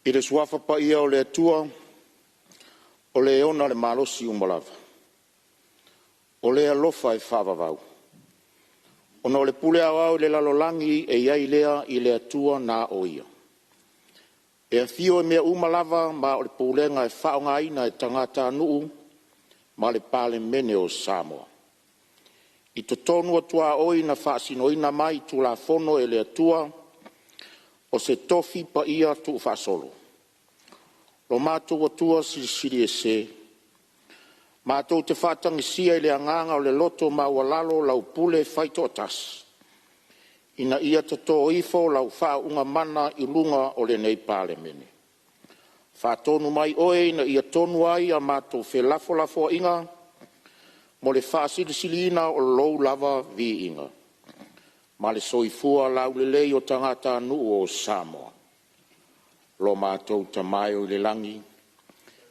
I le Suafa Paia o le Atua o Le ona le malosi uma lava, o Le alofa e faavavau, ona o le pule aoao i le lalolagi e i ai lea i le Atua na o Ia, e afio i mea uma lava ma o le pulega e faaaogaina e tagatanuu ma le Palemene o Samoa. I totonu o tuaoi na faasinoina mai Tulafono e le Atua o se tofi paia tuufaasolo. Lo matou Atua Silisili Ese, matou te faatagisia i le agaga o le loto maualalo lau pule faitoatasi ina ia toto ifo lau faauuga mana i luga o lenei Palemene. Faatonu mai Oe ina ia tonu ai a matou felafolafoaiga mo le faasilisiliina o Lou lava viiga ma le soifua laulelei o tagatanuu o Samoa. Lo matou Tama e i le lagi,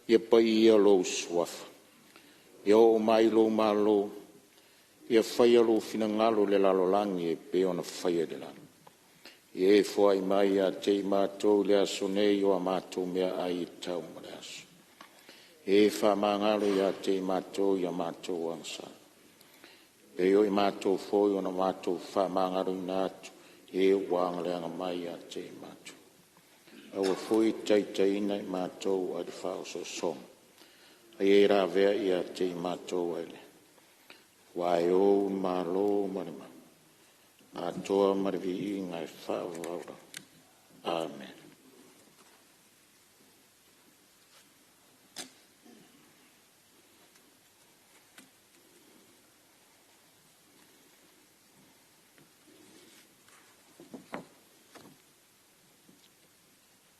ia paia lou Suafa, ia oo mai lou Malo, ia faia lou finagalo i le lalolagi e pei ona faia i le lagi. Ia e foai mai ia te i matou i le aso nei o a matou meaai e tatau mo le aso. Ia e faamagalo ia te i matou i a matou agasala, e pei foi o matou foi ona matou faamagaloina atu e ua agaleaga mai ia te i matou. Aua foi e te taitaiina i matou ae le faaosoosoga, a ia e lavea ia te i matou ae le. Aua e Ou le Malo ma le atoa ma le viiga e faavavau. Amene.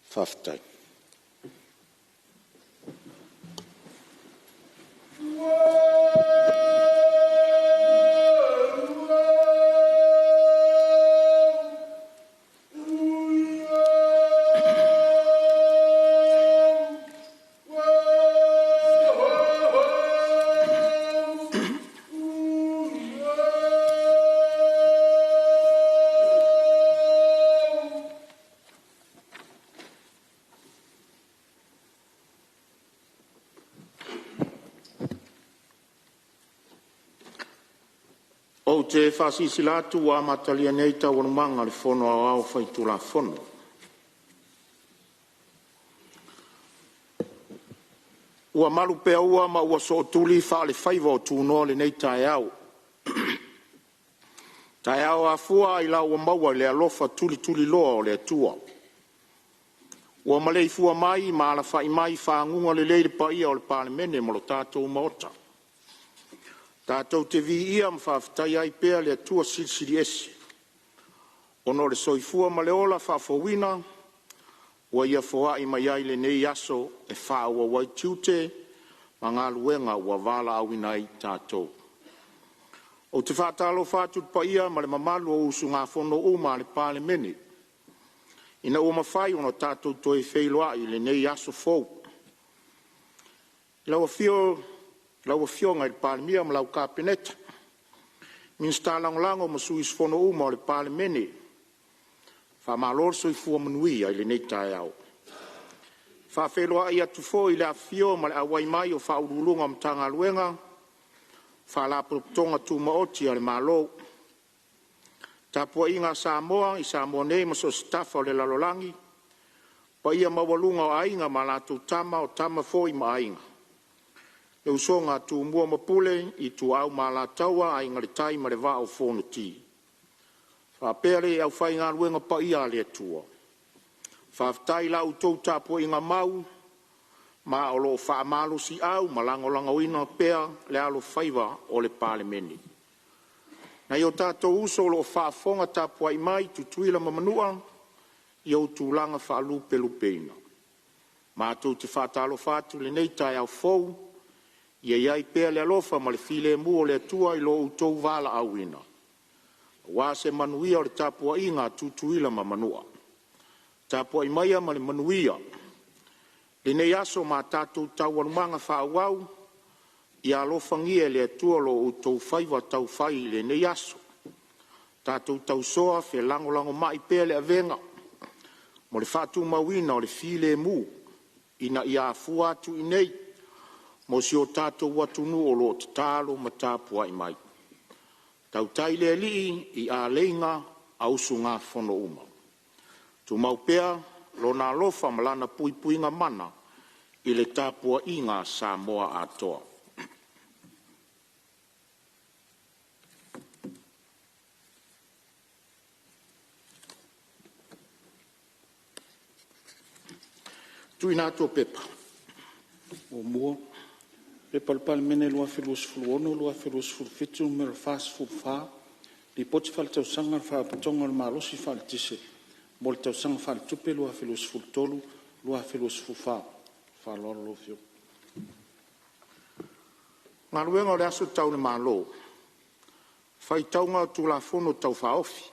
Faafetai. Ou te faasilasila atu ua amatalia nei Taualumaga a le Fono Aoao Faitulafono. Ua malupeaua ma ua sootuli faalefaiva o tunoa lenei taeao, taeao afua ailao ua maua i le alofa tulituliloa o le Atua. Ua maleifua mai ma alafai mai i faguga lelei le paia o le Palemene ma lo tatou Maota. Tatou te viia ma faafetaia ai pea le Atua Silisili Ese ona o le soifua ma le ola faafouina ua Ia foai mai ai i lenei aso e faaauau ai tiute ma galuega ua valaauina ai tatou. Ou te faatalofa atu i le paia ma le mamalu o usugafono uma a le Palemene ina ua mafai ona tatou toe feiloai i lenei aso fou. I lau afio lau Afioga i le Palemia ma lau Kapeneta, Minisita Lagolago ma sui usufono uma o le Palemene, faamalo le soifua manuia i lenei taeao. E faafeiloai atu foi i le afifio ma le auai mai o Ofisa Sili o Pulega o Matagaluega ma Faalapotopotoga Tumaoti a le Malo. Le tapuaiga a Samoa i Samoa nei ma so o se tafa o le lalolagi, paia maualuga o Aiga ma latou Tama, o Tama foi ma Aiga, le usoga a Tumua ma Pule, Ituau ma Alataua, Aiga i le Tai ma le Vaa o Fonoti, faapea le aufaigaluega paia a le Atua. Faafetai i la outou tapuaiga mau ma o lo o faamalosiau ma lagolagoina pea le alofaiva o le Palemene. Nai o tatou uso o lo o faafofoga tapuai mai i Tutuila ma Manua, i ou tulaga faalupelupeina, matou te faatalofa atu i lenei taeao fou, ia i ai pea le alofa ma le filemu o le Atua i lo outou valaauina. Aua se manuia o le tapuaiga a Tutuila ma Manua. Tapuai maia ma le manuia lenei aso ma a tatou taualumaga faaauau, ia alofagia e le Atua lo outou faiva taufai i lenei aso. Tatou tausoa felagolagomai pea le avega mo le faatumauina o le filemu ina ia afua atu i inei mo si o tatou atunuu o lo o tatalo ma tapuai mai. Tautai le Alii i aleiga a usugafono uma. Tumau pea Lona alofa ma Lana puipuiga mana i le tapuaiga a Samoa atoa. Tuuina atu o Pepa. 1. P.P.2026/2027 Nu.44, Lipoti Faaletausaga a le Faalapotopotoga o le Malosi Faaeletise mo le Tausaga Faaletupe 2023/2024. Ma le faaaloalo lau Afioga. Galuega o le Aso Tau le Malo, Faitauga o Tulafono Tau Faaofi.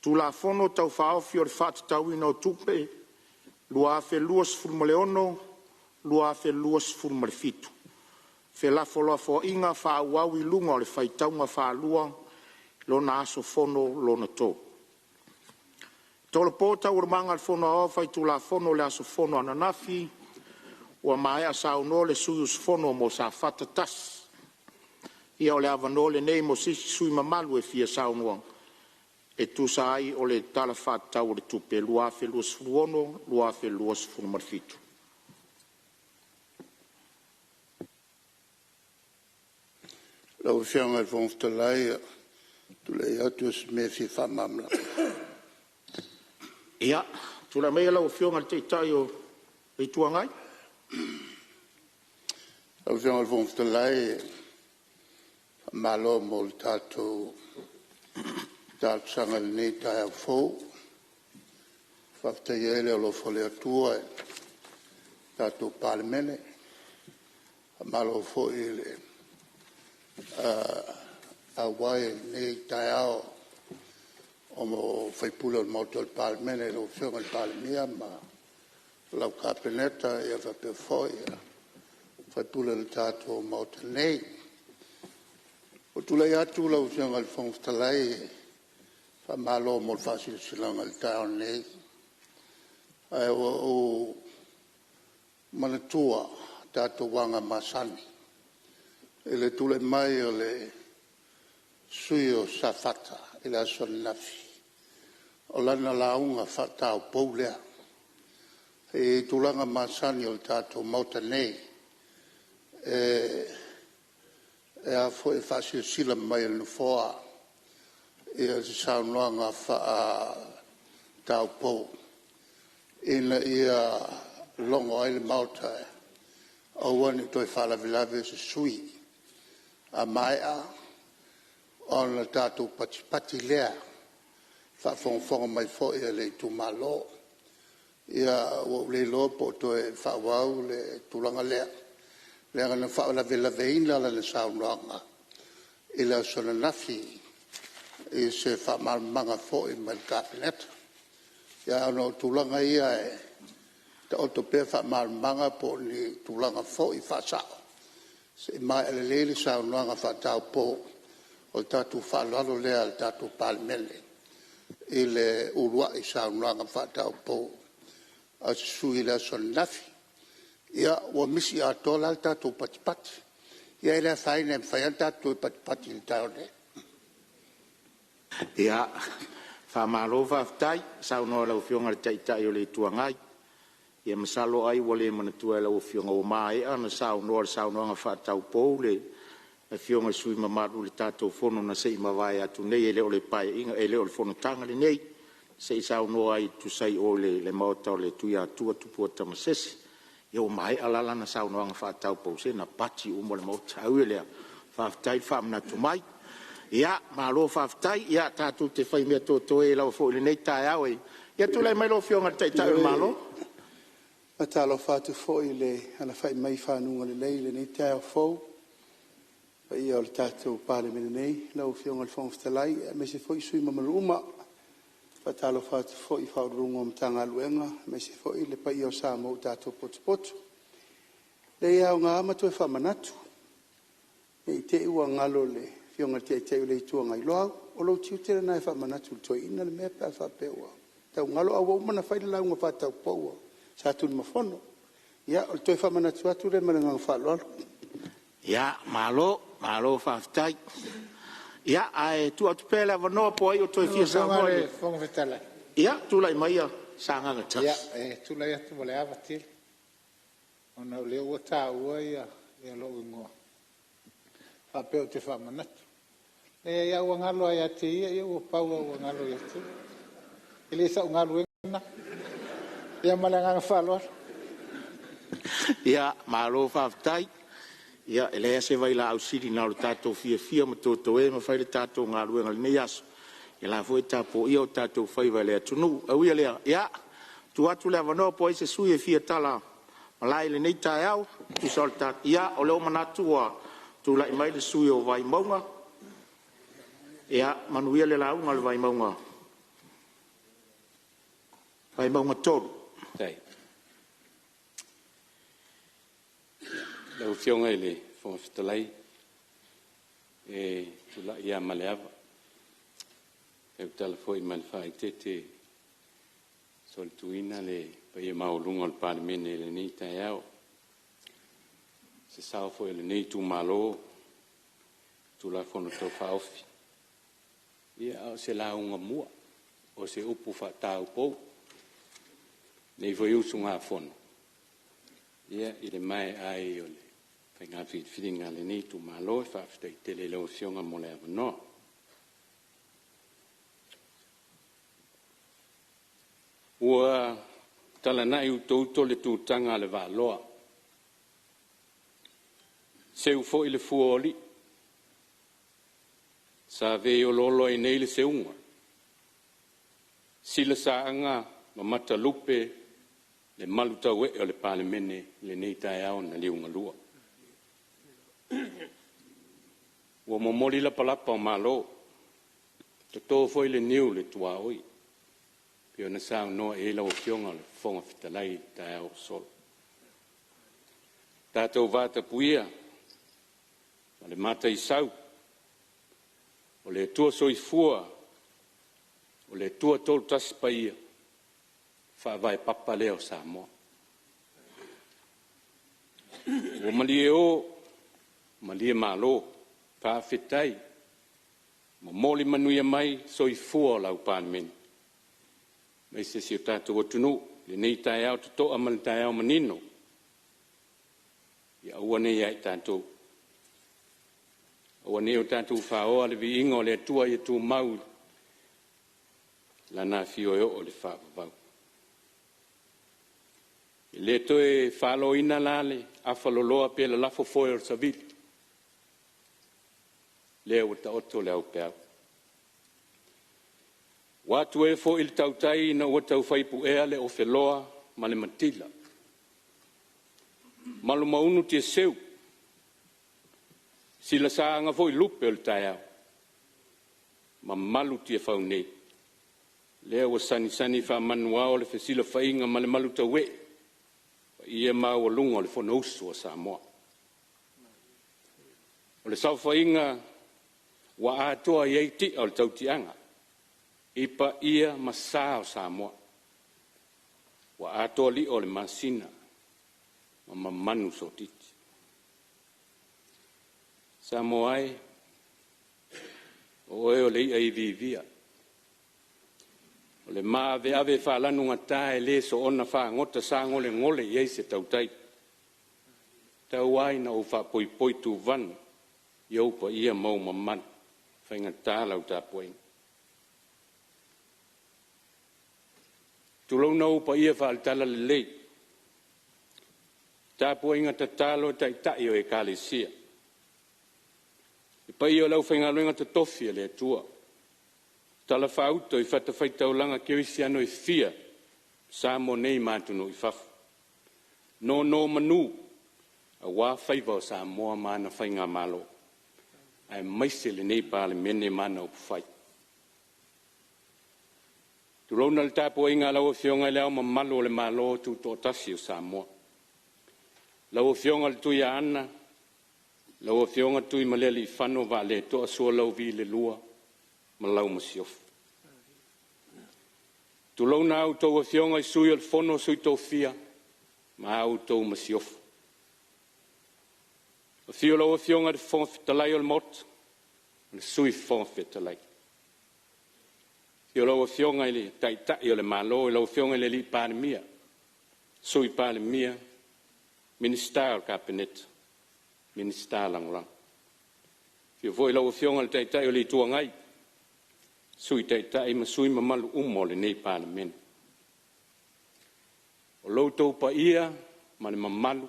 Tulafono Tau Faaofi o le Faatatauina o Tupe 2026/2027, felafolafoaiga faaauau i luga o le faitauga faalua i lona aso fono lona 3. E tolopo Taualumaga a le Fono Aoao Faitulafono i le aso fono ananafi ua maea saunoa le sui usufono mo Safata 1. Ia o le avanoa lenei mo se isi sui usufono mamalu e fia saunoa e tusa ai o le Tala Faatatau o le Tupe 2026/2027. Lau Afioga i le Fofoga Fetalai ou te tulai atu o se mea e fia faamalamalama. Ia, tulai maia lau Afioga i le Taitai o le Itu Agai. Lau Afioga i le Fofoga Fetalai, faamalo mo le tatou talosaga i lenei taeao fou. E faafetaia ai le alofa o le Atua i le tatou Palemene. Faamalo foi i le auai i lenei taeao o sui usufono o le Maota o le Palemene i lau Afioga i le Palemia ma lau Kapeneta faapea foi sui usufono o le tatou Maota nei. Ua ou tulai atu lau Afioga i le Fofoga Fetalai, faamalo mo le faasilasilaga i le taeao nei. Ae ua ou manatua tatou aga masani i le tulai mai o le sui usufono o Safata i le aso ananafi, o lana lauga faataupou lea. I tulaga masani o le tatou Maota nei, e faasilasila mai e le Nofoa se saunoaga faataupou ina ia logo ai le Maota e aua ne i toe faalavelave se sui usufono. A maea ona tatou patipati lea i le faafogafoga mai foi a le itumalo. Ia ua ou le iloa po o toe faaauau le tulaga lea, leaga na faalavelaveina lana saunoaga i le aso ananafi i se faamalamalamaga foi mai le Kapeneta. Ae ona o tulaga ia e taoto pea faamalamalamaga po o ni tulaga foi faasao se i maea lelei le saunoaga faataupou. O le tatou faaaloalo lea le tatou Palemene i le uluai saunoaga faataupou a se sui usufono i le aso ananafi. Ia ua misi atoa la le tatou patipati. Ia e le afaina e mafai lava ona tatou toe patipati i le taeao nei. Ia, faamalo faafetai saunoa i lau Afioga i le Taitai o le Itu Agai. Ia masalo ai ua le manatua e lau Afioga ua maea ona saunoa i le saunoaga faataupou le Afioga i le sui usufono mamalu i le tatou fono na se i mavae atu nei, e le o le Paeaiga, e le o le fonotaga lenei, se i saunoa ai e tusa ai o le maota o le Tuiatua Tupua Tamasese. Ia ua maea la lana saunoaga faataupou, se na pati uma le Maota. Ae ui i lea, faafetai le faamanatu mai. Ia malo faafetai. Ia tatou te faimea totoe ai lava foi i lenei taeao. Ia tulai mai lau Afioga i le Taitai o le Malo. Ioe, e faatalofa atu foi i le alafai mai i fanuga lelei i lenei taeao fou paia o le tatou Palemene nei, lau Afioga i le Fofoga Fetalai aemaise foi sui usufono mamalu uma. E faatalofa atu foi i Ofisa Sili o Pulega o Matagaluega aemaise foi le paia o Samoa ua tatou potopoto. E leai, e aoga lava ma toe faamanatu ne i te i ua galo i le Afioga i le Taitai o le Itu Agai. Loau, o lou tiute lena e faamanatu i le toeaina le mea pe a faapea ua tau galo, ae ua uma ona fai le lauga faataupou a Satunumafono. Ia, o le toe faamanatu atu lea ma le agaga faaaloalo. Ia, malo, malo faafetai. Ia, ae tuu atu pea le avanoa po o ai o toe fia saunoa. Lau Afioga i le Fofoga Fetalai… Ia, tulai maia Sagaga 1. Ia, e tulai atu ma le ava tele ona o lea ua taua lou igoa faapea ou te faamanatu. Leai a ua galo lava ia te ia, ua pau lava ua galo ia te ia. E le sau galuega lena. Ia ma le agaga faaaloalo. Ia, malo faafetai. E leai lava se vailaau sili na o le tatou fiafia ma totoē ma fai le tatou galuega i lenei aso, ia o la e foi e tapuaia o tatou faiva e le atunuu. Ae ui i lea, ia, e tuu atu le avanoa po o ai se sui usufono e fia talamalae i lenei taeao. Ia, o lea ua manatu ua tulai mai le sui usufono mo Vaimauga. Ia manuia le lauga a le Vaimauga 3. Lau Afioga i le Fofoga Fetalai, e tulai lava ma le ava e tautala foi ma le faaeteete e solituina le paia maualuga o le Palemene i lenei taeao, o se sao foi o lenei itumalo i le Tulafono Tau Faaofi, a o se lauga mua, o se upu faataupou a lenei foi usugafono i le maea ai o le faiga filifiliga a lenei itumalo. Faafetai tele i lau Afioga mo le avanoa. Ua talanai utouto le tutaga a le vaaloa, seu foi le fua o alii, sa veioloolo ai nei le seuga, silasaaga ma matalupe le malutaue'e o le Palemene i lenei taeao na liugalua. Ua momoli lapalapa o Malo, toto foi le niu i le tuaoi pei ona saunoa i ai lau Afioga i le Fofoga Fetalai i le taeao ua sola. Tatou vatapuia ma le mataisau, o le Atua Soifua, o le Atua Toatasi Paia, Faavae papa lea o Samoa. Ua malie o, malie malo, faafetai momoli manuia mai soifua o lau Palemene aemaise si o tatou atunuu i lenei taeao toto'a ma le taeao manino. Ia aua ne i ia i tatou, aua ne i o tatou faoa le viiga o le Atua ia tumau i Lana afio e oo i le faavavau. E le toe faloina la le afaloloa pe lalafo foe o le savili, lea ua taoto le aupeau. Ua atuē foi le tautai ina ua taufai puea le ofeloa ma le matila, malumaunu tiaseu, silasaaga foi lupe o le taeao, mamalu Tiafau nei, lea ua sagisagi faamanuao le fesilafaiga ma le malutaue'e i paia maualuga o le Fonousu a Samoa. O le saofaiga ua atoa i ai ti'a o le tautiaga i paia ma sa o Samoa, ua atoa lio o le masina ma mamanu sotiti. Samoa e, o oe o le i'a iviivia, o le maaveave faalanugata e le soona fagota sagolegole i ai se tautai, tau lava ina ou faapoipoi tuvana i ou paia ma ou mamalu e faigata lau tapuaiga. Tulouna ou paia faale-Talalelei, tapuaiga tatalo a Taitai o Ekalesia, le paia o le aufaigaluega totofi a le Atua o talafaauto i fatafaitaulaga kerisiano e fia i Samoa nei ma atunuu i fafo, nonomanu aua faiva o Samoa ma ana faigamalo. aemaise lenei Palemene ma ana upufai. Tulouna le tapuaiga a lau Afioga i Le Ao Mamalu o le Malo Tutoatasi o Samoa, lau Afioga i le Tuiaana lau Afioga Tuimalealiifano Vaaleto'a Sualauvi II ma lau Masiofo. Tulouna a outou Afioga i Sui o le Fono a Sui Tofia ma a outou Masiofo. Afio lau Afioga i le Fofoga Fetalai o le Maota ma le Sui Fofoga Fetalai. Afio lau Afioga i le Taitai o le Malo lau Afioga i le Palemia, Sui Palemia, Minisita o le Kapeneta ma Minisita Lagolago. Afio foi lau Afioga i le Taitai o le Itu Agai, Sui Taitai ma sui usufono mamalu uma o lenei Palemene. O lo outou paia ma le mamalu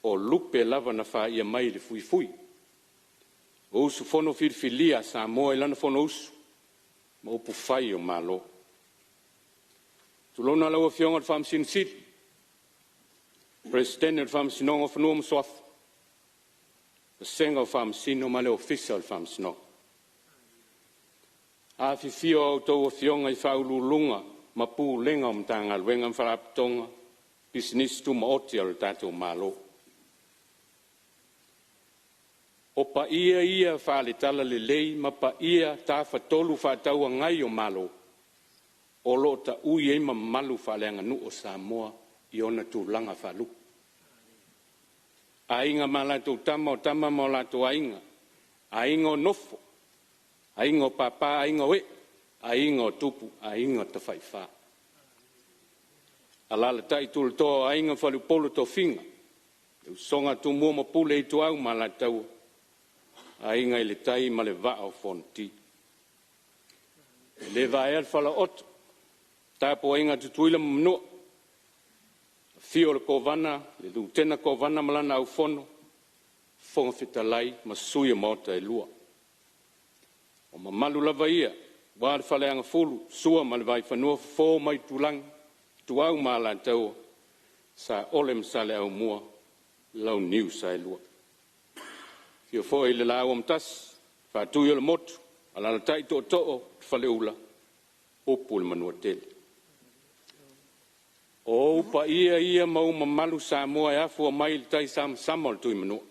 o lupe lava na faia mai le fuifui o usufono filifilia a Samoa i lana Fonousu ma upufai o Malo. Tulouna lau Afioga i le Faamasino Sili, Peresetene o le Faamasinoga o Fanua ma Suafa vasega o Faamasino ma le Ofisa o le Faamasinoga. Afifio a outou Afioga i Faauluuluga ma Pulega o Matagaluega ma Faalapotopotoga, Pisinisi Tumaoti a le tatou Malo. O paia ia faale-Talalelei ma paia Tafatolu Fefaatauagai o Malo o lo'o ta'ui ai mamalu faaleaganuu a Samoa i ona tulaga faalupe. Aiga ma latou Tama, o Tama ma o latou Aiga, Aiga o Nofo, Aiga o Papa, Aiga o Ee, Aiga o Tupu, Aiga Tafaifa. Alaalatai tulatoa o Aiga ma Faleupolu o Tofiga, le Usoga a Tumua ma Pule, Ituau ma Alataua, Aiga i le Tai ma le Vaa o Fonoti. E le vaea le falaooto i le tapuaiga a Tutuila ma Manua, afio le Kovana, le Lutena Kovana ma lana Aufono, Fofoga Fetalai ma Sui o Maota e Lua. O mamalu lava ia aua le Faleagafulu, Sua ma le Vaifanua, Fofo ma Aitulagi, Ituau ma Alataua, Sa'ole ma Saleaaumua, le Launiu Saelua. Afio foi le Laau Amotasi, Faatui o le Motu, alaalatai le Tootoo o le Faleula, upu i le Manuatele. O ou paia ia ma ou mamalu Samoa e afua mai le taisamasama o le Tuimanua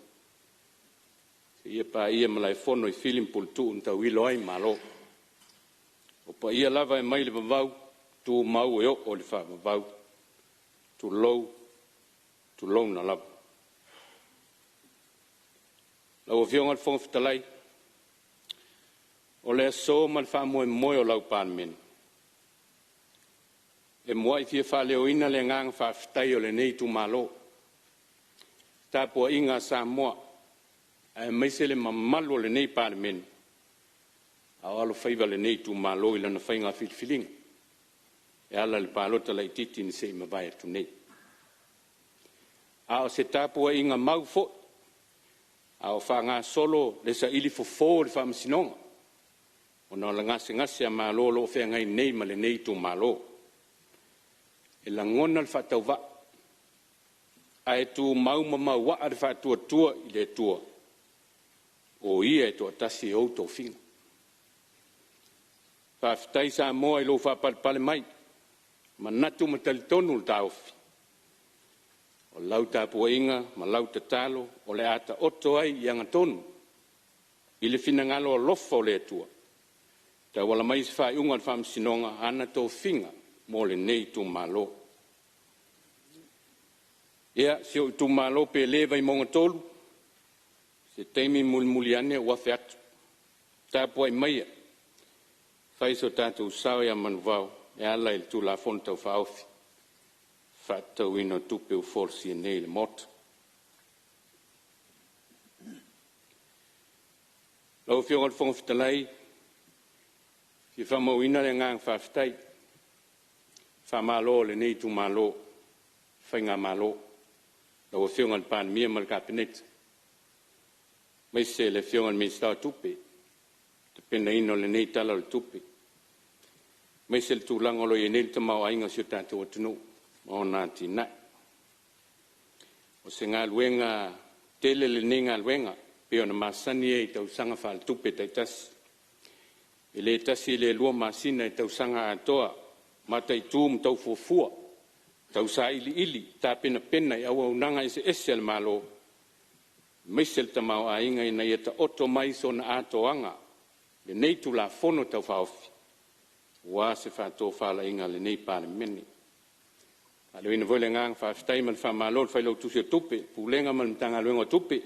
seia paia Malaefono i Fili ma Puletuu na tauilo ai Malo. O paia lava e mai le vavau tumau e o'o i le faavavau. Tulou, tulouna lava. Lau Afioga i le Fofoga Fetalai, O le aso ma le faamoemoe o lau Palemene, e mua'i fia faaleoina le agaga faafetai o lenei Itumalo i le tapuaiga a Samoa aemaise le mamalu o lenei Palemene a o alofaiva lenei Itumalo i lana faiga filifiliga e ala i le palota laitiiti na se'i mavae atu nei. A o se tapuaiga mau foi a o faagasolo le saili fofo o le Faamasinoga ona o le gasegase a malo o lo'o feagai nei ma lenei Itumalo. E lagona le faatauvaa ae tumau ma mauaa le faatuatua i le Atua o Ia e toatasi e ou tofiga. Faafetai Samoa i lou faapalepale mai, e manatu ma talitonu le taofi o lau tapuaiga ma lau tatalo o le a taoto ai i agatonu i le finagalo alofa o le Atua e tauala mai i se faaiuga a le Faamasinoga ana tofiga mo lenei Itumalo. Ia si o'u Itumalo pele Vaimauga 3, se taimi mulimuli ane ou afe atu, tapuai maia se i fai so tatou sao ia Manuvao e ala i le Tulafono Tau Faaofi Faatatauina o Tupe ua folasia nei i le Maota. Lau Afioga i le Fofoga Fetalai, E fia faamauina le agaga faafetai i le faamalo a lenei Itumalo i le Faigamalo, lau Afioga i le Palemia ma le Kapeneta aemaise le Afioga i le Minisita o Tupe i le tapenaina o lenei Tala o le Tupe, aemaise le tulaga o lo o i ai nei le tamaoaiga o si o tatou atunuu ma ona atinae. O se galuega tele lenei galuega e pei ona masani ai i tausaga faaletupe taitasi. E le tasi le lua masina i le tausaga atoa mataitu ma tau fuafua, tau sailiili tapenapena i auaunaga eseese a le Malo aemaise le tamaoaiga ina ia taoto mai i sona atoaga lenei Tulafono Tau Faaofi aua se faatofalaiga a lenei Palemene. E faaleoina foi le agaga faafetai ma le faamalo i le Failautusi o Tupe, Pulega ma le Matagaluega o Tupe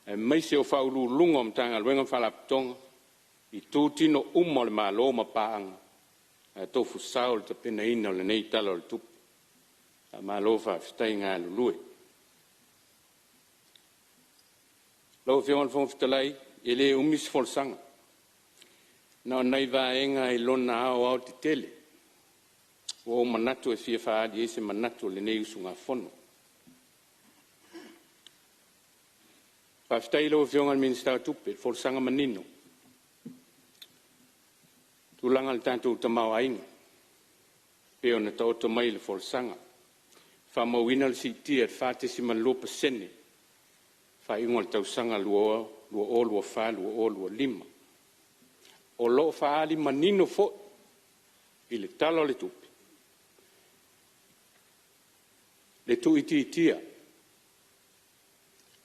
aemaise o Faauluuluga o Matagaluega ma Faalapotopotoga i itutino uma o le Malo ma paaga na tofu sao i le tapenaina o lenei Tala o le Tupe. Faamalo faafetai galulue. Lau Afioga i le Fofoga Fetalai e le umi se folasaga, na o ni nai vaega i lona aoaotetele ua ou manatu e fia faaali ai se manatu o lenei usugafono. Faafetai i lau Afioga i le Minisita o Tupe i le folasaga manino i le tulaga o le tatou tamaoaiga e pei ona taoto mai i le folasaga. Ua faamauina le siitia i le 4.2% i le faaiuga o le tausaga 2024/2025. O lo'o faaali manino foi i le Tala o le Tupe le tuuitiitia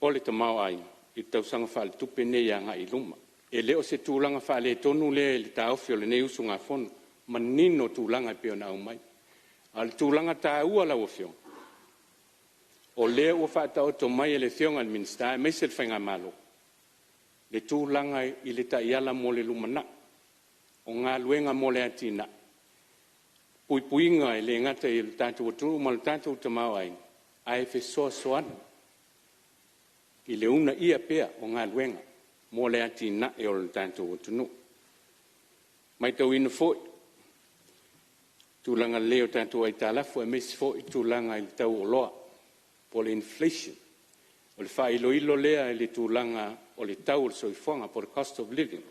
o le tamaoaiga i le tausaga faaletupe lenei agai i luma. E le o se tulaga faaletonu lea i le taofi o lenei usugafono, e manino tulaga e pei ona aumai. A o le tulaga taua lau Afioga, o lea ua faataoto mai e le Afioga i le Minisita aemaise le Faigamalo le tulaga i le taiala mo le lumanai, o galuega mo le atinae, puipuiga e le gata i le tatou atunuu ma le tatou tamaoaiga ae fesoasoani i le uunaia pea o galuega mo le atinae o le tatou atunuu. E maitauina foi tulaga lelei o tatou aitalafu aemaise foi tulaga i le tau o oloa po o le inflation. O le faailoilo lea i le tulaga o le tau o le soifuaga po o le cost of living. E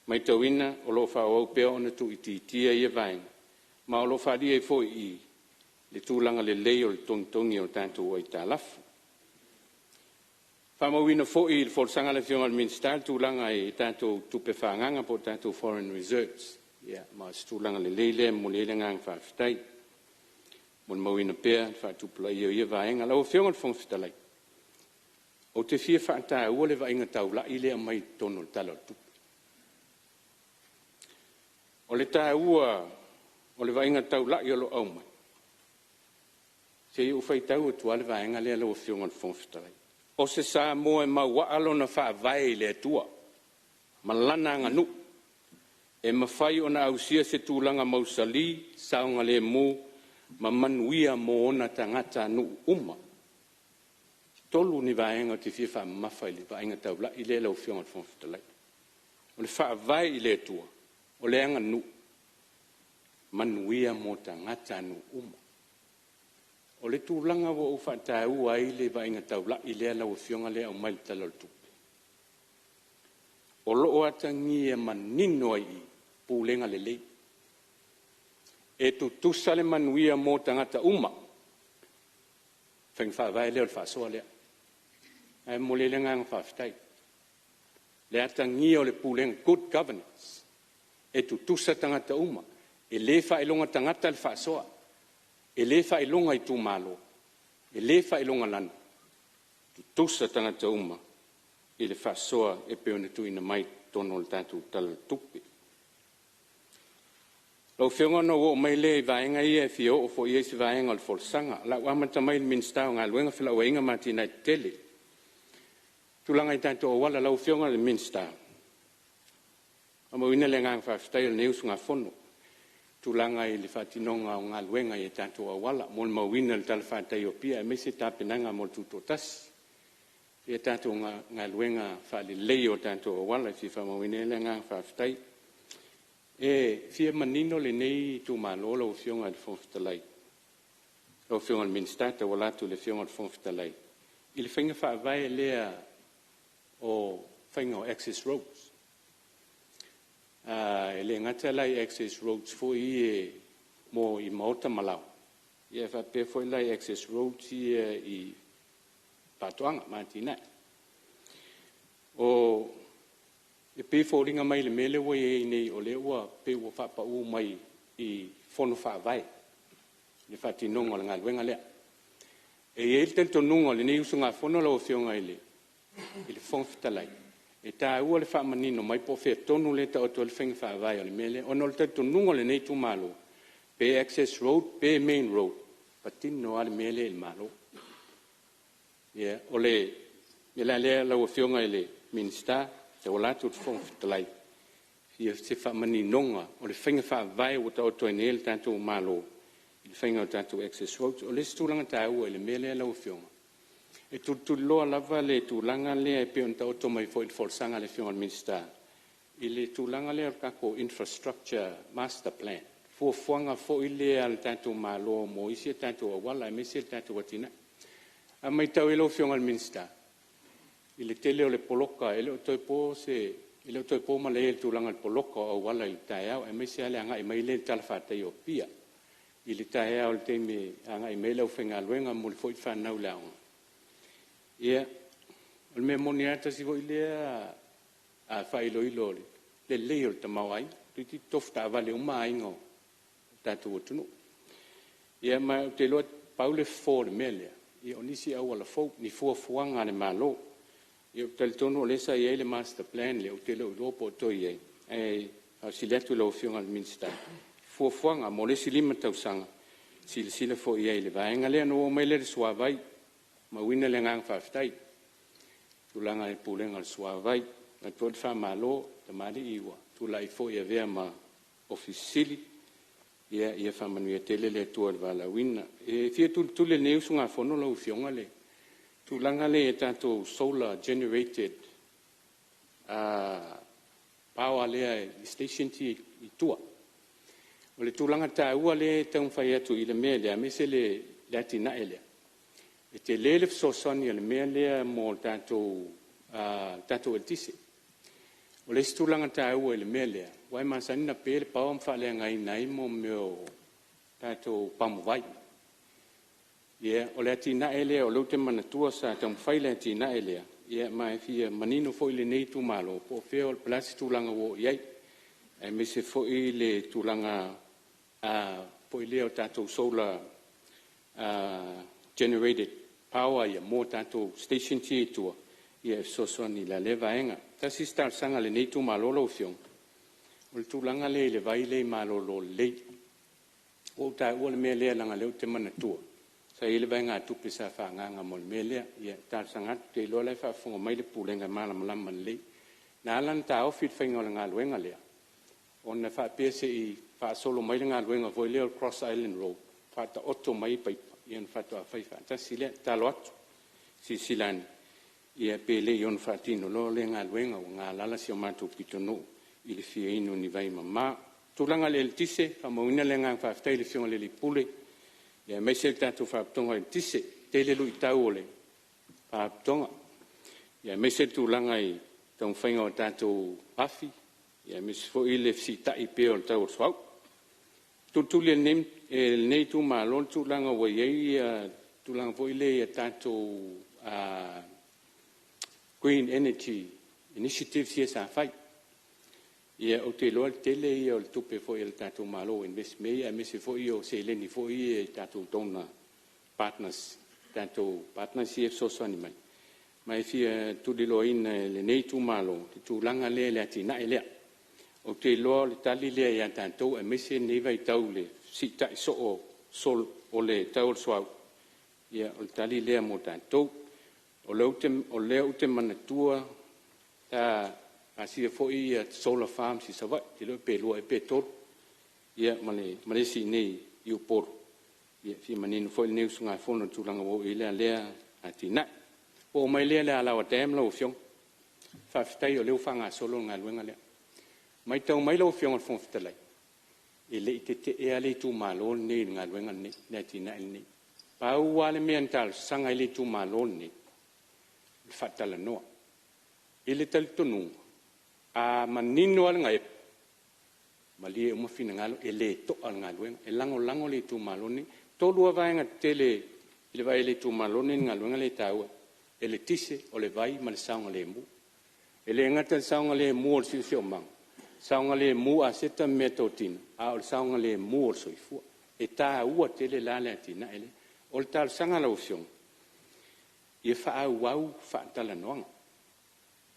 maitauina o lo'o faaauau pea ona tuuitiitia ia vaega ma o lo'o faaalia ai foi i i le tulaga lelei o le togitogi o tatou aitalafu. E faamauina foi i le folasaga a le Afioga i le Minisita le tulaga i tatou tupe faaagaga po o tatou foreign reserves, ma o se tulaga lelei lea e momoli ai le agaga faafetai. E molimauina pea le faatupulaia o ia vaega. Lau Afioga i le Fofoga Fetalai, ou te fia faataua le vaaiga taulai lea e aumai i totonu o le Tala o le Tupe. O le taua o le vaaiga taulai o lo'o aumai, se i ou faitau atu lava le vaega lea lau Afioga i le Fofoga Fetalai. O se Samoa e mauaa lona faavae i le Atua ma lana aganuu e mafai ona ausia se tulaga mausali, saogalemu ma manuia mo ona tagatanuu uma. E tolu ni vaega ou te fia faamamafa i le vaaiga taulai lea lau Afioga i le Fofoga Fetalai. O le faavae i le Atua, o le aganuu, manuia mo tagatanuu uma. O le tulaga ua ou faataua ai le vaaiga taulai lea lau Afioga lea e aumai i le Tala o le Tupe, o lo'o atagia manino ai i i pulega lelei. E tutusa le manuia mo tagata uma, faiga faavae lea o le faasoa lea. Ae momoli ai le agaga faafetai, le atagia o le pulega good governance, e tutusa tagata uma, e le faailoga tagata le faasoa, e le faailoga itumalo, e le faailogalanu, tutusa tagata uma i le faasoa e pei ona tuuina mai i totonu o le tatou Tala o le Tupe. Lau Afioga ona ou oo mai lea i vaega ia e fia oo foi i ai se vaega o le folasaga. O le a ou amata mai i le Minisita o Galuega, Felauaiga ma Atinae Eseese. Tulaga i tatou auala lau Afioga i le Minisita, faamauina le agaga faafetai o lenei usugafono i tulaga i le faatinoga o galuega i tatou auala. Molimauina le talafatai o Apia aemaise tapenaga mo le Tutoatasi ia tatou galuega faaleleia o tatou auala. E fia faamauina ai le agaga faafetai. E fia manino lenei itumalo lau Afioga i le Fofoga Fetalai, lau Afioga i le Minisita e tauala atu i le Afioga i le Fofoga Fetalai i le faiga faavae lea o faiga o access roads. E le gata la i access roads foi ia i maota ma laoa ae faapea foi la i access roads ia i faatoaga ma atinae. E pei e foliga mai i le mea lea ua i ai nei o lea ua pei ua faapau mai i Fono Faavae le faatinoga o le galuega lea. E i ai le talitonuga o lenei usugafono lau Afioga i le Fofoga Fetalai, e taua le faamanino mai po o fea tonu lea e taoto ai le faiga faavae o le mea lea, ona o le talitonuga o lenei itumalo, pe access road pe main road, e patino lava le mea lea i le Malo. O le mea la lea lau Afioga i le Minisita e tauala atu i le Fofoga Fetalai, e fia o se faamaninoga o le faiga faavae ua taoto ai nei le tatou Malo i le faiga o tatou access roads. O le isi tulaga taua i le mea lea lau Afioga, e tulituliloa lava le tulaga lea e pei ona taoto mai foi i le folasaga a le Afioga i le Minisita i le tulaga lea o le tatou infrastructure master plan, fuafuaga foi lea a le tatou Malo mo isi a tatou auala aemaise le tatou atinae. A maitau i ai lau Afioga i le Minisita i le tele o le poloka, e le o toe po malae i le tulaga o le poloka o auala i le taeao aemaise lava le agai mai lea i le talafatai o Apia i le taeao i le taimi e agai mai ai le aufaigaluega e momoli foi le fanau i le aoga. Ia, o le mea moni lava tasi foi lea faailoilo o le lelei o le tamaoaiga, toeitiiti tofu taavale uma aiga o le tatou atunuu. Ia ma ou te iloa pau le fofo o le mea lea, o nisi auala fou, ni fuafuaga a le Malo. Ia ou te talitonu o lea sa i ai le master plan lea ou te le o iloa po o toe i ai, ae faafesili atu i lau Afioga i le Minisita i fuafuaga mo le isi 5 tausaga e silasila foi i ai i le vaega lea. Ona ou oo mai lea i le suavai. E faamauina le agaga faafetai i le tulaga i le Pulega o le Suavai. E avatu foi le faamalo i tamalii ua tulai foi e avea ma Ofisa Sili o Pulega, ia faamanuia tele le Atua i le valaauina. E fia tulituli e lenei usugafono lau Afioga le tulaga lea i tatou solar generated power lea i stations ia e i tua. O le tulaga taua lea e taumafai atu i le mea lea aemaise le atinae lea, e tele le fesoasoani a le mea lea mo le tatou eletise. O le isi tulaga taua i le mea lea, aua e masani ona pe le power ma faaleagaina ai mea o tatou pamuvai. Ia, o le atinae lea o lea ou te manatua sa taumafai le atinae lea, ma e fia manino foi lenei itumalo po o fea po o le a se tulaga ua oo i ai, aemaise foi le tulaga foi lea o tatou solar generated power ia mo tatou stations ia e i tua e fesoasoani i la lea vaega. Tasi isi talosaga a lenei itumalo lau Afioga, o le tulaga lea i le vai lea i Malololelei. Ua ou taua le mea lea leaga o lea ou te manatua sa i ai le vaegatupe sa faaagaaga mo le mea lea. Ia e talosaga atu ou te iloa o la e faafofoga mai le Pulega e malamalama lelei. Na ala ona taofi le faiga o le galuega lea ona e faapea se i faasolo mai le galuega foi lea o le cross island road faataoto mai ai paipa ona faatoa fai faatasi lea. E tatalo atu e silasila ane pe le i ono faatino loa lea galuega ua galala si o matou pitonuu i le fia inu i ni vai mama. O le tulaga i le eletise, e faamauina le agaga faafetai i le Afioga i le Ofisa Sili o Pulega aemaise le tatou Faalapotopotoga o le Eletise. E tele luitau o le Faalapotopotoga aemaise le tulaga i le taumafaiga o tatou afi aemaise foi le fesiitai pea o le tau o le suauu. E tulituli e lenei itumalo le tulaga ua i ai le tulaga foi lea i tatou green energy initiatives ia sa fai. Ou te iloa o le tele ia o le tupe foi a le tatou Malo ua invest i mea ia aemaise foi o seleni foi ia i tatou donor partners, tatou partners ia e fesoasoani mai. Ma e fia tuliloaina e lenei itumalo le tulaga lea i le atinae lea. Ou te iloa o le tali lea ia tatou aemaise lenei vaitau i le fesiitai soo o le tau o le suauu, ia o le tali lea mo tatou. O lea ou te manatua sa pasia foi solar farms i Savaii, ou te le iloa pe lua ea pe tolu, ia ma le isi i inei i Upolu. E fia manino foi lenei usugafono i le tulaga ua oo i ai lea atinae. Ona ou oo mai lea i le Alaoa Dam lau Afioga, faafetai o lea ua faagasolo le galuega lea. Maitau mai lau Afioga i le Fofoga Fetalai, e le i tetee lava le itumalo lenei i le galuega lenei, le atinae lenei. Pau lava le mea na talosaga ai le itumalo lenei, o le faatalanoa. I le talitonuga, a manino lava le gaepe, malie uma finagalo e le to'a le galuega. E lagolago le itumalo lenei. E tolu lava vaega tetele i le vaai a le itumalo lenei i le galuega lea e taua ai, eletise, o le vai ma le saogalemu. E le gata i le saogalemu o le siosiomaga, saogalemu aseta ma meatotino, a o le saogalemu o le soifua. E taua tele la le atinae lea. O le talosaga i lau Afioga, ia faaauau faatalanoaga.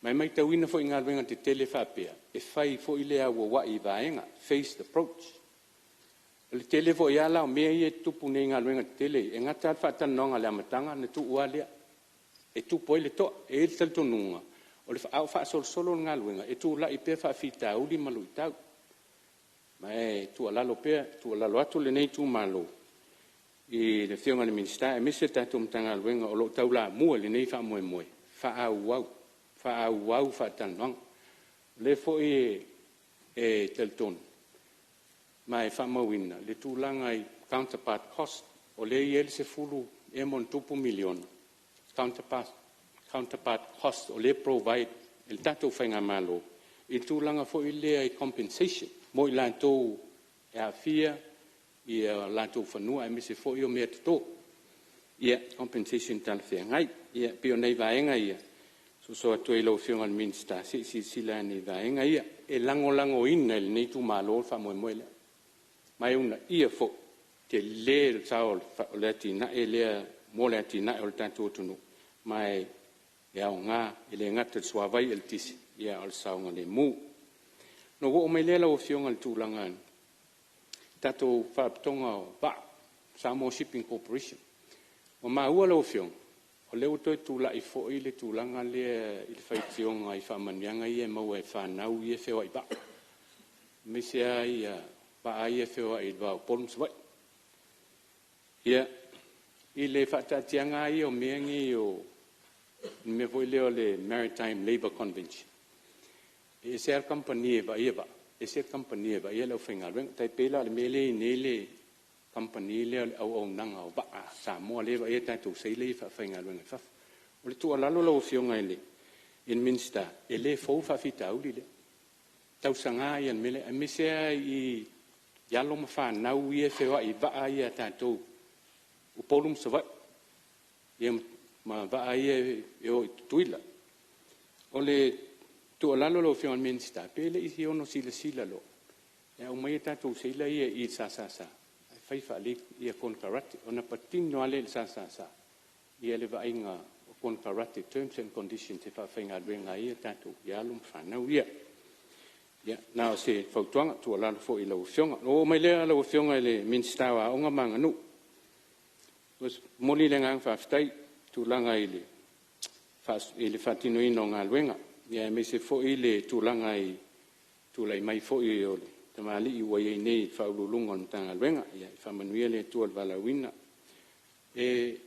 Ma e maitauina foi i galuega tetele faapea e fai foi le auaua'i i vaega, phased approach. O le tele foi lava la o mea ia e tutupu nei i galuega tetele ia, e gata lava le faatalanoaga i le amataga ona tuu lava lea, e tupu ai le to'a. E i ai le talitonuga a o faasolosolo le galuega e tula'i pea faafitauli ma luitau. Ma e tuualalo pea, e tuualalo atu lenei Itumalo i le Afioga i le Minisita aemaise le tatou Matagaluega o lo o taulamua i lenei faamoemoe, faaauau, faaauau faatalanoaga. O lea foi e talitonu ma e faamauina le tulaga i counterpart cost, o lea e i ai le $10 ea ma ona tupu miliona counterpart cost o lea e provide e le tatou Faigamalo i le tulaga foi lea i compensation mo i latou e aafia o latou fanua aemaise foi o meatoto, compensation talafeagai. Ia pei o nai vaega ia e soso atu ai i lau Afioga i le Minisita se i silasila ane i vaega ia. E lagolagoina e lenei Itumalo le faamoemoe lea ma e uunaia foi, e tele le sao o le atinae lea mo le atinae o le tatou atunuu ma e aoga e le gata i le suavai, eletise a o le saogalemu. Ona ou oo mai lea lau Afioga i le tulaga i le tatou Faalapotopotoga o Vaa, Samoa Shipping Corporation. Ua maua lau Afioga o lea ua toe tulai foi le tulaga lea i le faitioga i faamanuiaga ia e maua e fanau ia e feoai vaa, aemaise lava vaa ia e feoai i le va o Upolu ma Savaii. Ia, i le faataatiaga lava ia o mea nei o le mea foi lea o le Maritime Labour Convention, e ese lava le kamupani e vaaia vaa ese le kamupani e vaaia le aufaigaluega. E tai pei la o le mea lea e i ai nei le kamupani lea o le Auaunaga o Vaa a Samoa lea e vaaia tatou seila ia e faafaigaluega i fafo. O le tuualalo lau Afioga i le Minisita, e le fou le faafitauli lea, e tausaga ia o le mea lea, aemaise lava i alo ma fanau ia e feoai i vaa ia a tatou i Upolu ma Savaii ia ma vaa ia e o i Tutuila. O le tuualalo lau Afioga i le Minisita, pe le i ono silasila loa e aumai a tatou seila ia i le SSS ae fai faalelei konekarate ona patino lava lea i le SSS le vaaiga o konekarate, terms and conditions e faafaigaluega ai tatou alo ma fanau ia. Ia na o se fautuaga tuualalo foi i lau Afioga. Ona ou oo mai lea lau Afioga i le Minisita o Aoga ma Aganuu. E momoli le agaga faafetai i le tulaga i le faatinoina o galuega aemaise foi le tulaga i le tulai mai foi o le tamalii ua i ai nei i le Faauluuluga o le Matagaluega. Ia faamanuia le Atua i le valaauina. E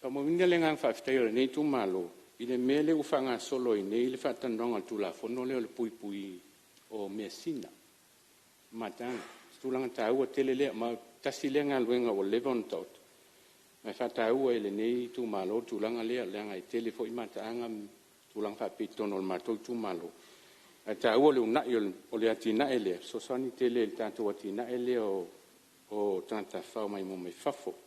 faamauina le agaga faafetai o lenei itumalo i le mea lea ua faagasolo ai nei le faatalanoaga o le Tulafono lea o le puipuiga o measina ma mataaga. O se tulaga taua tele lea ma e tasi lea galuega ua leva ona taoto ma e faataua e lenei itumalo le tulaga lea leaga e tele foi mataaga ma tulaga faapea i totonu o le matou itumalo. Ae taua le uunai o le atinae lea e fesoasoani tele i le tatou atinae lea o tagata tafafao maimoa mai fafo. O le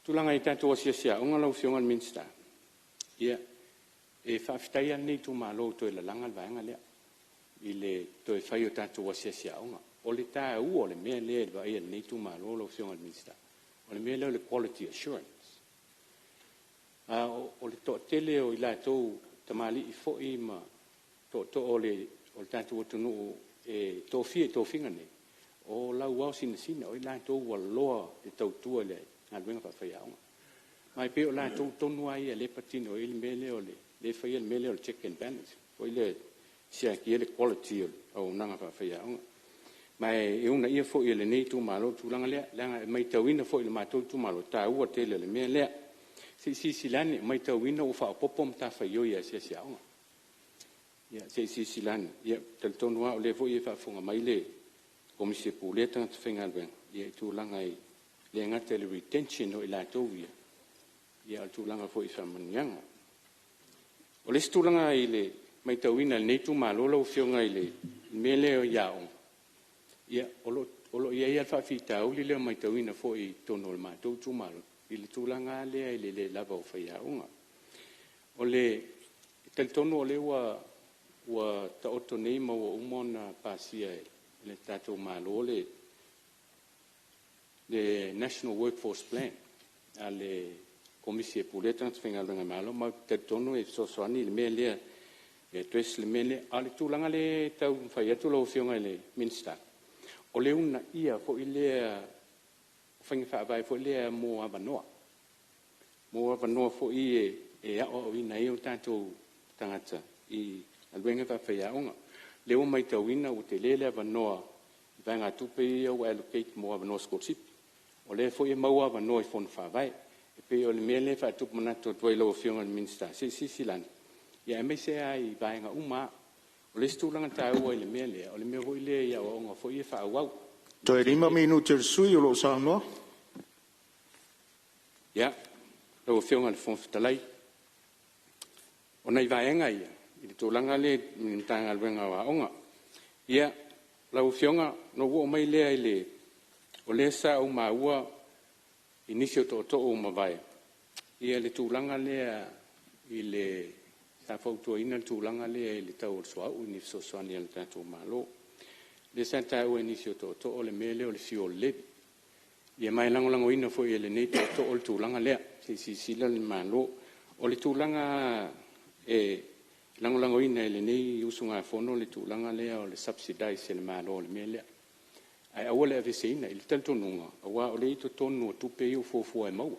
tulaga i tatou asiasi aoga lau Afioga i le Minisita, ia e faafetai lava lenei itumalo ua toe lalaga le vaega lea i le toe fai o tatou asiasi aoga. O le taua o le mea lea i le vaai a lenei itumalo lau Afioga i le Minisita, o le mea lea o le quality assurance. O le toatele o i latou, tamalii foi ma tootoo o le tatou atunuu e tofia i tofiga nei, o lauaosinasina, o i latou ua loa le tautua i le galuega faafaiaoga. Ma e pei o latou tonu lava ia lea e patino i ai le mea lea o le faia le mea lea o le check and balance foi lea e siakia ai le quality o le auaunaga faafaiaoga. Ma e uunaia foi e lenei itumalo le tulaga lea leaga e maitauina foi e le matou itumalo le taua tele o le mea lea. Se i silasila ane, maitauina ua faaopoopo matafaioi a asiasi aoga. Ia se i silasila ane. Ou te talitonu lava o lea foi e faafofoga mai le Komisi e Pulea Tagata Faigaluega i tulaga e le gata i le retention o i latou ia, a o le tulaga foi i faamanuiaga. O le isi tulaga i le maitauina e lenei itumalo lau Afioga i le mea lea i aoga, ia o lo o i ai lava le faafitauli lea e maitauina foi i totonu o le matou itumalo i le tulaga lava lea i le le lava o faiaoga. O le talitonu o lea ua taoto nei ma ua uma ona pasia e le tatou Malo le National Workforce Plan a le Komisi e Pulea Tagata Faigaluega a le Malo, ma ou te talitonu e fesoasoani le mea lea e address le mea lea. A o le tulaga lea e taumafai atu lau Afioga i le Minisita, o le uunaia foi lea o faiga faavae foi lea mo avanoa, mo avanoa foi e aoaoina ai o tatou tagata i galuega faafaiaoga. O lea ua maitauina ua tele le avanoa i vaegatupe ia ua allocate mo avanoa sikolasipi. O lea foi e maua avanoa i fono faavae. E pei o le mea lea e faatupu manatu atu ai i lau Afioga i le Minisita, se i silasila ane aemaise lava i vaega uma lava. O le isi tulaga taua i le mea lea, o le mea foi lea i aoaoga foi ia faaauau. Toe lima minute o le sui usufono o lo o saunoa. Ia, lau Afioga i le Fofoga Fetalai, o nai vaega ia i le tulaga lea i le Matagaluega o Aoga. Ia, lau Afioga ona ou oo mai lea i le… O lea sa ou maua i nisi o tootoo ua mavae le tulaga lea sa fautuaina le tulaga lea i le tau o le suauu i ni fesoasoani a le tatou Malo. Lea sa taua e nisi o tootoo le mea lea o le fuel levy. Ia ma e lagolagoina foi e lenei tootoo le tulaga lea, se i silasila le Malo. O le tulaga e lagolagoina e lenei usugafono le tulaga lea o le subsidize e le Malo o le mea lea, ae aua le aveeseina i le talitonuga aua o lea e i totonu o tupe ia ua fuafua e maua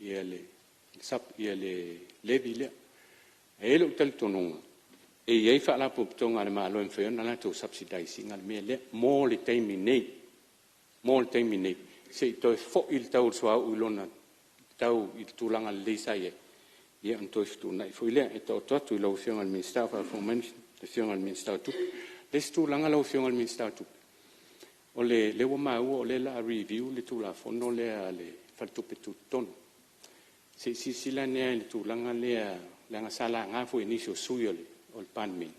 le levy lea. Ae i ai lou talitonuga e i ai Faalapotopotoga a le Malo e mafai ona latou subsidize ina le mea lea mo le taimi nei, mo le taimi nei, se i toe foi le tau o le suauu i lona tau i le tulaga lelei sa i ai, ia ona toe fetuunai foi lea. E taoto atu i lau Afioga i le Minisita a o faafofoga mai le Afioga i le Minisita o Tupe. O le isi tulaga lau Afioga i le Minisita o Tupe, o lea ua maua o lea o le a review le Tulafono lea a le Faletupe Tutotonu. Se i silasila ane lava i le tulaga lea leaga sa laga foi e nisi o sui usufono o le Palemene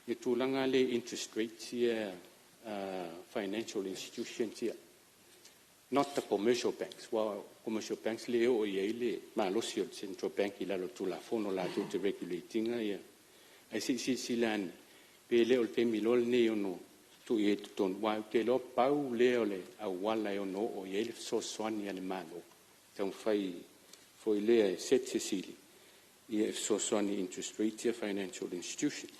le tulaga lea i interest rates ia a financial institutions ia, not the commercial banks aua o commercial banks lea e oo i ai le malosi o le Central Bank i lalo o le Tulafono latou te regulate ina ae se i silasila ane pe le o le taimi loa lenei e ono tuu i ai i totonu aua ou te iloa pau lea o le auala e ono oo i ai le fesoasoani a le Malo e taumafai foi lea e set se sili e fesoasoani i interest rates ia a financial institutions.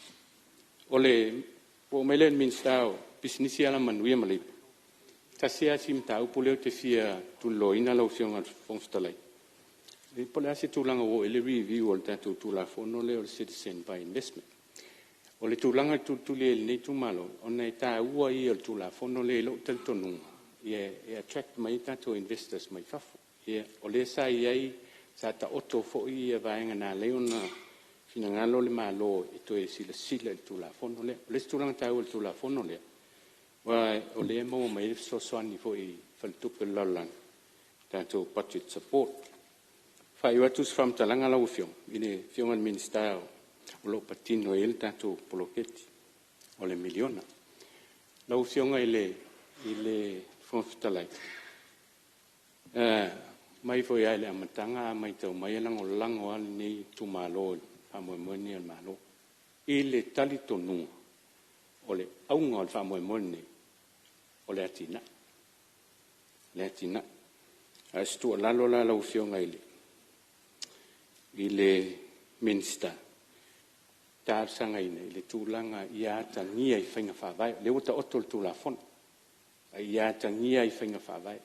Ona ou oo mai lea i le Minisita o Pisinisi, Alamanuia ma Leipa, e tasi lava si mataupu lea ou te fia tuliloaina lau Afioga i le Fofoga Fetalai, po o le a se tulaga ua oo i ai le review o le tatou Tulafono lea o le Citizen by Investment. O le tulaga e tulituli ai e lenei itumalo ona e taua ia o le Tulafono lea i lou talitonuga e attract mai ai tatou investors mai fafo. O lea sa i ai, sa taoto foi vaega na ala ai ona finagalo le Malo e toe silasila i le Tulafono lea. O le isi tulaga taua i le Tulafono lea, aua o lea e maua mai ai le fesoasoani foi i le Faletupe o le Lalolagi, tatou budget support. E faaiu atu se faamatalaga lau Afioga i le Afioga i le Minisita o lo o patino i ai le tatou poloketi o le miliona. Lau Afioga i le Fofoga Fetalai, mai foi lava i le amataga a maitau mai e lagolago lava lenei itumalo i le faamoemoe lenei o le Malo, i le talitonuga o le auga o le faamoemoe lenei o le atinae, o le atinae. A o se tuualalo la lau Afioga i le Minisita, e talosagaina i le tulaga ia atagia i faiga faavae, o lea ua taoto le Tulafono a ia atagia i faiga faavae.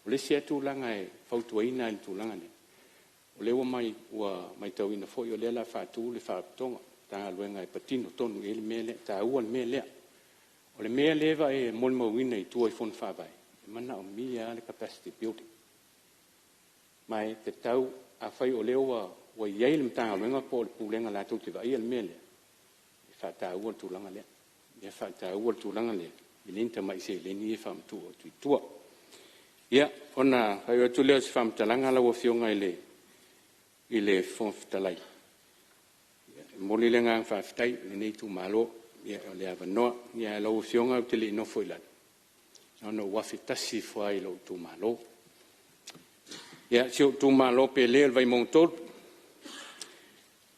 O le isi lava tulaga e fautuaina i le tulaga lea, o lea ua maitauina foi o lea o le a faatu le Faalapotopotoga, Matagaluega e patino tonu i ai le mea lea, e taua le mea lea. O le mea lea e molimauina i tua i fono faavae, e manaomia lava le capacity building. Ma e tatau, afai o lea ua i ai le Matagaluega po o le Pulega latou te vaaia le mea lea, e faataua le tulaga lea, e faataua le tulaga lea, e le o ni tamai seleni ia e faamatuu atu i tua. Ia, ona faaiu atu lea o se faamatalaga lau Afioga i le Fofoga Fetalai, e momoli le agaga faafetai o lenei itumalo mo le avanoa. Ae lau Afioga ou te le i nofo i lalo, na ona ou afe tasi ifo lava i lou itumalo. Ia, si ou itumalo pele o le Vaimauga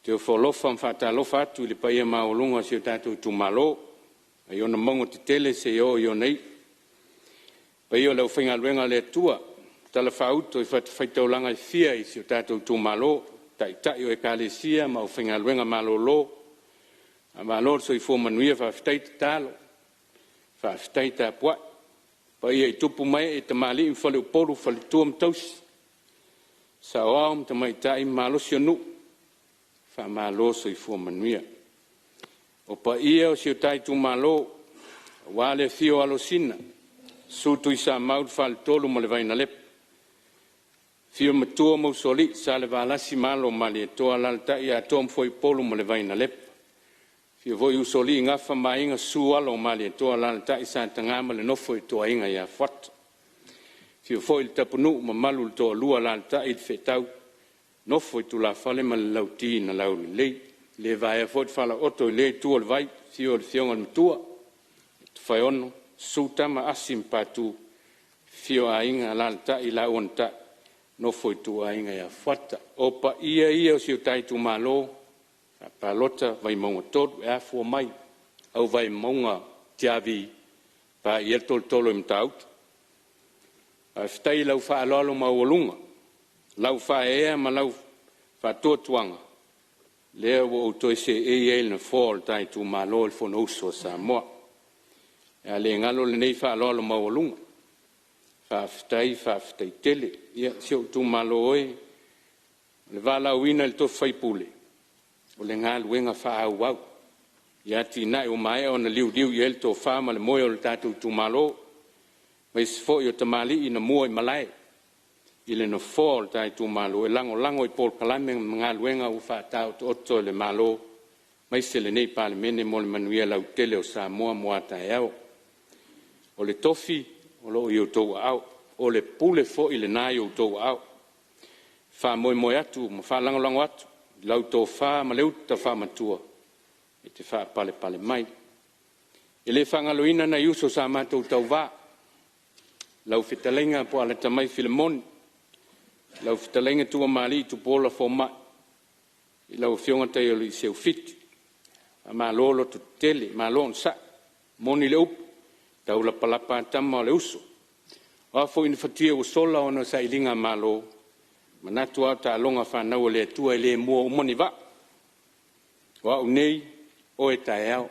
te ofo alofa ma faatalofa atu i le paia maualuga o si o tatou itumalo mai ona mauga tetele seia oo i ona i'u, paia o le aufaigaluega a le Atua o talafaauto i fatafaitaulaga e fia i si o tatou Itumalo, Taitai o Ekalesia ma aufaigaluega malolo, faamalo le soifua manuia faafetai tatalo, faafetai tapuai. Paia i tupu ma ee, tamalii ma faleupolu, faletua ma tausi, sa'oao ma tamaitai ma malosi o nuu, faamalo le soifua manuia. O paia o si o ta Itumalo aua le afio o Alosina, Susu Tuisamau, le Faletolu ma le Vainalepa, afio Matua ma Usoalii, Salevalasi ma Alo o Malietoa, alaalatai Atoa ma Fuaiupolu ma le Vainalepa, afifio foi Usoalii, Gafa ma Aiga, Susu Alo o Malietoa, alaalatai Sataga ma le Nofo a Ituaiga ia Fuata. Afio foi le Tapunuu, mamalu i le Toalua, alaalatai le Feetau Nofo a Tulafale ma le Lauti na Laulelei. E le vaea foi le falaooto i lea itu o le vai, afio le Afioga i le Matua ia Tofaeono, Susu Tama Asi ma Patu, Afifio Aiga, alaalatai laua na Tai, Nofo a Ituaiga ia Fuata. O paia ia o si o ta Itumalo Faapalota Vaimauga 3 e afua mai au Vaimauga tiavi e paia ai le tolotolo i Matautu. Faafetai i lau faaaloalo maualuga, lau faaeaea ma lau faatuatuaga lea ua ou toe seei ai i le nofoa o le ta Itumalo i le Fonousu a Samoa. O le a le galo lenei faaaloalo maualuga, faafetai faafetai tele. Ia si ou Itumalo e, o le valaauina i le tofi faipule o le galuega faaauau i atinae ua maea ona liuliu i ai le tofa ma le moe o le tatou Itumalo aemaise foi o tamalii na mua i malae i le nofoa o le ta Itumalo e lagolago i polokalame ma galuega ua faataotooto e le Malo aemaise lenei Palemene mo le manuia lautele o Samoa mo a taeao. O le tofi o lo o i outou aao, o le pule foi lena e i outou aao. E faamoemoe atu ma faalagolago atu i lau tofa ma le uta faamatua e te faapalepale mai. E le faagaloina nai uso sa matou tauva, lau Fetalaiga Puaalatamaia Filimoni, lau Fetalaiga Tuuamalii Tupuola Fomaa, lau Afioga Taialii Seufitu. Faamalo lototetele, malo onosai. E moni le upu, e taulapalapa a tama o le uso. O a foi ni fatia ua sola ona o sailigamalo, e manatu a o taaloga fanau a le Atua e le mua uma ni vaa. O a'u nei, oe taeao,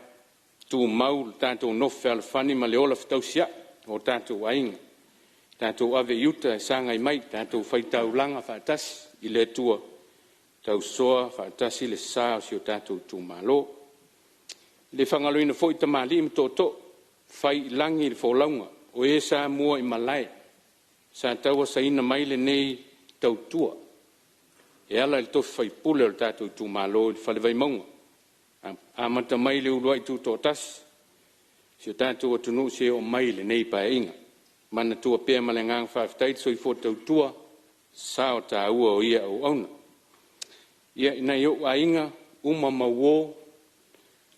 tumau lo tatou nofo fealofani ma le ola fetausia'i ma o tatou aiga. Tatou ave i uta e sagai mai, tatou faitaulaga faatasi i le Atua, tausoa faatasi le sa o si o tatou Itumalo. E le faagaloina foi tamalii ma tootoo ua fai i lagi le folauga, o e sa muaimalae sa tauasaina mai lenei tautua e ala i le tofi faipule o le tatou Itumalo i le Fale Vaimauga, amata mai le uluai tutoatasi o si o tatou atunuu seia oo mai i lenei Paeaiga. Manatua pea ma le agaga faafetai le soifua tautua ma sao taua o ia auauna. Ia nai ou aiga, uma ma uo,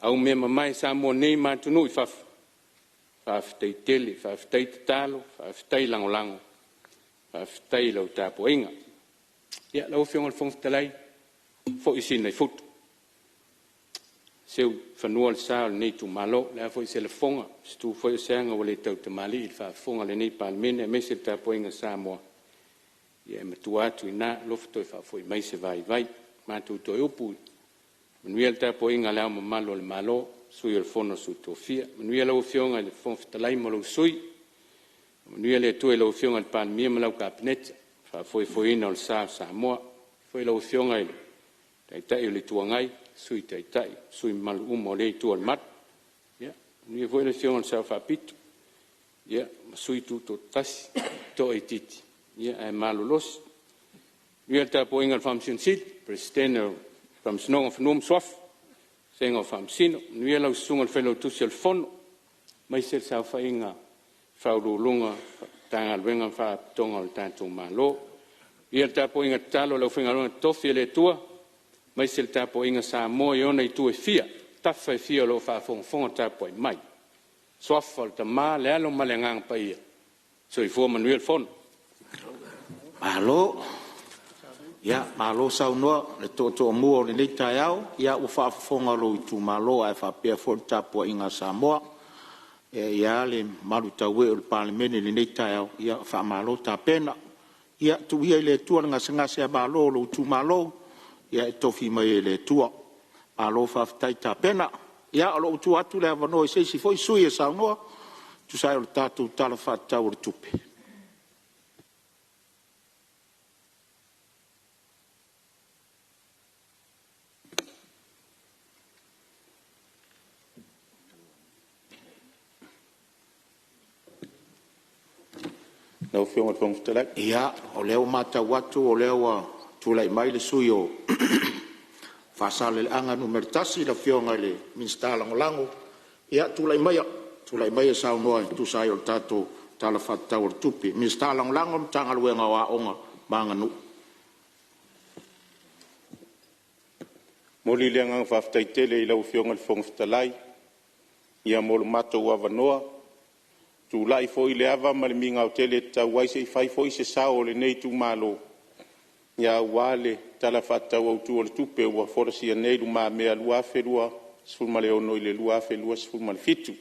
aumeamamae i Samoa nei ma atunuu i fafo, faafetai tele, faafetai tatalo, faafetai lagolago, faafetai i lau tapuaiga. Ia lau Afioga i le Fofoga Fetalai, foi Sina i futu, seu i fanua le sa o lenei Itumalo. O le a foi se lafoga, se tu foi ao se aga ua le tautamalii i le faafofoga a lenei Palemene aemaise le tapuaiga a Samoa, ia e matua atu i ina, alofa toe faafoi mai se vaivai. Matou toe upu, manuia le tapuaiga a Le Ao Mamalu o le Malo, Sui o le Fono a Sui Tofia, manuia lau Afioga i le Fofoga Fetalai ma lou Sui, faamanuia le Atua i lau Afioga i le Palemia ma lau Kapeneta i le faafoefoeina o le sa o Samoa. Faapea foi lau Afioga i le Taitai o le Itu Agai, Sui Taitai ma sui usufono mamalu uma o lea itu o le malu. Ia manuia foi le Afioga i le Sao Faapito ma Sui Tutoatasi, toaitiiti ae malolosi. Manuia le tapuaiga a le Faamasino Sili, Peresetene o le Faamasinoga o Fanua ma Suafa vasega o Faamasino. Manuia lau Susuga i le Failautusi o le Fono aemaise le saofaiga a Ofisa Sili o Pulega o Matagaluega ma Faalapotopotoga a le tatou Malo. Viia le tapuaiga tatalo a le aufaigaluega totofi a le Atua aemaise le tapuaiga a Samoa i ona itu e fia, tafa e fia o lo o faafogafoga tapuai mai. I le Suafa o le Tama le Alo ma le Agaga Paia. Soifua ma ia manuia le fono. Malo. Ia, malo saunoa le tootoomus o lenei taeao. Ia ua faafofoga lou itumalo ae faapea foi le tapuaiga a Samoa. E i ai lava le malutauee o le Palemene i lenei taeao, ia faamalo tapena. Ia tuu ia i le Atua le gasegase malo o lou itumalo e tofi mai e le Atua. Malo faafetai tapena. Ia o lo o ua tuu atu le avanoa i se isi foi sui usufono e saunoa e tusa ai o le tatou Tala Faatatau o le Tupe. Lau Afioga i le Fofoga Fetalai. Ia, o lea ua matau atu o lea ua tulai mai le sui usufono mo Faasaleleaga 1, le Afioga i le Minisita Lagolago. Ia, tulai maia e saunoa e tusa ai o le tatou Tala Faatatau o le Tupe, Minisita Lagolago o le Matagaluega o Aoga ma Aganuu. E momoli le agaga faafetai tele i lau Afioga i le Fofoga Fetalai mo lo matou avanoa. E tulai foi i le ava ma le migao tele e tatau ai se i fai foi se sao o lenei itumalo aua le Tala Faatatau Autu o le Tupe ua folasia nei i lumamea 2026/2027.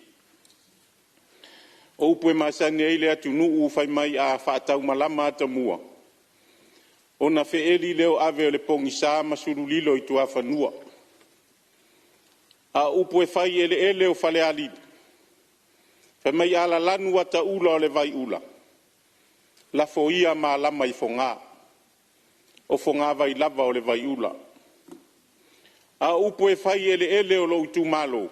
O upu e masani ai le atunuu fai mai a faataumalama atamua, ona feeli lea o ave o le pogisa ma sulu lilo i tuafanua. A o upu e fai i eleele o Falealili, fai mai a lalanu ataula o le vaiula, lafo ia malama i Fogaa, o fogavai lava o le vaiula. A o upu e fai i eleele o lou itumalo,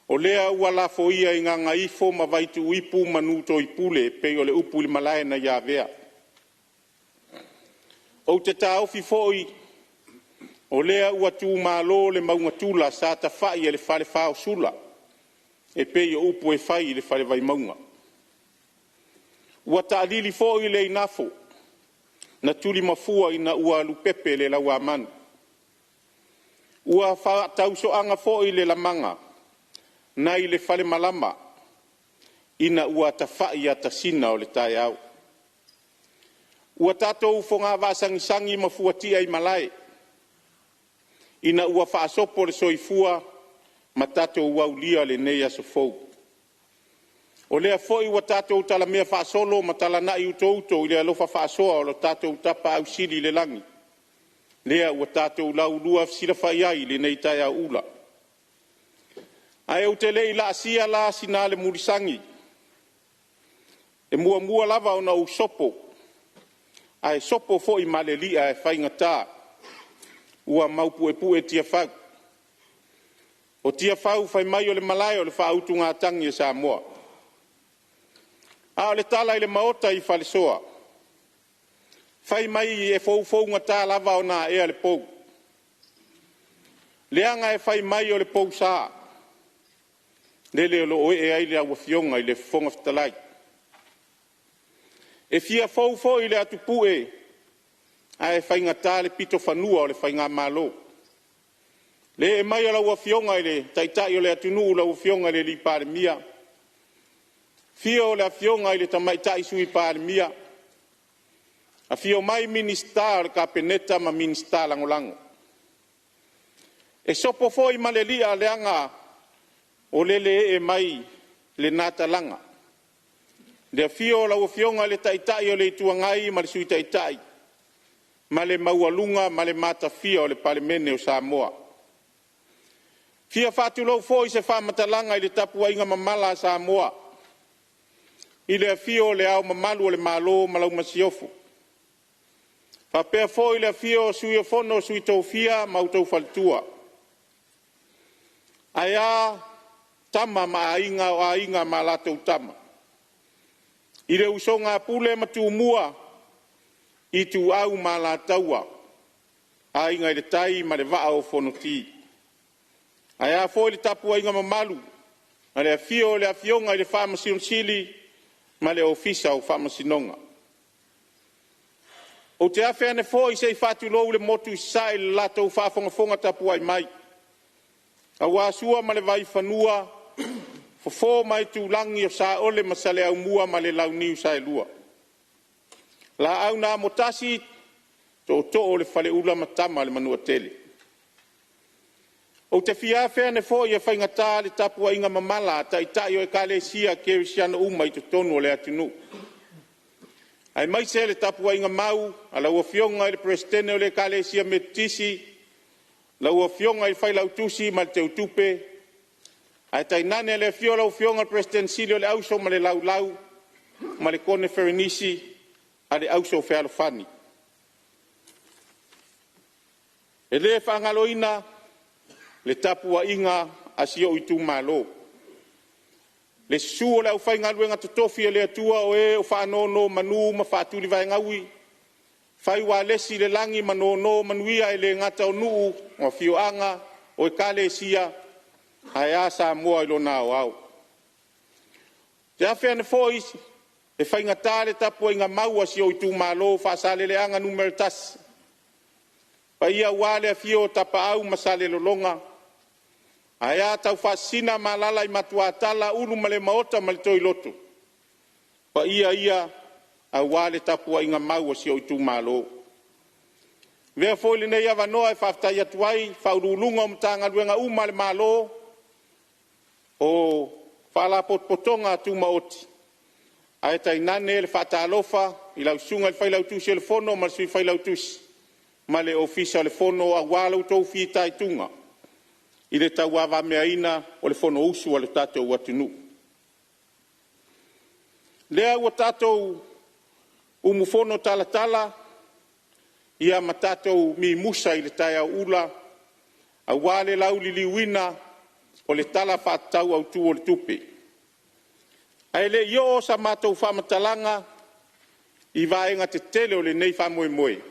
o lea ua lafoia i gagaifo ma vaituuipu ma nuu-toipule e pei o le upu i le malae nai Avea. Ou te taofi foi o lea ua tumalo le mauga tula sa tafai e le Falefa o Sula e pei o upu e fai i le Fale Vaimauga. Ua taalili foi le igafo na tulimafua ina ua lupepe le lauamanu. Ua faatausoaga foi le lamaga nai le falemalama ina ua tafai atasina o le taeao. Ua tatou fogavaa sagisagi ma fuatia i malae ina ua faasopo le soifua ma tatou aulia lenei aso fou. O lea foi ua tatou talamea faasolo ma talanai utouto i le alofa faasoa o lo tatou Tapaau Sili i le lagi, lea ua tatou laulua fesilafai ai i lenei taeao ula. Ae ou te le i laasia la sina alemulisagi, e muamua lava ona ou sopo, ae sopo foi ma le li'a e faigata ua maupuepue tiafau. O tiafau fai mai o le malae o le faautugatagi a Samoa. A o le tala i le Maota i Falesoa, fai mai e foufougata lava ona aea le pou, leaga e fai mai o le pousā, lele o lo o ee ai lau Afioga i le Fofoga Fetalai. E fia fou foi le atupue ae faigata le pitofanua o le faigamalo. Le ee mai o lau Afioga i le Taitai o le atunuu lau Afioga i le Palemia, afio le Afioga i le Tamaitai Sui Palemia, afio mai Minisita o le Kapeneta ma Minisita Lagolago. E sopo foi ma le li'a leaga o lele e ee mai lena talaga, le afio o lau Afioga i le Taitai o le Itu Agai ma le Sui Taitai ma le maualuga ma le matafia o le Palemene o Samoa. E fia faatulou foi i se faamatalaga i le tapuaiga mamala a Samoa i le afio o Le Ao Mamalu o le Malo ma lau Masiofo, faapea foi le afio o le Sui o le Fono a Sui Tofia ma outou faletua. Ae a Tama ma Aiga, o Aiga ma latou Tama, i le usoga a Pule ma Tumua, Ituau ma Alataua, Aiga i le Tai ma le Vaa o Fonoti. Ae a foi le tapuaiga mamalu i le afio o le Afioga i le Faamasino Sili ma le Ofisa o Faamasinoga. Ou te afe ane foi se i faatulou le motu i Sasae i le latou faafogafoga tapuai mai, aua Sua ma le Vaifanua, Fofo ma Aitulagi, o Saole ma Saleaaumua ma le Launiu Saelua. Laau na Amotasi, Tootoo o le Faleula ma Tama a le Manuatele. Ou te fia afe ane foi e faigata le tapuaiga mamala a Taitai o Ekalesia Kerisiano uma i totonu o le atunuu, aemaise le tapuaiga mau a lau Afioga i le Peresetene o le Ekalesia Metotisi, lau Afioga i le Failautusi ma le Teutupe, ae tainane le afio o lau Afioga i le Peresetene Sili o le Auso ma le Laulau ma le Koneferenisi a le Auso Fealofani. E le faagaloina le tapuaiga a si ou itumalo, le susu o le aufaigaluega totofi a le Atua o e o faanonomanu ma faatulivaegaui, fai ualesi i le lagi ma nonomanuia e le gata o nuu, o afioaga, o ekalesia, ae a Samoa i lona aoao. Ou te afe ane foi e faigata le tapuaiga mau a si ou itumalo o Faasaleleaga Nu.1, paia aua le afio o Tapaau ma Salelologa, ae a Taufaasisina ma alaala i Matuatala, Ulumalemaota ma le Toiloto. O paia ia aua le tapuaiga mau a si ou itumalo. Avea foi lenei avanoa e faafetai atu ai i Ofisa Sili o Pulega o Matagaluega uma a le Malo, o Faalapotopotoga Tumaoti, ae tainane le faatalofa i lau Susuga i le Failautusi o le Fono ma le Sui Failautusi ma le Ofisa o le Fono aua lo outou fitaituga i le tauavameaina o le Fonousu a le tatou atunuu. Lea ua tatou umufono talatala ma tatou mimusa i le taeao ula aua le lauliliuina o le Tala Faatatau Autu o le Tupe. Ae le i oo sa matou faamatalaga i vaega tetele o lenei faamoemoe, e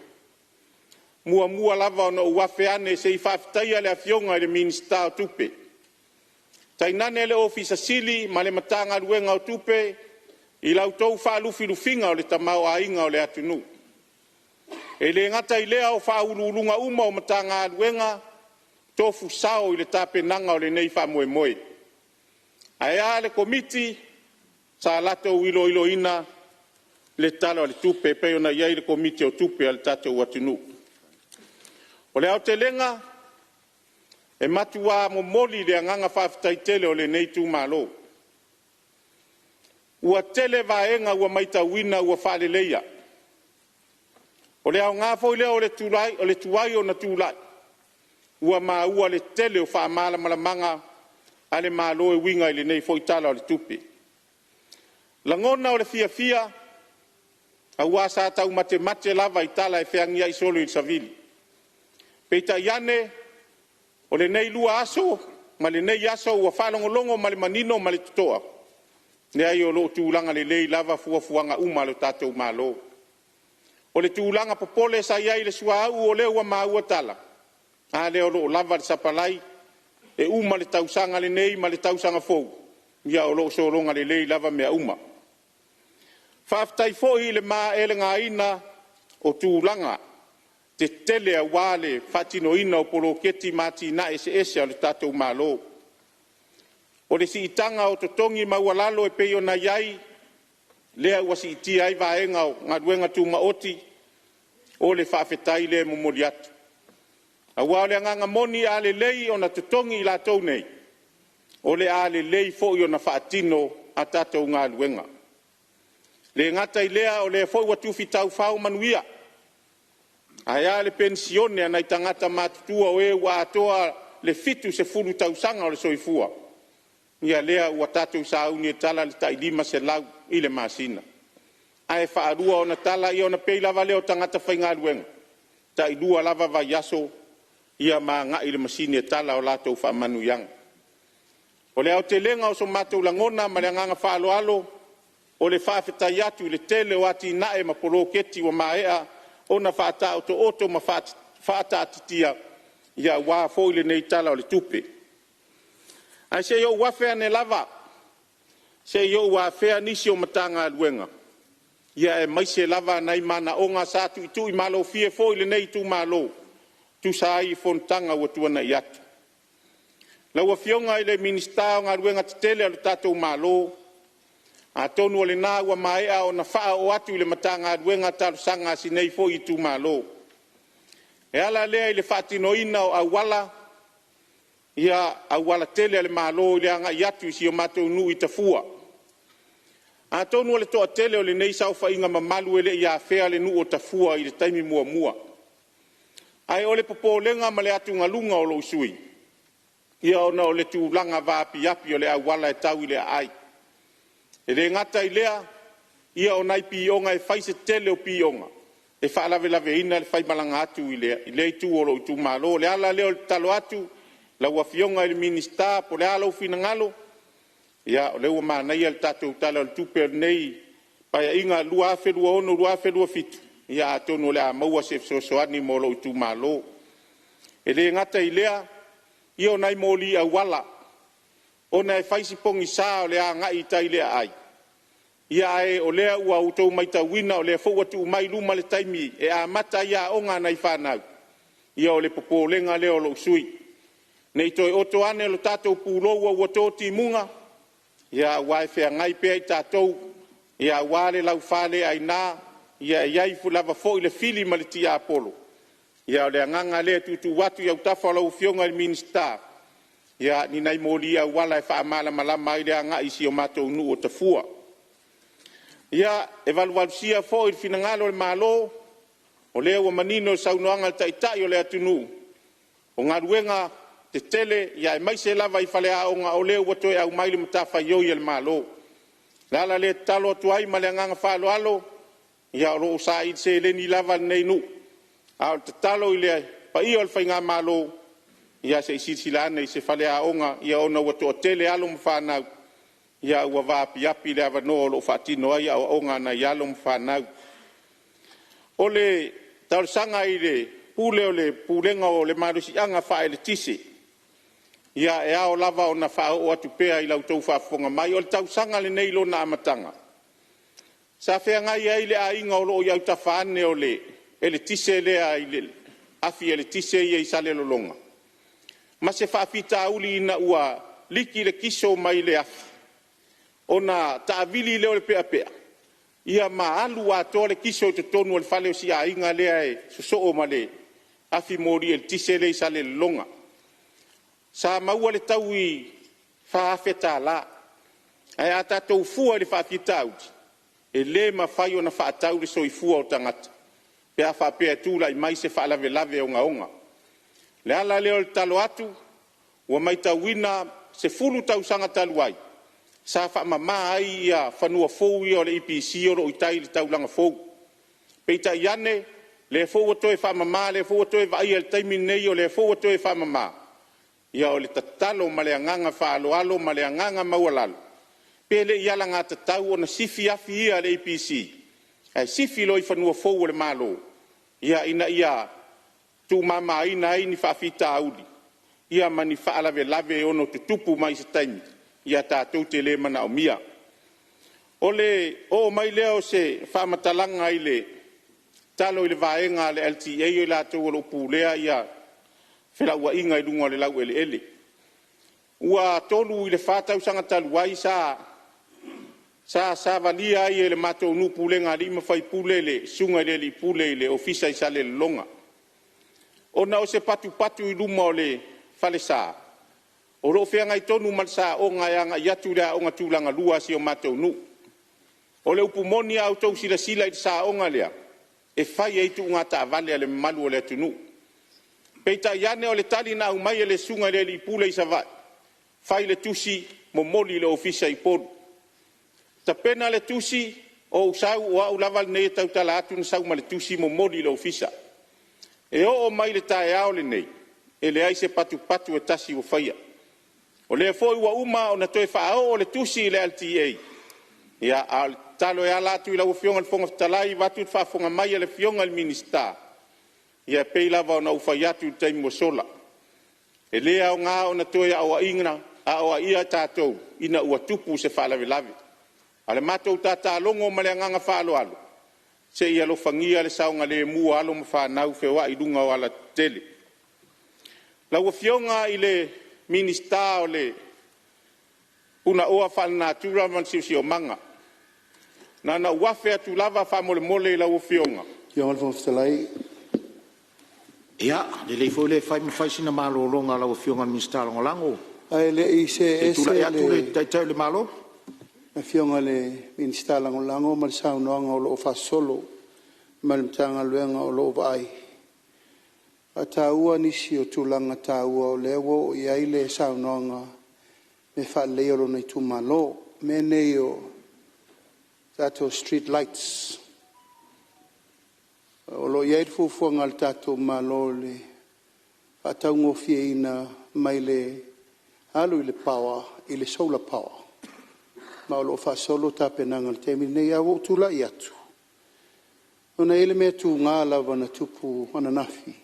muamua lava ona ou afe ane se i faafetaia le Afioga i le Minisita o Tupe, tainane le Ofisa Sili ma le Matagaluega o Tupe i la outou faalufilufiga o le tamaoaiga o le atunuu. E le gata i lea o Ofisa Sili o Pulega uma o Matagaluega, tofu sao i le tapenaga o lenei faamoemoe. Ae a le Komiti sa latou iloiloina le Tala o le Tupe e pei ona i ai le Komiti o Tupe a le tatou atunuu. O le aotelega, e matua momoli le agaga faafetai tele o lenei itumalo. Ua tele vaega ua matauina ua faaleleia. O le aoga foi lea o le tuai ona tulai, ua maua le tele o faamalamalamaga a le Malo e uiga i lenei foi Tala o le Tupe. Lagona o le fiafia, aua sa taumatemate lava i tala e feagiai solo i le savili. Peitai ane, o lenei 2 aso ma lenei aso ua faalogologo ma le manino ma le totoa, leai o lo o tulaga lelei lava fuafuaga uma a le tatou Malo. O le tulaga popole sa i ai i le suauu o lea ua maua tala, a lea o lo o lava le sapalai, e uma le tausaga lenei ma le tausaga fou, ia o lo o sologa lelei lava mea uma. Faafetai foi i le maeelegaina o tulaga tetele aua le faatinoina o poloketi ma atinae eseese a le tatou Malo. O le siitaga o totogi maualalo e pei ona i ai, lea ua siitia ai vaega o galuega tumaoti, o le faafetai lea e momoli atu. Aua o le agaga moni a lelei ona totogi i latou nei, o le a lelei foi ona faatino a tatou galuega. E le gata i lea o lea foi ua tufi taufao manuia, ae a le penisione a nai tagata matutua o e ua atoa le 70 tausaga o le soifua, ia lea ua tatou sauni e tala le tai $500 i le masina. Ae faalua ona tala ona pei lava lea o tagata faigaluega, e tai 2 lava vaiaso ma agai i le masini e tala a latou faamanuiaga. O le aotelega o so matou lagona ma le agaga faaaloalo, o le faafetai atu i le tele o atinae ma poloketi ua maea ona faataotooto ma faataatitia aua foi lenei Tala o le Tupe. Ae se i ou afe ane lava se i ou afea nisi o Matagaluega, aemaise lava nai manaoga sa tuitui malofie foi lenei itumalo e tusa ai i fonotaga ua tuanai atu. Lau Afioga i le Minisita o Galuega Tetele a le tatou Malo, atonu o lena ua maea ona faaoo atu i le Matagaluega talosaga a si nei foi itumalo. E ala lea i le faatinoina o auala, aualatele a le Malo i le agai atu i si o matou nuu i Tafua. Atonu o le toatele o lenei saofaiga mamalu e le i afea le nuu o Tafua i le taimi muamua. Ae o le popolega ma le atugaluga o lou sui usufono, ona o le tulaga vaapiapi o le auala e tau i le aai. E le gata i lea, o nai pioga e fai si tele o pioga e faalavelaveina le faimalaga atu i lea itu o lou itumalo. O le ala lea o le tatalo atu i lau Afioga i le Minisita po o le a lou finagalo, o lea ua manaia le tatou Tala o le Tupe o lenei Paeaiga 2026/2027, ia atonu o le a maua se fesoasoani mo lou itumalo. E le gata i lea, o nai moli auala, ona e fai si pogisa o le agai i tai i le aai, ae o lea ua outou matauina o lea foi ua tuu mai i luma le taimi e amata ai aoga a nai fanau, ia o le popolega lea o lou sui usufono, ne i toe oto ane lo tatou pulou ua to timuga, aua e feagai pea i tatou aua le laufa le aina, e i ai lava foi le fili ma le tiapolo. A o le agaga lea e tuutuu atu i autafa o lau Afioga i le Minisita, ni nai moli auala e faamalamalama ai le agai i si o matou nuu o Tafua. Ia, e valuvalusia foi le finagalo o le Malo, o lea ua manino le saunoaga a le Taitai o le atunuu, o galuega tetele aemaise lava i faleaoga, o lea ua toe aumai le matafaioi a le Malo. O le ala lea e tatalo atu ai ma le agaga faaaloalo, ia o lo o saili seleni lava lenei nuu. A o le tatalo i le paia o le faigamalo, ia se i silasila ane i se faleaoga ona ua toatele alo ma fanau, ae ua vaapiapi le avanoa o lo o faatino ai aoaoga a nai alo ma fanau. O le talosaga i le Pule o le Pulega o le Malosiaga Faaeletise, ia e ao lava ona faaoo atu pea i la outou faafofoga mai. O le tausaga lenei i lona amataga, sa feagai ai le aiga o lo o i autafa ane o le eletise lea i le afi eletise ia i Salelologa, ma se faafitauli ina ua liki le kiso mai le afi, ona taavili lea o le peapea ma alu atoa le kiso i totonu o le fale o si aiga lea e sosoo ma le afi moli eletise lea i Salelologa. Sa maua le taui e $4,000, ae a tatou fua i le faafitauli, e le mafai ona faatau le soifua o tagata pe a faapea e tulai mai se faalavelave ogaoga. O le ala lea o le tatalo atu, ua matauina i le 10 tausaga talu ai, sa faamama ai fanua fou ia o le EPC o lo o i tai i le taulaga fou. Peitai ane, o lea foi ua toe faamama, o lea foi ua toe vaaia i le taimi lenei o lea foi ua toe faamama. Ia o le tatalo ma le agaga faaaloalo ma le agaga maualalo, pe le i alagatatau ona sifi afi ia a le EPC ae sifi loa i fanua fou o le Malo, ina ia tuumamaina ai ni faafitauli ma ni faalavelave e ono tutupu mai i se taimi tatou te le manaomia. Ona oo mai lea o se faamatalaga i le tatalo i le vaega a le LTA, o i latou o lo o pulea felauaiga i luga o le laueleele. Ua 3 i le 4 tausaga talu ai sa savalia ai e le matou nuu, pulega a alii ma faipule le susuga i le alii pule i le ofisa i Salelologa, ona o se patupatu i luma o le falesa o lo o feagai tonu ma le saoga e agai atu i le aoga tulagalua a si o matou nuu. O le upu moni a outou silasila i le saoga lea, e fai ai tuuga taavale a le mamalu o le atunuu. Peitai ane o le tali na aumai e le susuga i le alii pule i Savaii, fai le tusi momoli i le ofisa i Upolu. Tapena le tusi, ou sau o au lava lenei e tautala atu na sau ma le tusi momoli i le ofisa. E oo mai i le taeao lenei, e leai se patupatu e tasi ua faia. O lea foi ua uma ona toe faaoo le tusi i le LTA, a o le tatalo e ala atu i lau Afioga i le Fofoga Fetalai, vaeatu le faafofoga mai a le Afioga i le Minisita, ia e pei lava ona ou fai atu i le taimi ua sola, e le aoga ona toe aoaia tatou ina ua tupu se faalavelave. A o le matou tatalogo ma le agaga faaaloalo, se i alofagia le saogalemu o alo ma fanau feoai i luga o alatetele. Lau Afioga i le Minisita o le Punaoa Faalenatura ma le Siosiomaga, na ona ou afe atu lava faamolemole i lau Afioga. Lau Afioga i le Fofoga Fetalai… Ia, lelei foi le fai ma fai sina malologa a lau Afioga i le Minisita Lagolago, Ae le i se see i tulai ese atu le le Taitai o le Malo. Afioga i le Minisita Lagolago ma le saunoaga o lo o faasolo ma le Matagaluega o lo o vaai, e faataua nisi o tulaga taua o lea ua oo i ai le saunoaga i le faaleleia o lona itumalo. O mea nei o tatou street lights. O lo o i ai le fuafuaga a le tatou Malo i le faataugofieina mai le alu i le power i le solar power, ma o lo o faasolo tapenaga i le taimi lenei. Ae ua ou tulai atu, ona e i ai le mea tuga lava na tupu ananafi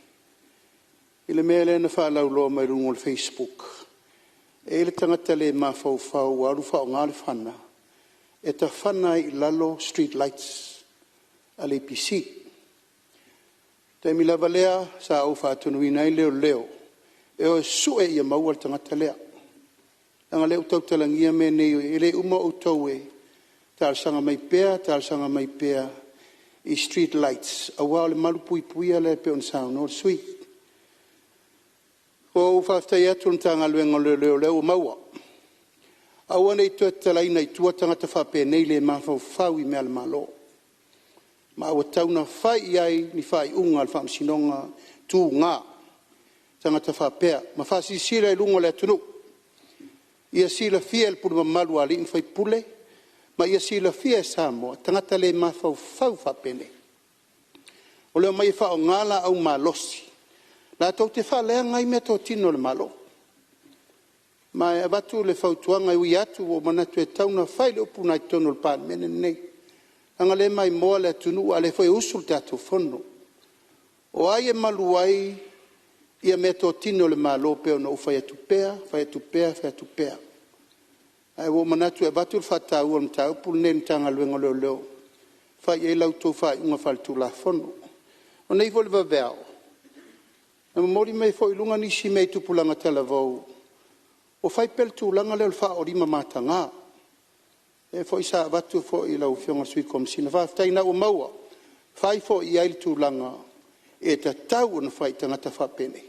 i le mea lea na faalauiloa mai luga o le facebook, e i ai le tagata le mafaufau ua alu faaaoga le fana e tafana ai i lalo street lights a le EPC. O le taimi lava lea sa ou faatonuina ai leoleo e o e sue ina ia maua le tagata lea, leaga o lea ua tautalagia mea nei, e le uma outou e talosaga mai pea, talosaga mai pea i street lights aua o le malupuipuia lea pei ona saunoa le sui usufono. Ua ou faafetai atu i le Matagaluega o Leoleo o lea ua maua, aua ne i toe tatalaina i tua tagata faapenei le mafaufau i mea a le Malo, ma ua tatau ona fai i ai ni faaiuga a le Faamasinoga tuga, tagata faapea ma faasilasila i luga o le atunuu. Ia silafia e le pule mamalu a alii ma faipule ma ia silafia e Samoa, tagata le mafaufau faapenei, o le omai e faaaoga laau malosi latou te faaleaga ai meatotino a le Malo. Ma e avatu le fautuaga, e ui atu ua ou manatu e tatau ona fai le upu lena i totonu o le Palemene lenei, leaga o lea e maimoa le atunuu a o lea foi e usu le tatou Fono. O ai e malu ai meatotino a le Malo pei ona ou fai atu pea, fai atu pea, fai atu pea. Ae ua ou manatu e avatu le faataua i le mataupu lenei i le Matagaluega o Leoleo e fai i ai la outou faaiuga faaletulafono. O nei foi i le vaveao, na momoli mai foi i luga nisi mea i tupulaga talavou ua fai pea le tulaga lea o le faaoo mataga, lea foi sa avatu foi i lau Afioga i le Sui Komesina. Faafetai o lena ua maua, fai foi i ai le tulaga e tatau ona fai i tagata faapenei,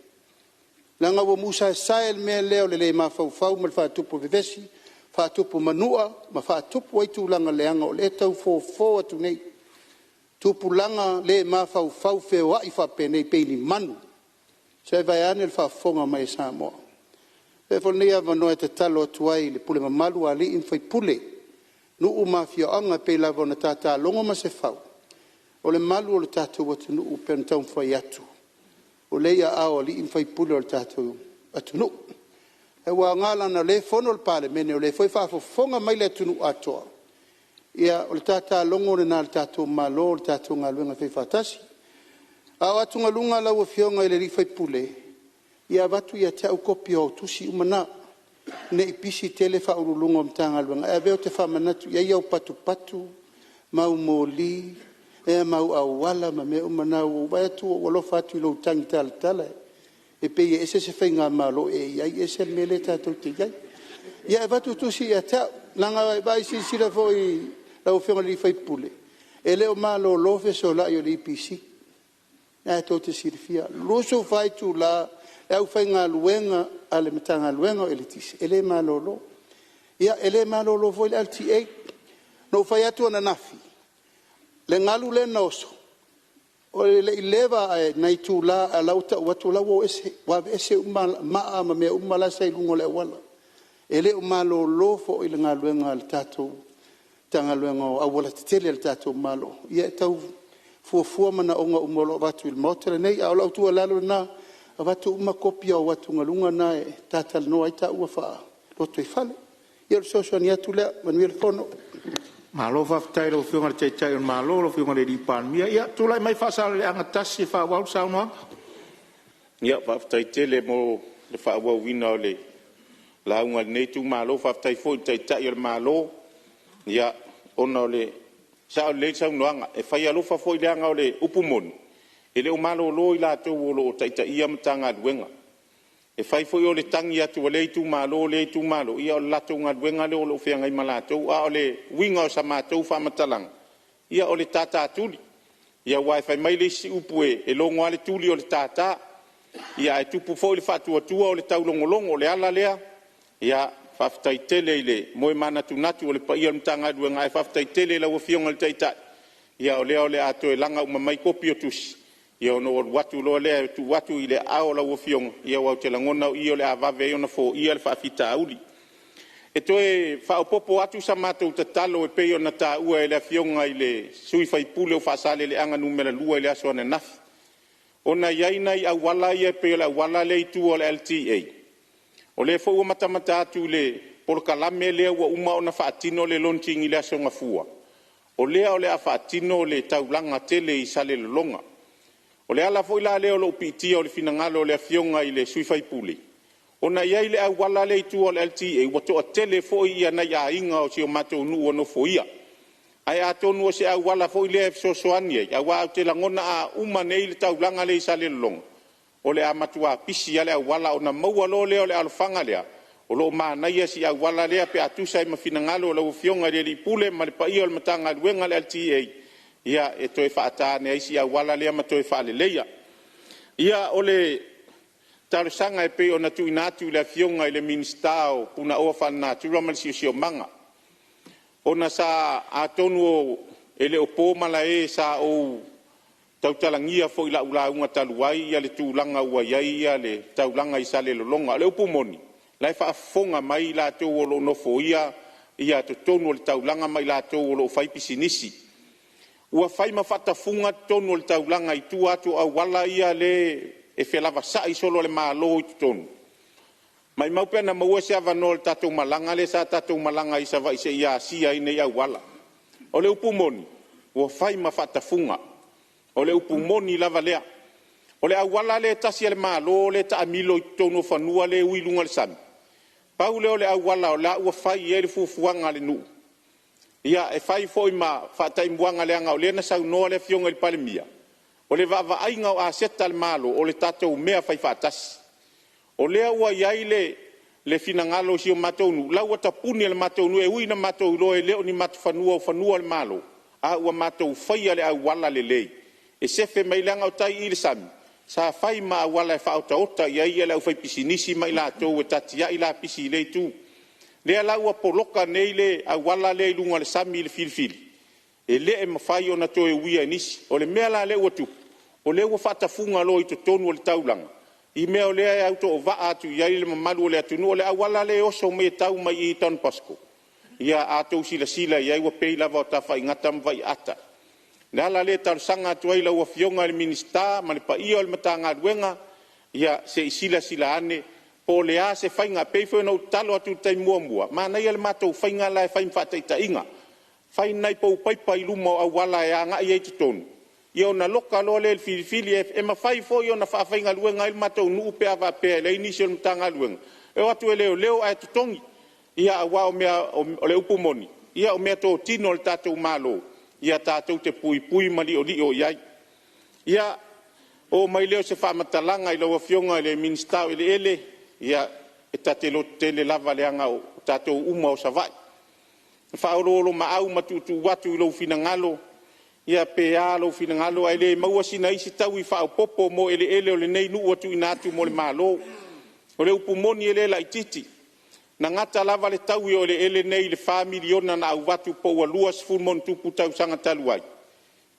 leaga ua musaesae le mea lea o le le mafaufau ma le faatupu vevesi, faatupu manua ma faatupu ai tulaga leaga o lea e tau fofo atu nei, tupulaga le mafaufau feoai faapenei pei ni manu, se vaeane le faafofoga mai a Samoa. Avea foi lenei avanoa e tatalo atu ai i le pule mamalu a alii ma faipule, nuu ma afioaga pei lava ona tata logo Masefau, o le malu o le tatou atunuu pei ona taumafai atu, o lea e i aao o alii ma faipule o le tatou atunuu. Ae ua aoga leaga o lea e fono le Palemene o lea foi e faafofoga mai le atunuu atoa, ia o le tata logo lena a le tatou Malo o le tatou galuega e faifaatasi. A o atugaluga lau Afioga i le sui usufono, ia avatu ia te au kopi o au tusi uma na, ne i pisi tele Ofisa Sili o Pulega o Matagaluega, ae avea ou te faamanatu i ai au patupatu ma au moli ma au auala ma mea uma na. Ua ou vaai atu ua ou alofa atu i lou tagitalatala, e pei e ese se faigamalo o e i ai ese le mea lea tatou te i ai. Ia e avatu tusi ia te au, leaga a silasila foi lau Afioga i le sui usufono, e le o malolo fesolai o le EPC, lena tou te silafia, 24 itula le aufaigaluega a le Matagaluega o Eletise e le malolo. Ia e le malolo foi le LTA. Na ou fai atu ananafi, le galu lea na oso, e le i leva ae nai itula ae o la e ua tau atu o la e ua o ese, ua aveese uma maa ma mea uma la sa i luga o le auala. E le o malolo foi le galuega a le tatou Matagaluega o Aualatetele a le tatou Malo e tau fuafua manaoga uma o lo o avatu i le Maota lenei. A o lau tuualalo lena, avatu uma kopi o au atugaluga na e ta talanoa ai taua faa-lotoifale. Ia o le fesoasoani atu lea. Manuia le fono. Malo faafetai i lau Afioga i le Taitai o le Malo lau Afioga i le Palemia. Ia, tulai mai Faasaleleaga 1 e faaauau le saunoaga. Faafetai tele mo le faaauauina o le lauga a lenei itumalo. Faafetai foi i le Taitai o le Malo ona o le… E sao lelei le saunoaga, e fai alofa foi leaga o le upu moni, e le o malolo i latou o lo o taitaia Matagaluega. E fai foi o le tagi atu a lea itumalo lea itumalo, ia o le latou galuega lea o lo o feagai ma latou. A o le uiga o sa matou faamatalaga, ia o le tātātuli. Aua fai mai le isi upu e logo lava le tuli o le tātā. Ia ae tupu foi le faatuatua o le taulogologo. O le ala lea, ia faafetai tele i le moe manatunatu o le paia o le Matagaluega, ae faafetai tele i lau Afioga i le Taitai, ia o lea o le a toe laga uma mai kopi o tusi, ia ona ou alu atu loa lea e tuu atu i aao o lau Afioga, aua ou te lagona o i o le a vave ai ona foia le faafitauli. E toe faaopoopo atu sa matou tatalo e pei ona taua e le Afioga i le sui usufono o Faasaleleaga 2 i le aso ananafi, ona e i ai nai auala ia pei o le auala lea i tua o le LTA, o lea foi ua matamata atu i le polokalame lea ua uma ona faatino le launching i le aso Gafua, o lea o le a faatino le taulaga tele i Salelologa. O le ala foi la lea o lou piitia o le finagalo o le Afioga i le sui usufono, ona e i ai le auala lea i tua o le LTA, ua toatele foi nai aiga o si o matou nuu ua nofoia. Ae atonu o se auala foi lea e fesoasoani ai, aua ou te lagona a uma nei le taulaga lea i Salelologa, o le a matua pisi lava le auala, ona maua loa lea o le alofaga lea, o lo o manaia si auala lea pe a tusa ai ma finagalo o lau Afioga i le Ofisa Sili o Pulega ma le paia o le Matagaluega a le LTA, ia, e toe faata ane ai si auala lea ma toe faaleleia. Ia, o le talosaga e pei ona tuuina atu i le Afioga i le Minisita o Punaoa Faalenatura ma le Siosiomaga, ona sa… atonu e le o po malae, sa ou tautalagia foi i lau lauga talu ai le tulaga ua i ai le taulaga i Salelologa. O le upu moni, o la e faafofoga mai i latou o lo o nofoia totonu o le taulaga ma i latou o lo o faipisinisi. Ua fai ma faatafuga totonu o le taulaga i tua atu o auala ia e felavasai solo e le Malo i totonu. Maumau pe ana maua se avanoa i le tatou malaga lea sa tatou malaga ai i Savaii se i asia ai nei auala. O le upu moni, ua fai ma faatafuga. O le upu moni lava lea. O le auala lea e tasi a le Malo lea e taamilo i totonu o fanua lea e ui i luga o le sami, pau lea o le auala o la ua fai i ai le fuafuaga a le nuu, ia e fai foi ma faataimuaga leaga o lea na saunoa le Afioga i le Palemia, o le vaavaaiga o aseta a le Malo, o le tatou mea faifaatasi. O lea ua i ai le finagalo o si o matou nuu, o la ua tapuni e le matou nuu, e ui ina matou iloa e le o ni matou fanua o fanua o le Malo, a ua matou faia le auala lelei e sefe mai ai, leaga o tai i i le sami, sa fai ma auala e faaotaota i ai le aufaipisinisi ma i latou e tatiai lapisi i lea itu. O lea la ua poloka nei le auala lea i luga o le sami i le filifili, e le mafai ona toe uia e nisi. O le mea la lea ua tupu, o lea ua faatafuga loa i totonu o le taulaga, i mea o lea e autovaa atu i ai le mamalu o le atunuu. O le auala lea e oso mai e tau mai i Don Bosco, ia a outou silasila i ai ua pei lava o Tafaigata ma Vaiaata. O le ala lea e talosaga atu ai i lau Afioga i le Minisita ma le paia o le Matagaluega, ia se i silasila ane po o le a se faiga. E pei foi ona ou tatalo atu i le taimi muamua, manaia le matou faiga la e fai ma faataitaiga, fai ni nai pou paipa i luma o auala e agai ai i totonu, ia ona loka loa lea i le filifili. E mafai foi ona faafaigaluega ai le matou nuu pe a faapea e leai nisi o le Matagaluega, e o atu e leoleo ae totogi. Aua o le upu moni, o meatotino a le tatou Malo, ia tatou te puipui ma liolio i ai. Ia, oo mai lea o se faamatalaga i lau Afioga i le Minisita o Eleele, ia, e ta te lototele lava leaga o tatou uma lava o Savaii. E faaoloolomaau ma tuutuu atu i lou finagalo, ia pe a lou finagalo ae le maua sina isi taui faaopoopo mo eleele o lenei nuu ua tuuina atu mo le Malo. O le upu moni e le laitiiti, na gata lava le taui o eleele nei i le $4 miliona na avatu po ua 20+ tausaga talu ai,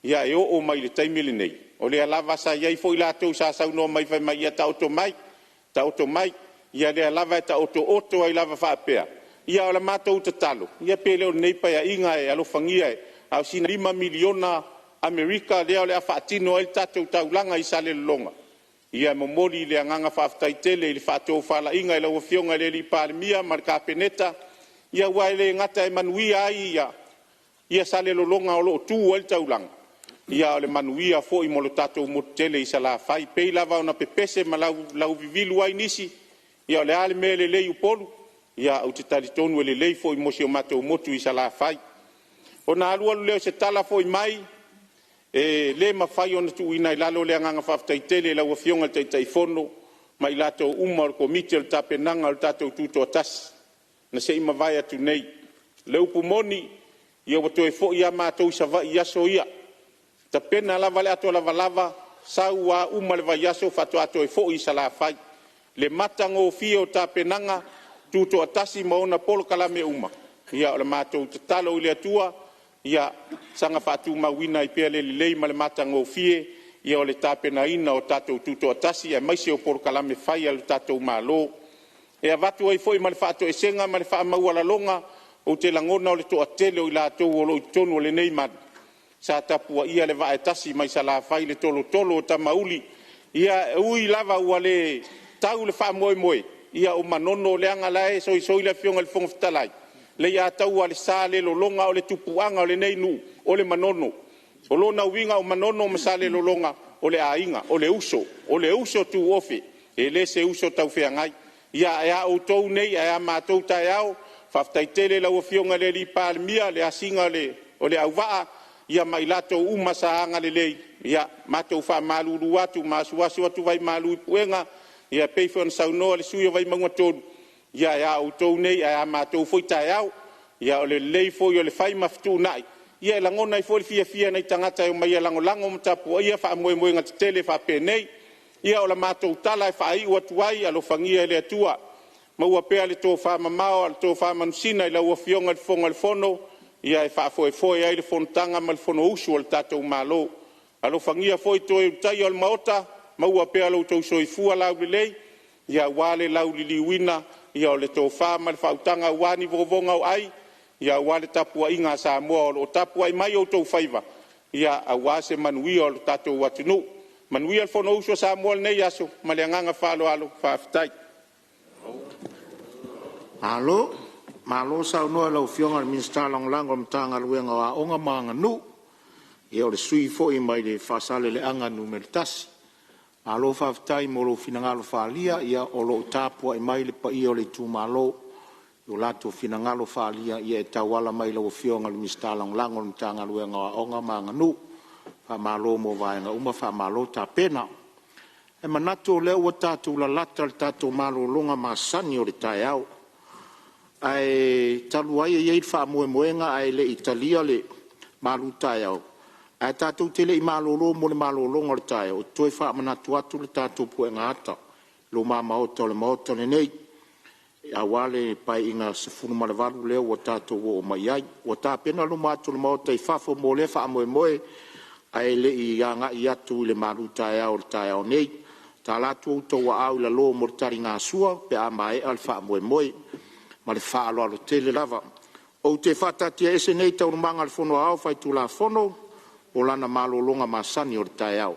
ia e oo mai i le taimi lenei, o lea lava sa i ai foi latou sa saunoa mai fai mai, ia taoto mai, taoto mai, ia lea lava e taotooto ai lava faapea. Ia a o le matou tatalo, ia pe le o lenei Paeaiga e alofagia, a o sina $5 miliona Amerika lea o le a faatino ai le tatou taulaga i Salelologa. Ia e momoli le agaga faafetai tele i le faatofalaiga i lau Afioga i le Palemia ma le Kapeneta, aua e le gata e manuia ai Salelologa o lo o tu ai le taulaga, a o le manuia foi mo le tatou motu tele i Salafai. E pei lava ona pepese ma lauvivilu ai nisi, ia o le a le mea e lelei i Upolu, ia ou te talitonu e lelei foi mo si o matou motu i Salafai. Ona alu alu lea o se tala foi mai, e le mafai ona tuuina i lalo le agaga faafetai tele i lau Afioga i le Taitaifono ma i latou uma o le Komiti o le tapenaga o le tatou Tutoatasi na se i mavae atu nei. O le upu moni, ia ua toe foi lava matou i Savaii i aso ia, e tapena lava le ato lavalava, sau lava uma le vaiaso faatoa toe foi i Salafai. Le matagofie o tapenaga, tutoatasi ma ona polokalame uma, ia o le matou tatalo i le Atua, ia saga faatumauina ai pea le lelei ma le matagofie o le tapenaina o tatou tutoatasi aemaise o polokalame fai a le tatou Malo. E avatu ai foi ma le faatoesega ma le faamaualaloga, ou te lagona o le toatele o i latou o lo o i totonu o lenei malu, sa tapuaia le vaa e tasi mai Salafai, le tolotolo o Tamauli. Ia e ui lava ua le tau le faamoemoe, ia o Manono leaga o la e soisoi le Afioga i le Fofoga Fetalai, Leiataua o le Salelologa o le tupuaga o lenei nuu, o le Manono. O lona uiga o Manono ma Salelologa, o le aiga, o le uso, o le uso tuofe, e le se uso taufeagai. Ia ae a outou nei ae a matou taeao, faafetai tele i lau Afioga i le Palemia i le asiga o le auvaa ia ma i latou uma sa agalelei, ia matou faamalulu atu ma asuasu atu vaimalu i puega e pei foi ona saunoa le sui usufono o Vaimauga 3, ia e a outou nei ae a matou foi taeao. Ia o le lelei foi o le fai ma fetuunai, ia e lagona ai foi le fiafia e nai tagata e omai e lagolago ma tapuaia faamoemoega tetele faapenei. Ia o le matou tala e faaiu atu ai, alofagia e le Atua maua pea le tofamamao a o le tofa manusina i lau Afioga i le Fofoga o le Fono e faafoefoe ai le fonotaga ma le fonousu a le tatou Malo. Alofagia foi toe ulutaia o le Maota, maua pea lo outou soifua laulelei aua le lauliliuina o le tofa ma le faautaga aua ni vovoga o ai, aua le tapuaiga a Samoa o lo o tapuai mai outou faiva aua se manuia o le tatou atunuu. Manuia le Fonousu a Samoa i lenei aso. Ma le agaga faaaloalo. Faafetai. Malo, malo saunoa i lau Afioga i le Minisita Lagolago o le Matagaluega o Aoga ma Aganuu. Ia o le sui usufono foi mai le Faasaleleaga Nu.1. Malo faafetai mo lou finagalo faaalia, o lo o tapuai mai le paia o le itumalo i o latou finagalo faaalia e tauala mai i lau Afioga i le Minisita Lagolago o le Matagaluega o Aoga ma Aganuu. Faamalo mo vaega uma, faamalo tapena. E manatu o lea ua tatou lalata i le tatou malologa masani o le taeao. Ae talu ai e i ai le faamoemoega ae le i talia le malutaeao, ae tatou te le i malolo mo le malologa o le taeao, ou te toe faamanatu atu le tatou puega ata i luma maota o le Maota lenei aua le Paeaiga 18 lea ua tatou oo mai ai. Ua tapena luma atu o le Maota i fafo mo lea faamoemoe, ae le i agai atu i le malutaeao i le taeao nei. Tatalo atu o outou aao i lalo mo le taligasua pe a maea le faamoemoe. Ma le faaaloalo tele lava. Ou te faataatiaese nei Taualumaga a le Fono Aoao Faitulafono mo lana malologa masani o le taeao.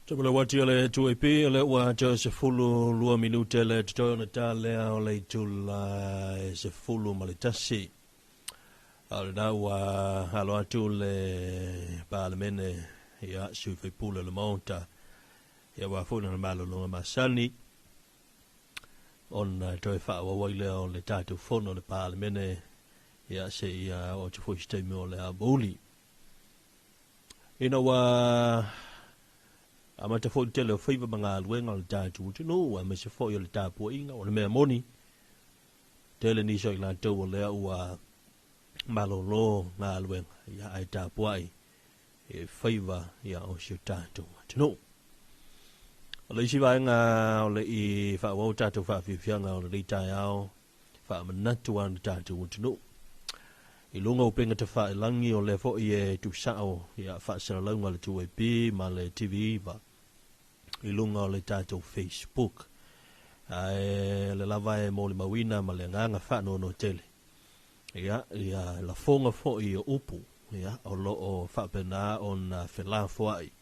Tamalawati o le 2AP, o le ua toe 12 minute le totoe ona ta lea o le itula e 11. A o lena ua alo atu le Palemene, ia, sui faipule o le Maota, ia ua foi na malologa masani ona toe faaauau ai lea o le tatou fono o le Palemene, ia se ia o te foi se taimi o le aoauli. Ina ua amata foi le tele o faiva ma galuega o le tatou atunuu, aemaise foi o le tapuaiga, o le mea moni, tele nisi o i latou o lea ua malolo galuega, ia ae tapuai e faiva ia o si o tatou atunuu. O le isi vaega o le i faaauau tatou faafiafiaga o lenei taeao, faamanatu a le tatou atunuu i luga o upega tafailagi, o lea foi e tuusao ia faasalalauga le 2AP ma le TV9 i luga o le tatou Facebook. Ae le lava e molimauina ma le agaga faanoanoa tele ia ia lafoga foi o upu ia o loo faapena ona felafoai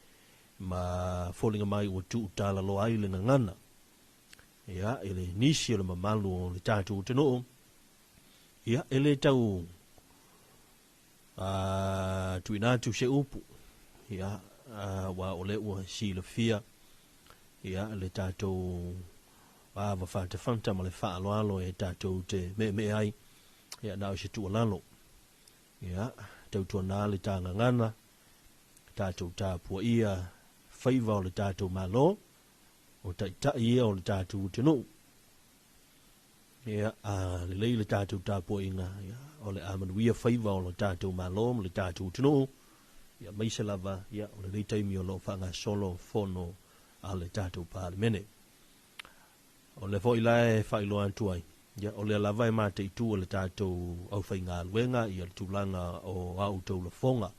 ma foliga mai ua tuutalaloa ai le gagana ia i le nisi o le mamalu o le tatou atunuu, ia e le tau tuuina atu se upu ia ua o lea ua silafia ia le tatou ava fatafata ma le faaaloalo e tatou te meemee ai. Ia na o se tuualalo, ia tautuana le tagagana tatou tapuaia faiva o le tatou Malo, o taitai ia o le tatou atunuu. Ia a lelei le tatou tapuaiga, ia o le a manuia faiva o le tatou Malo ma le tatou atunuu, ia maise lava ia o lenei taimi o loo faagasolo fono a le tatou Palemene. O le foi la e faailoa atu ai, ia o lea lava e mataitu o le tatou aufaigaluega ia le tulaga o a outou lafoga.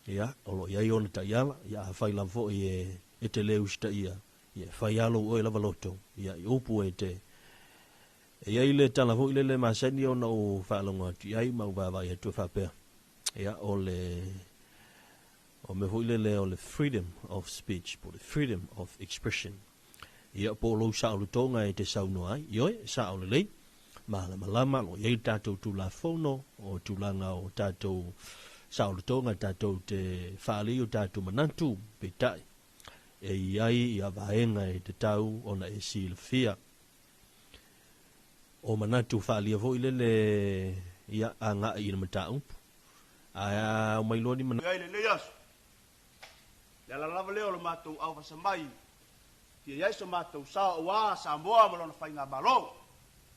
Ia o loo i ai ona taiala, ia afai lava foi e te le usitaia, ia e fai alo oe lava loto, ia i upu e te e iai le tala foi lele masani ona ou faalogo atu i ai ma ou vaavaai atu e faapea, ia o le o mea foi lele o le freedom of speech po le freedom of expression, ia po o lou saolotoga e te saunoa ai, ioe, sao lelei, malamalama lo i ai le tatou Tulafono o tulaga o tatou saolotoga tatou te faalei o tatou manatu. Peitai e i ai ia vaega e tatau ona e silafia o manatu faalia foi lele ia agai i le mataupu ae a omai loa ni manatu ai lenei aso. Le ala lava lea o le matou auvasa mai fia i ai so matou sao aua Samoa ma lona faigamalo.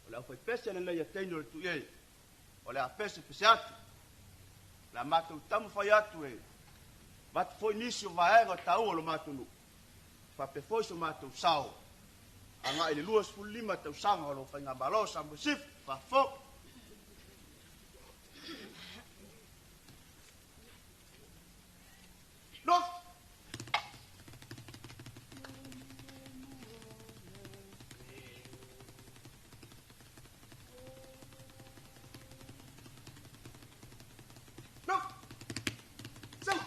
O le aufaipese lenei a teine o le Tuiei, o le a pesepese atu. O le a matou taumafai atu e avatu foi nisi o vaega taua o le matou nuu, faapea foi so matou sao agai i le 25 tausaga o lou faigamalo Samoa Sisifo. Faafofoga. Nofo. Nofo. Sama.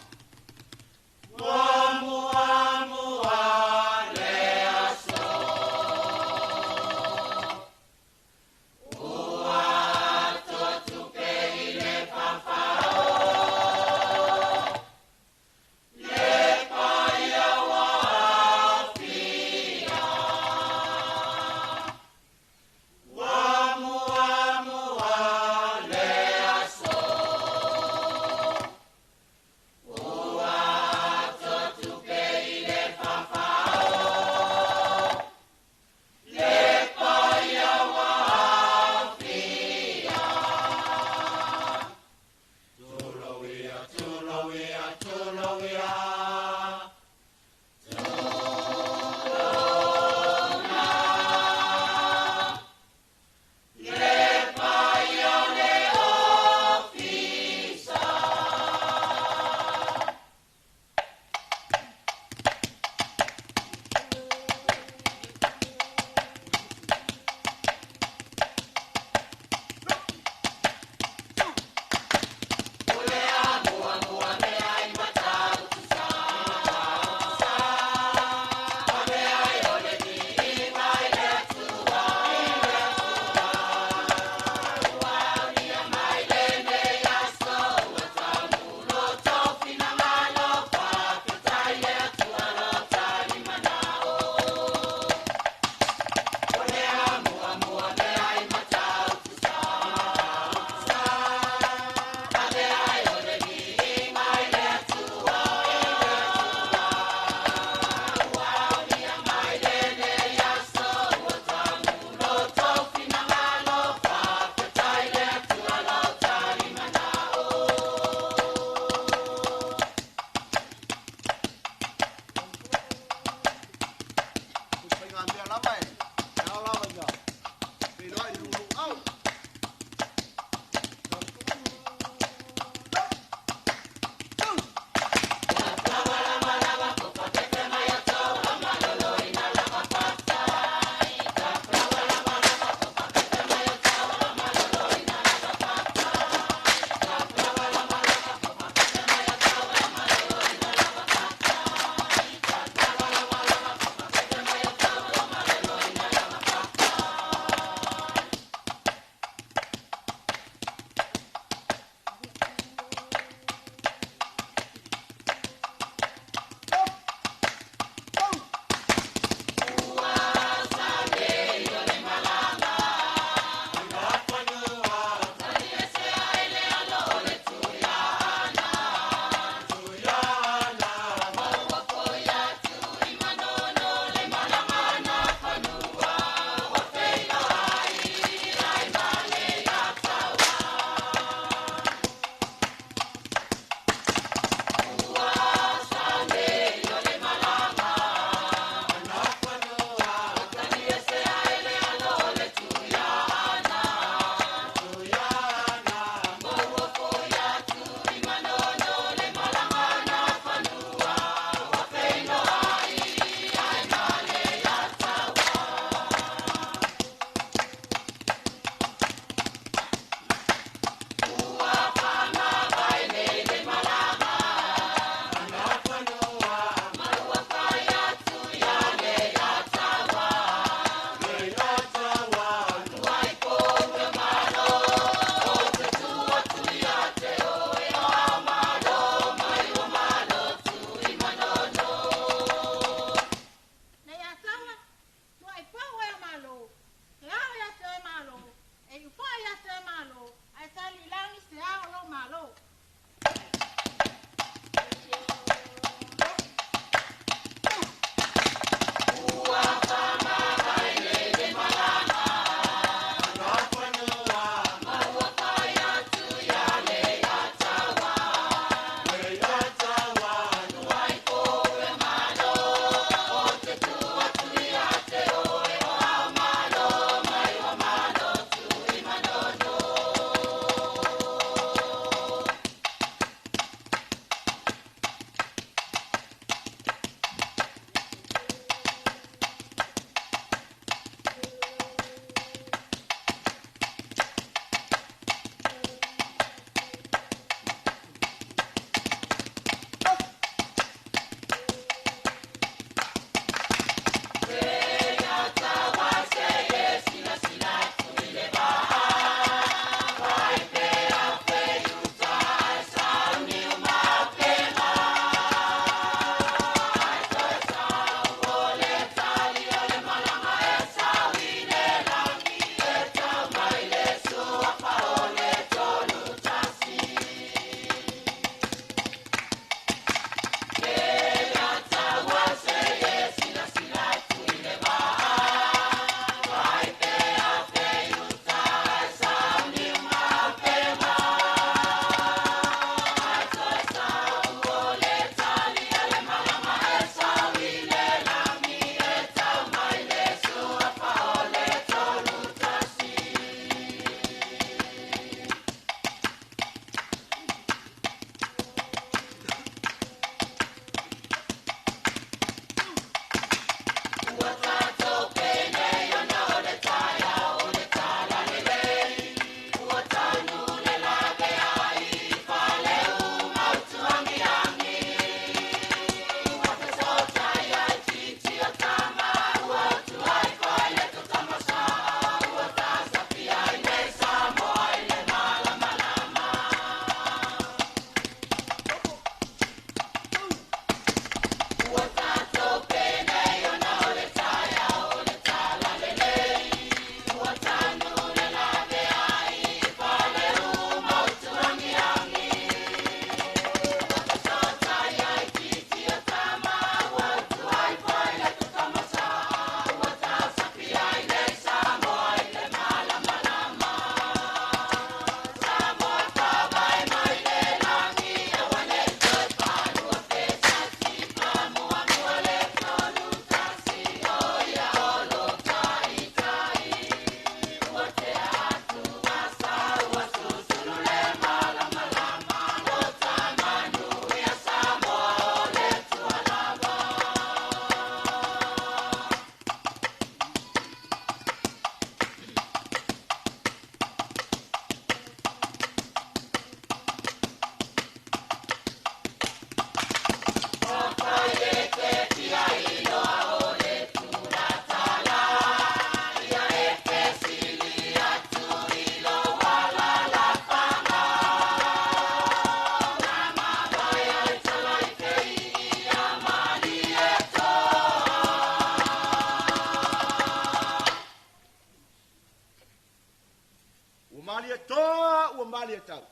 tau.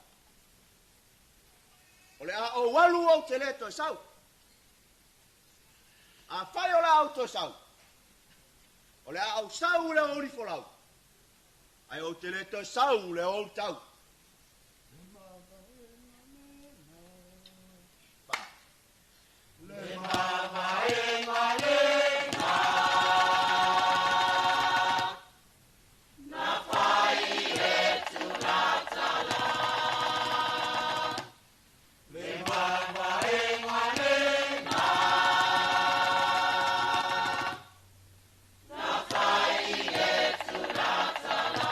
O le a ou alu ou te lē toe sau. Afai o le a ou toe sau, o le a ou sau i le aoauli folau, ae ou te lē toe sau i le aoauli tau. Le mavaega lena na fai i le tulatala. Le mavaega lena na fai i le tulatala.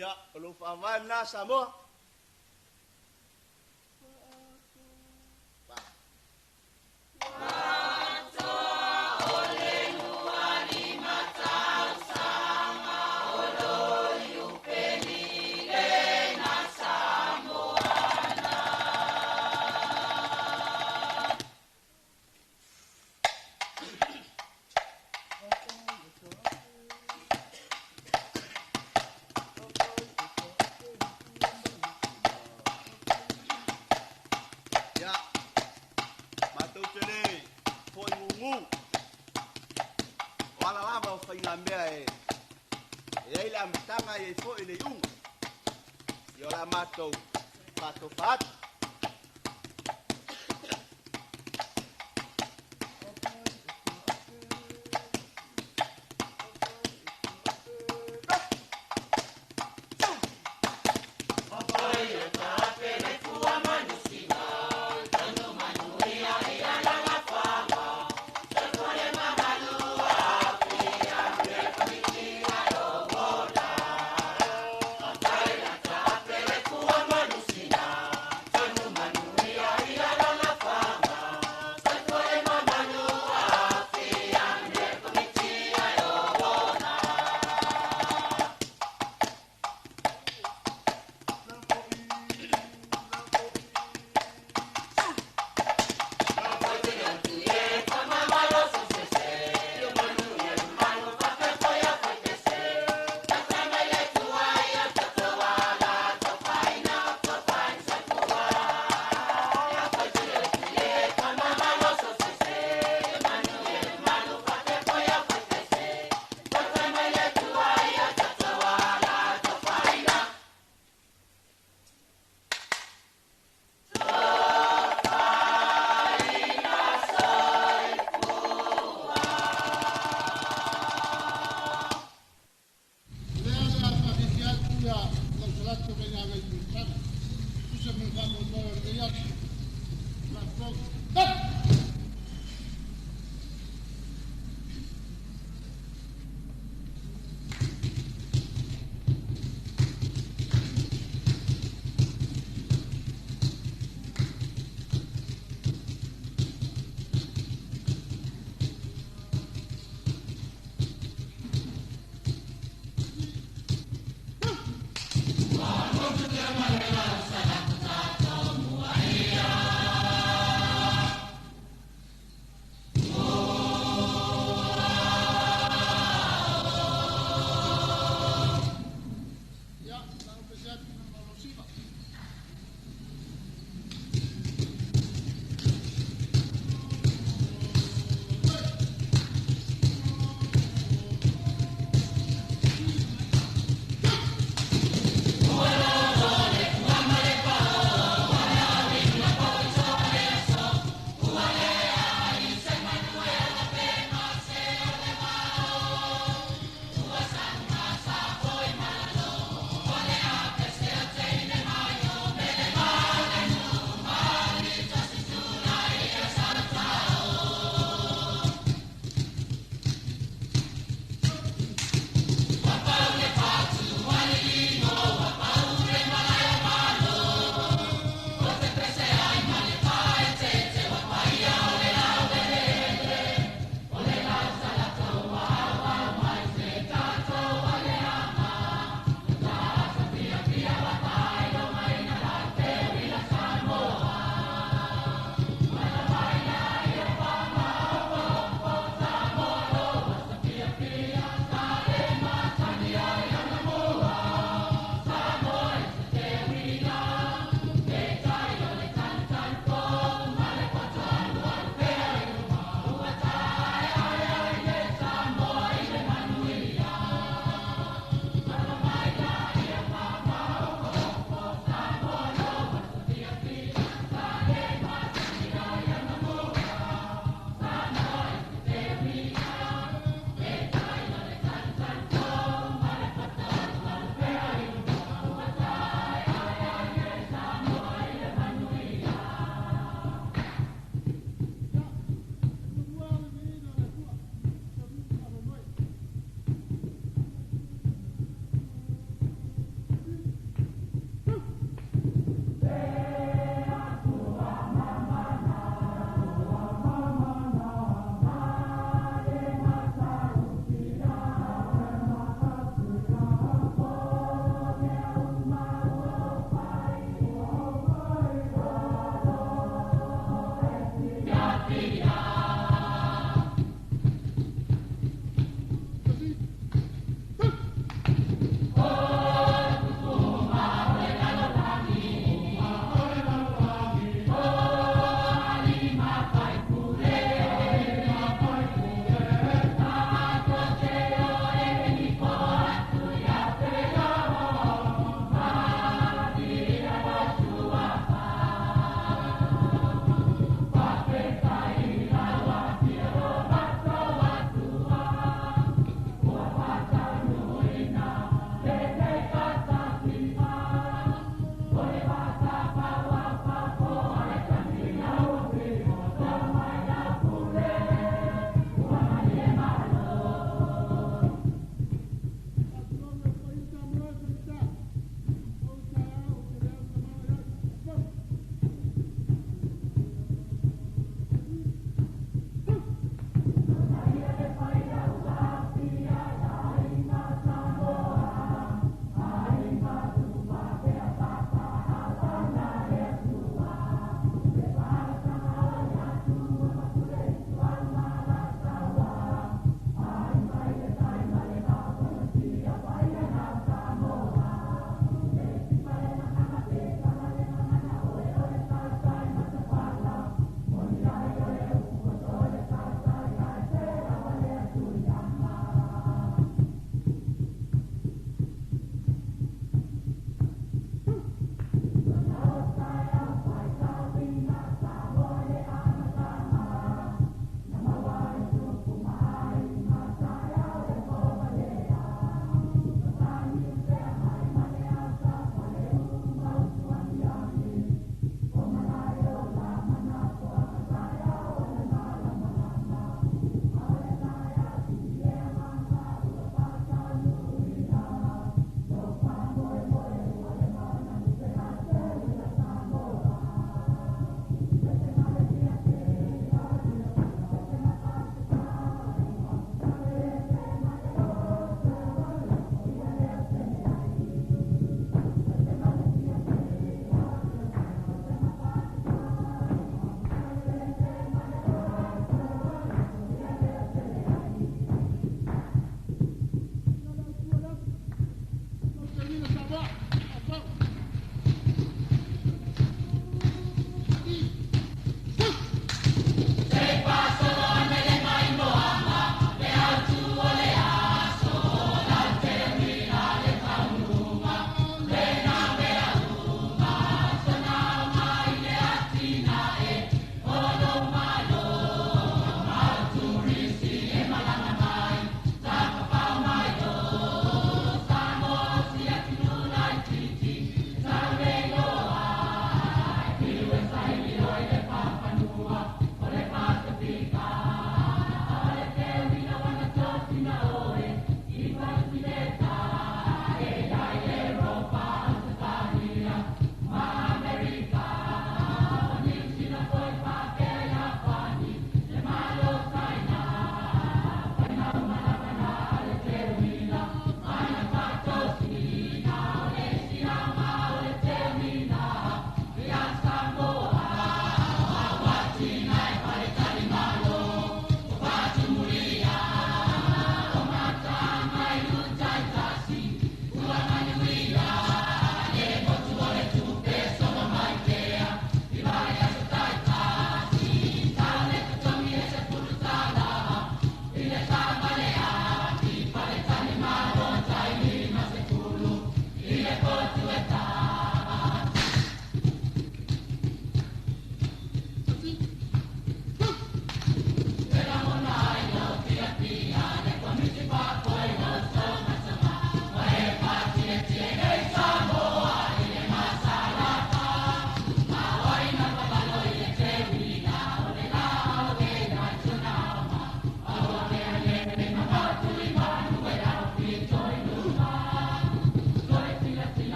Ia, o lou faavae lena Samoa. Ia, matou te le foi gugu. O ala lava o faigamea e e ai le amataga e ai foi le iuga. Ia o le a matou faatofa atu.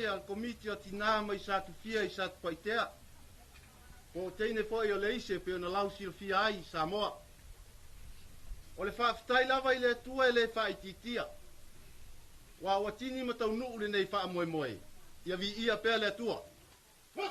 a le Komiti o Tinā mai Satufia i Satupaitea, po o teine foi o le ise pei ona lausilafia ai i Samoa. O le faafetai lava i le Atua e le faaitiitia, aua ua tini ma taunuu lenei faamoemoe. Ia viia pea le Atua. Pule.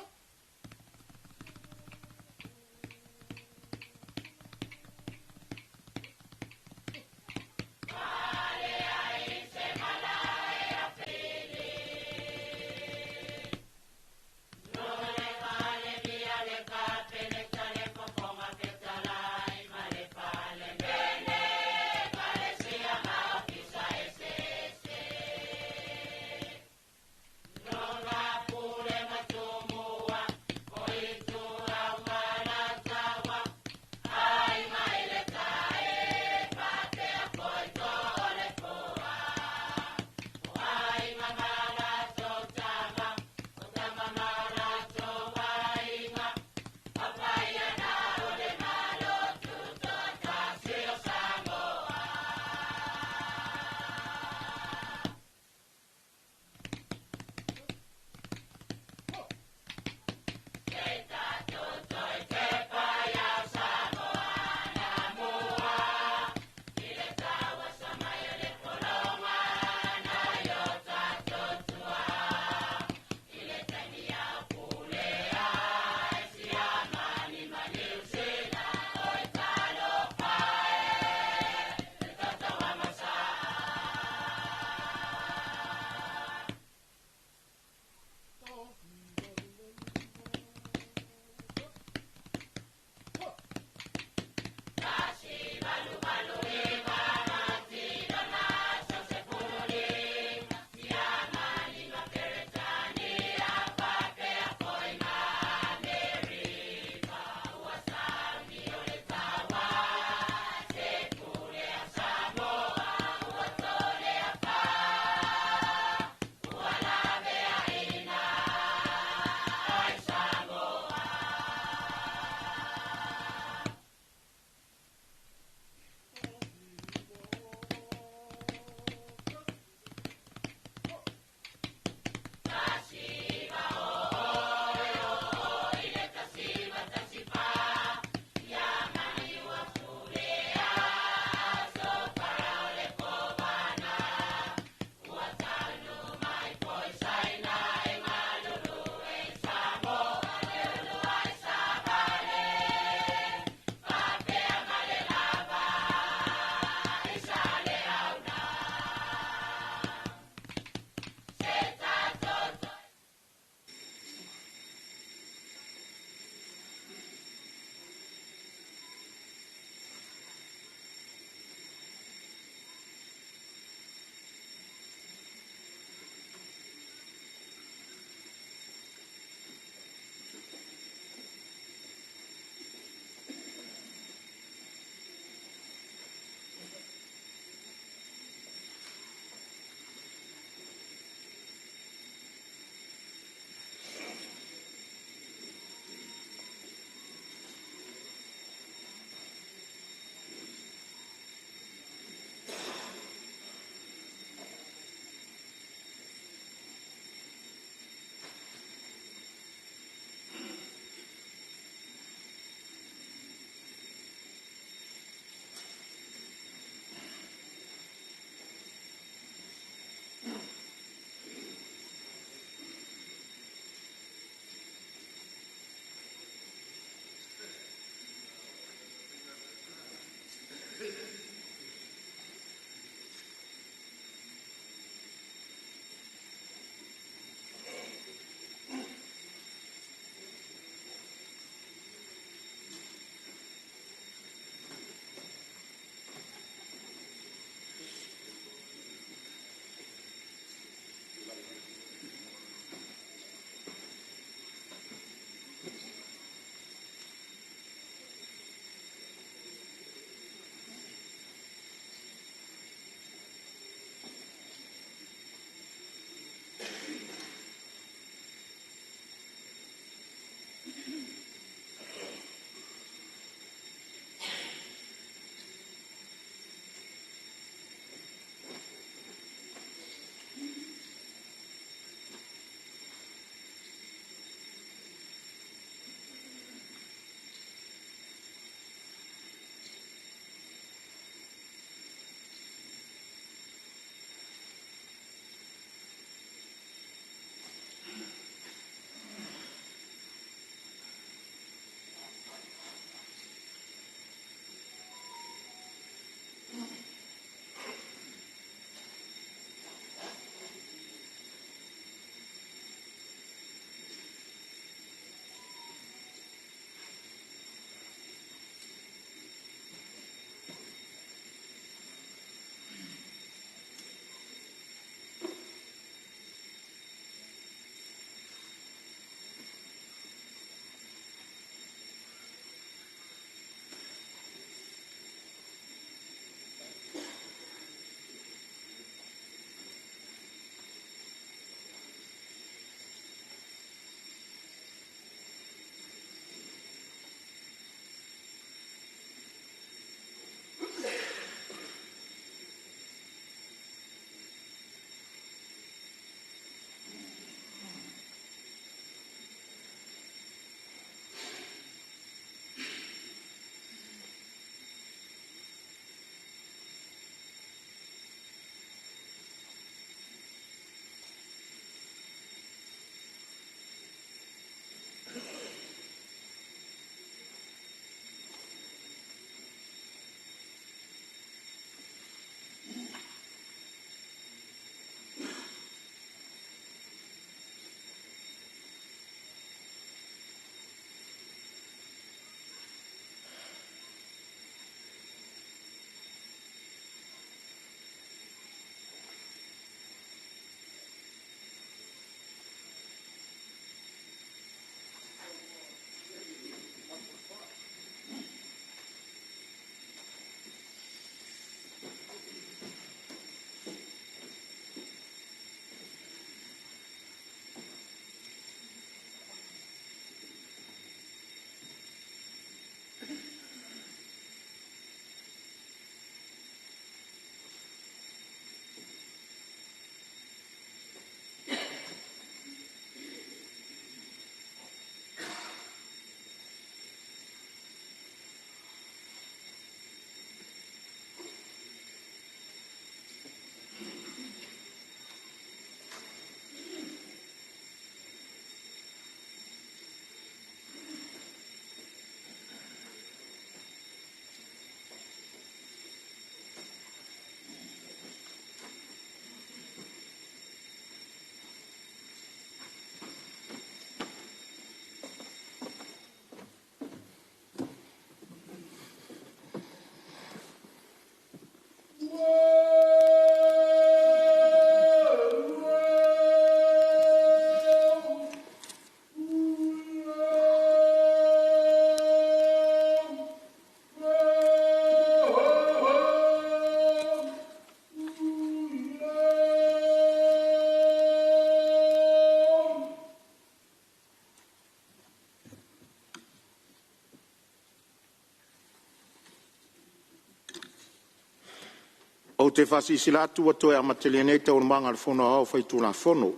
Ou te faasilasila atu ua toe amatalia nei Taualumaga a le Fono Aoao Faitulafono.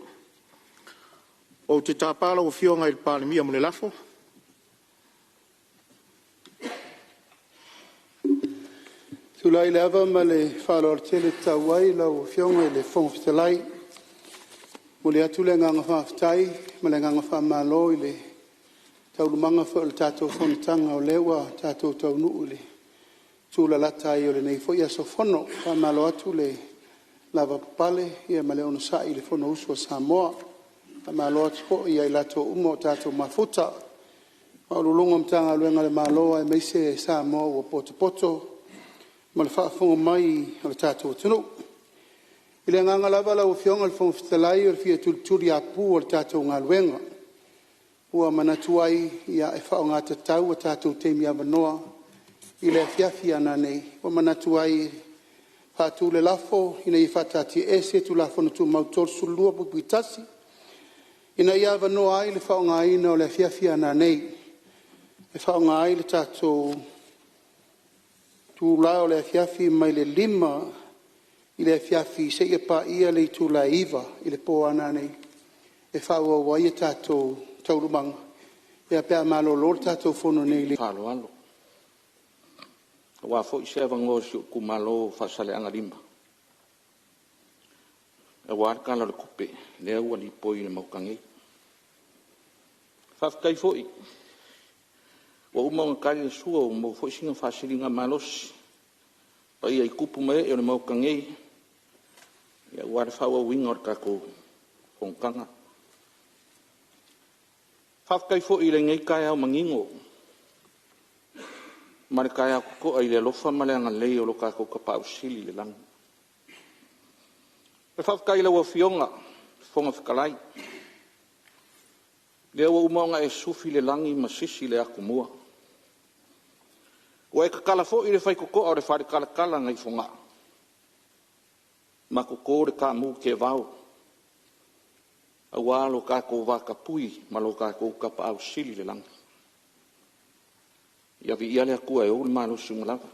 Ou te tapa lau Afioga i le Palemia mo le lafo. Ou te tulai i le ava ma le faaaloalo tele e tatau ai lau Afioga i le Fofoga Fetalai, e momoli atu le agaga faafetai ma le agaga faamalo i le taualumaga foi o le tatou fonotaga o lea ua tatou taunuu i le tulalata ai o lenei foi aso Fono. Faamalo atu le lavapapale ma le onosai i le Fonousu a Samoa. Faamalo atu foi ia i latou uma ua tatou mafuta, Ofisa Sili o Pulega o Matagaluega a le Malo aemaise Samoa ua potopoto ma le faafofoga mai a le tatou atunuu. I le agaga lava lau Afioga i le Fofoga Fetalai o le fia tulituliapu o le tatou galuega, ua manatu ai e faaaoga tatau a tatou taimi avanoa i le afiafi a nanei. Ua manatu ai e faatu le lafo, Ina ia faataatiaese Tulafono Tumau 32(1) ina ia avanoa ai le faaaogaina o le afiafi a nanei e faaaoga ai le tatou itula o le afiafi mai le 5:00 i le afiafi seia paia le itula e 9:00 i le po a nanei e faaauau ai a tatou taualumaga pe a malolo le tatou fono nei i le Faaaloalo, aua foi se avanoa o si ou itumalo o Faasaleleaga 5 aua le Tala o le Tupe lea ua lipoi i le Maota nei. Faafetai foi ua uma ona tali le sua ua maua foi sina faasiligamalosi i paia i tupu ma ee o le Maota nei aua le faaauauina o le tatou fonotaga. Faafetai foi i lenei taeao manino ma le taeao totoa i le alofa ma le agalelei o lo tatou Tapaau Sili i le lagi. E faafetai i lau Afioga i le Fofoga Fetalai, lea ua uma ona e sufi le lagi ma sisi le atumua, ua e tatala foi le faitotoa o le faletalatala nai Fogaa ma toto le taamu teevao aua lo tatou vatapuia ma lo tatou Tapaau Sili i le lagi. Ia viia le Atua e ou le malosi uma lava.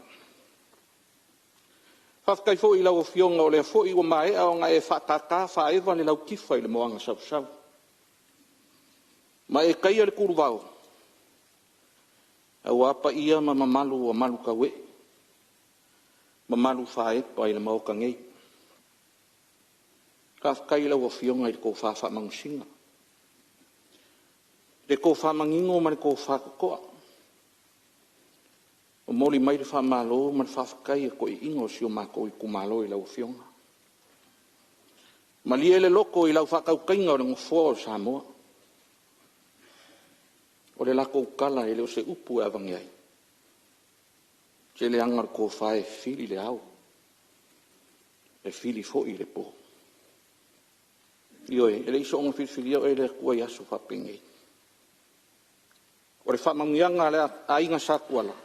Faafetai foi i lau Afioga o lea foi ua maea ona e faatata faaeva le lautifa i le moana sausau ma e taia le tuluvao aua paia ma mamalu ua malutauee, mamalu faaepa i le Maota nei. Faafetai i lau Afioga i le tofa faamanusina, le tofa manino ma le tofa totoa. Momoli mai le faamalo ma le faafetai a toeaiina o si o matou itumalo i lau Afioga. Malie le loto i lau faatautaiga o le Nofoa o Samoa. O le latou tala e le o se upu e aveane ai, se leaga o le tofa e fili le ao, e fili foi le po. Ioe, e le i soona filifilia oe e le Atua i aso faapenei. O le faamanuiaga a le Aiga Satuala,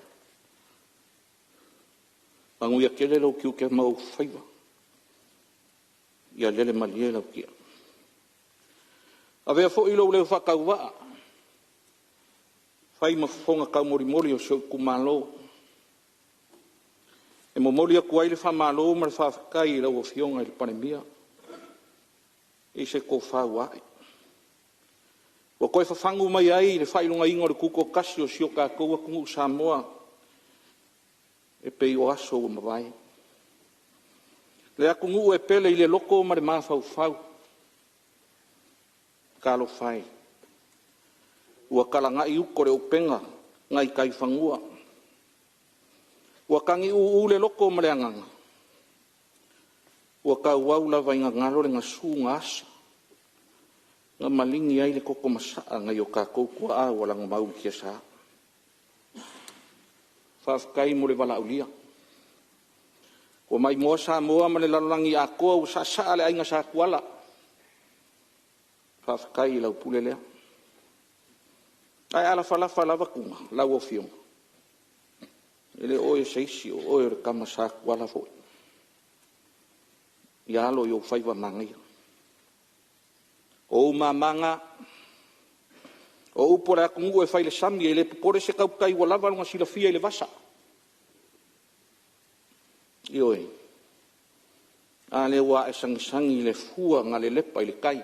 manuia tele lou tiute ma ou faiva, ia lele malie lau tia. Avea foi lou leo faatauvaa e fai ma fofoga taumolimoli o si ou itumalo e momoli atu ai le faamalo ma le faafetai i lau Afioga i le Palemia i se tofa ua ae, ua toe fafagu mai ai le faailogaina o le tutoatasi o si o tatou atunuu o Samoa e pei o aso ua mavae. Le atunuu e pele i le loto ma le mafaufau, talofa e, ua talana'i uta o le upega nai taifanua, ua tagiuu le loto ma le agaga, ua tauau lava ina galo le gasu na asa na maligi ai le toto masaa nai o tatou tuaa ua lagomau i tiasa. Faafetai mo le valaaulia, ua maimoa Samoa ma le lalolagi atoa ua saasaa le Aiga Satuala. Faafetai i lau pule lea. Ae a lafalafa lava tuna lau Afioga, e le o oe o se isi o oe o le tama Satuala foi. Ia alo i ou faiva manaia. O ou mama na. O upu a le atunuu e fai i le sami, e le popole se tautai ua lava lona silafia i le vasa. Ioe. A lea ua ae sagisagi le fua na lelepa i le tai.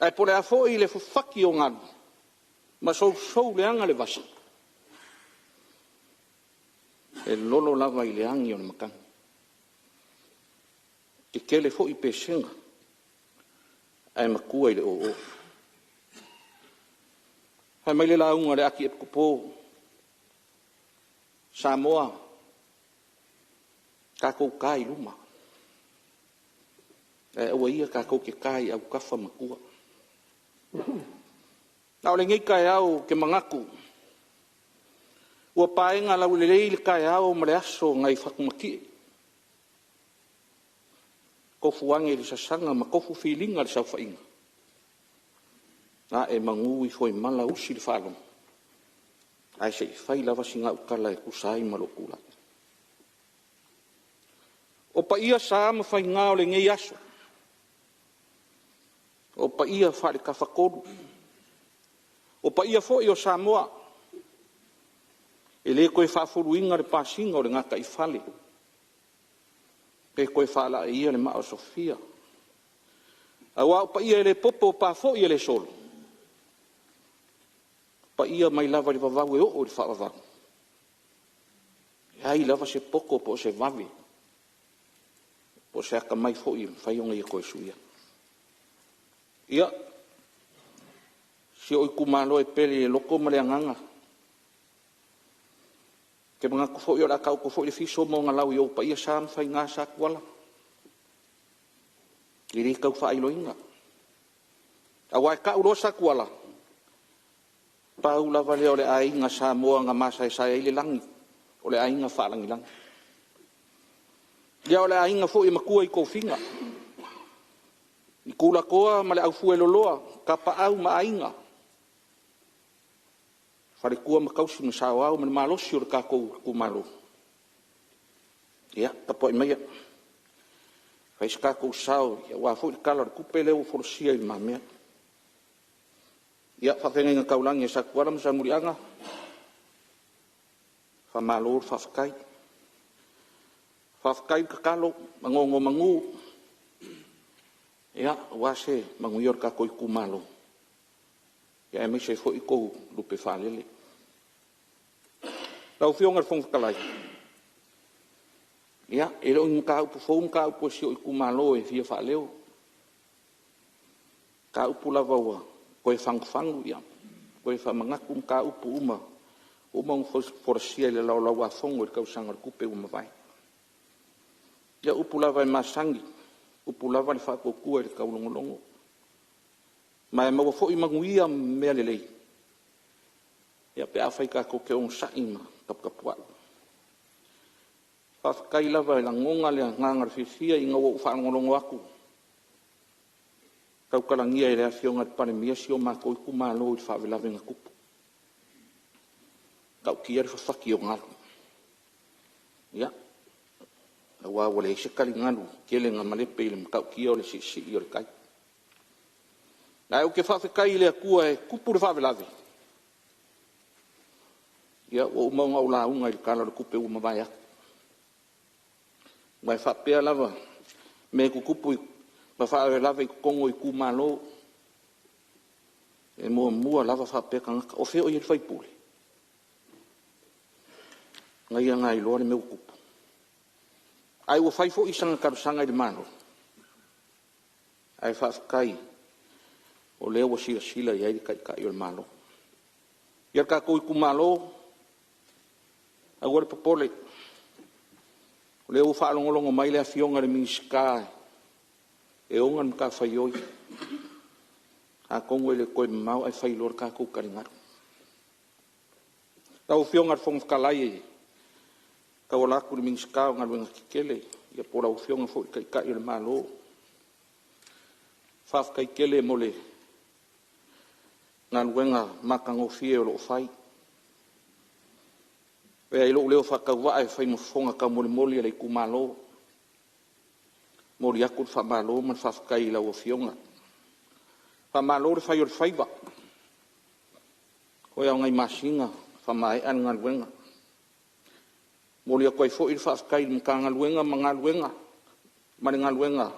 Ae po o le a foi le fafati o galu ma sousou leaga le vasa, e lolo lava i le agi a le matagi. E tetele foi pesega ae matua i le oo. Fai mai le lauga a le Ati Epikopo, Samoa, tatou ta i luma, ae aua ia tatou te ta i autafa ma tua. A o lenei taeao ou te manatu ua paega laulelei le taeao ma le aso nai Fatumatiie, tofu ane i le sasana ma tofu filiga i le saofaiga, ae manu ifo i mala usi le faalogo, ae se i fai lava sina au tala e tusa ai ma lou tulai. O paia sa ma faiga o lenei aso, o paia faale-Tafatolu, o paia foi o Samoa, e le toe faafuluina le pasiga o le gataifale pe toe faalaeia le maa o Sofia, aua o paia e le popo o pa foi e le solo, o paia mai lava i le vavau e oo i le faavavau, e leai lava se poto po o se vave po o se atamai foi e mafai ona ia toe suia. Ia, si ou itumalo e pele i le loto ma le agaga, ou te manatu foi o le a taoto foi le fiso ma ona lau i ou paia sa ma faiga Satuala, e le tau faailoina. Aua e tau loa Satuala, pau lava lea o le aiga Samoa na masaesae ai le lagi, o le aiga faalagilagi. Ia o le aiga foi e matua i tofiga, i tulatoa ma le aufueloloa, tapaau ma aiga, faletua ma tausi ma saoao ma le malosi o le tatou itumalo. Ia, tapuai maia se i fai so tatou sao aua foi le Tala o le Tupe lea ua folasia i lumamea. Ia, faafeagaiga taulagi a Satuala ma Salemuliaga, faamalo le faafetai. Faafetai tatalo ma nonomanu aua se manuia o le tatou itumalo, aemaise ai foi o outou lupe faalele. Lau Afioga i le Fofoga Fetalai, ia, e le o ni mataupu fou mataupu a si ou itumalo e fia faaleo, o mataupu lava ua toe fagufagu ma toe faamanatu mataupu uma ua uma ona folasia i le Laulau a Fono i le tausaga o le tupe ua mavae. Ia o upu lava e masani, o upu lava le faatuatua i le taulogologo, ma e maua foi manuia ma mea lelei pe afai tatou te onosai ma taputapuai. Faafetai lava e lagona le agaga o le fiafia ina ua ou faalogologo atu i tautalagia e le Afioga i le Palemia si o matou itumalo i le faalavelave na tupu. E matautia le fafati o galu, ia, aua ua leai se taligalu tele na malepe i le matautia o le siisii o le tai. Ae ou te faafetai i le Atua e tupu le faalavelave, ia ua uma ona ou lauga i le Tala o le Tupe ua mavae atu. Ma e faapea lava mea tutupu ma faalavelave i totonu o itumalo, e muamua lava faapea tagata, o fea o i ai le sui usufono? Na ia iloa le mea ua tupu. Ae ua fai foi sana talosaga i le Malo, ae faafetai o lea ua silasila i ai le Taitai o le Malo. Ia le tatou itumalo, aua le popole, o lea ua faalogologo mai le Afioga i le Minisita e ona le matafaioi, atonu e le o toe mamao ae fai loa le tatou taligalu. Lau Afioga i le Fofoga Fetalai e tauala atu i le Minisita o Galuega Tetele, ia po o lau Afioga foi i le Taitai o le Malo, faafetai tele mo le galuega matagofie o lo o fai. E avea ai lou leo faatauvaa e fai ma fofoga taumolimoli o le itumalo, e momoli atu le faamalo ma le faafetai i lau Afioga. Faamalo le fai o le faiva, toe lava o nai masina faamaea le galuega. E momoli atu ai foi le faafetai i le Matagaluega ma galuega ma le galuega,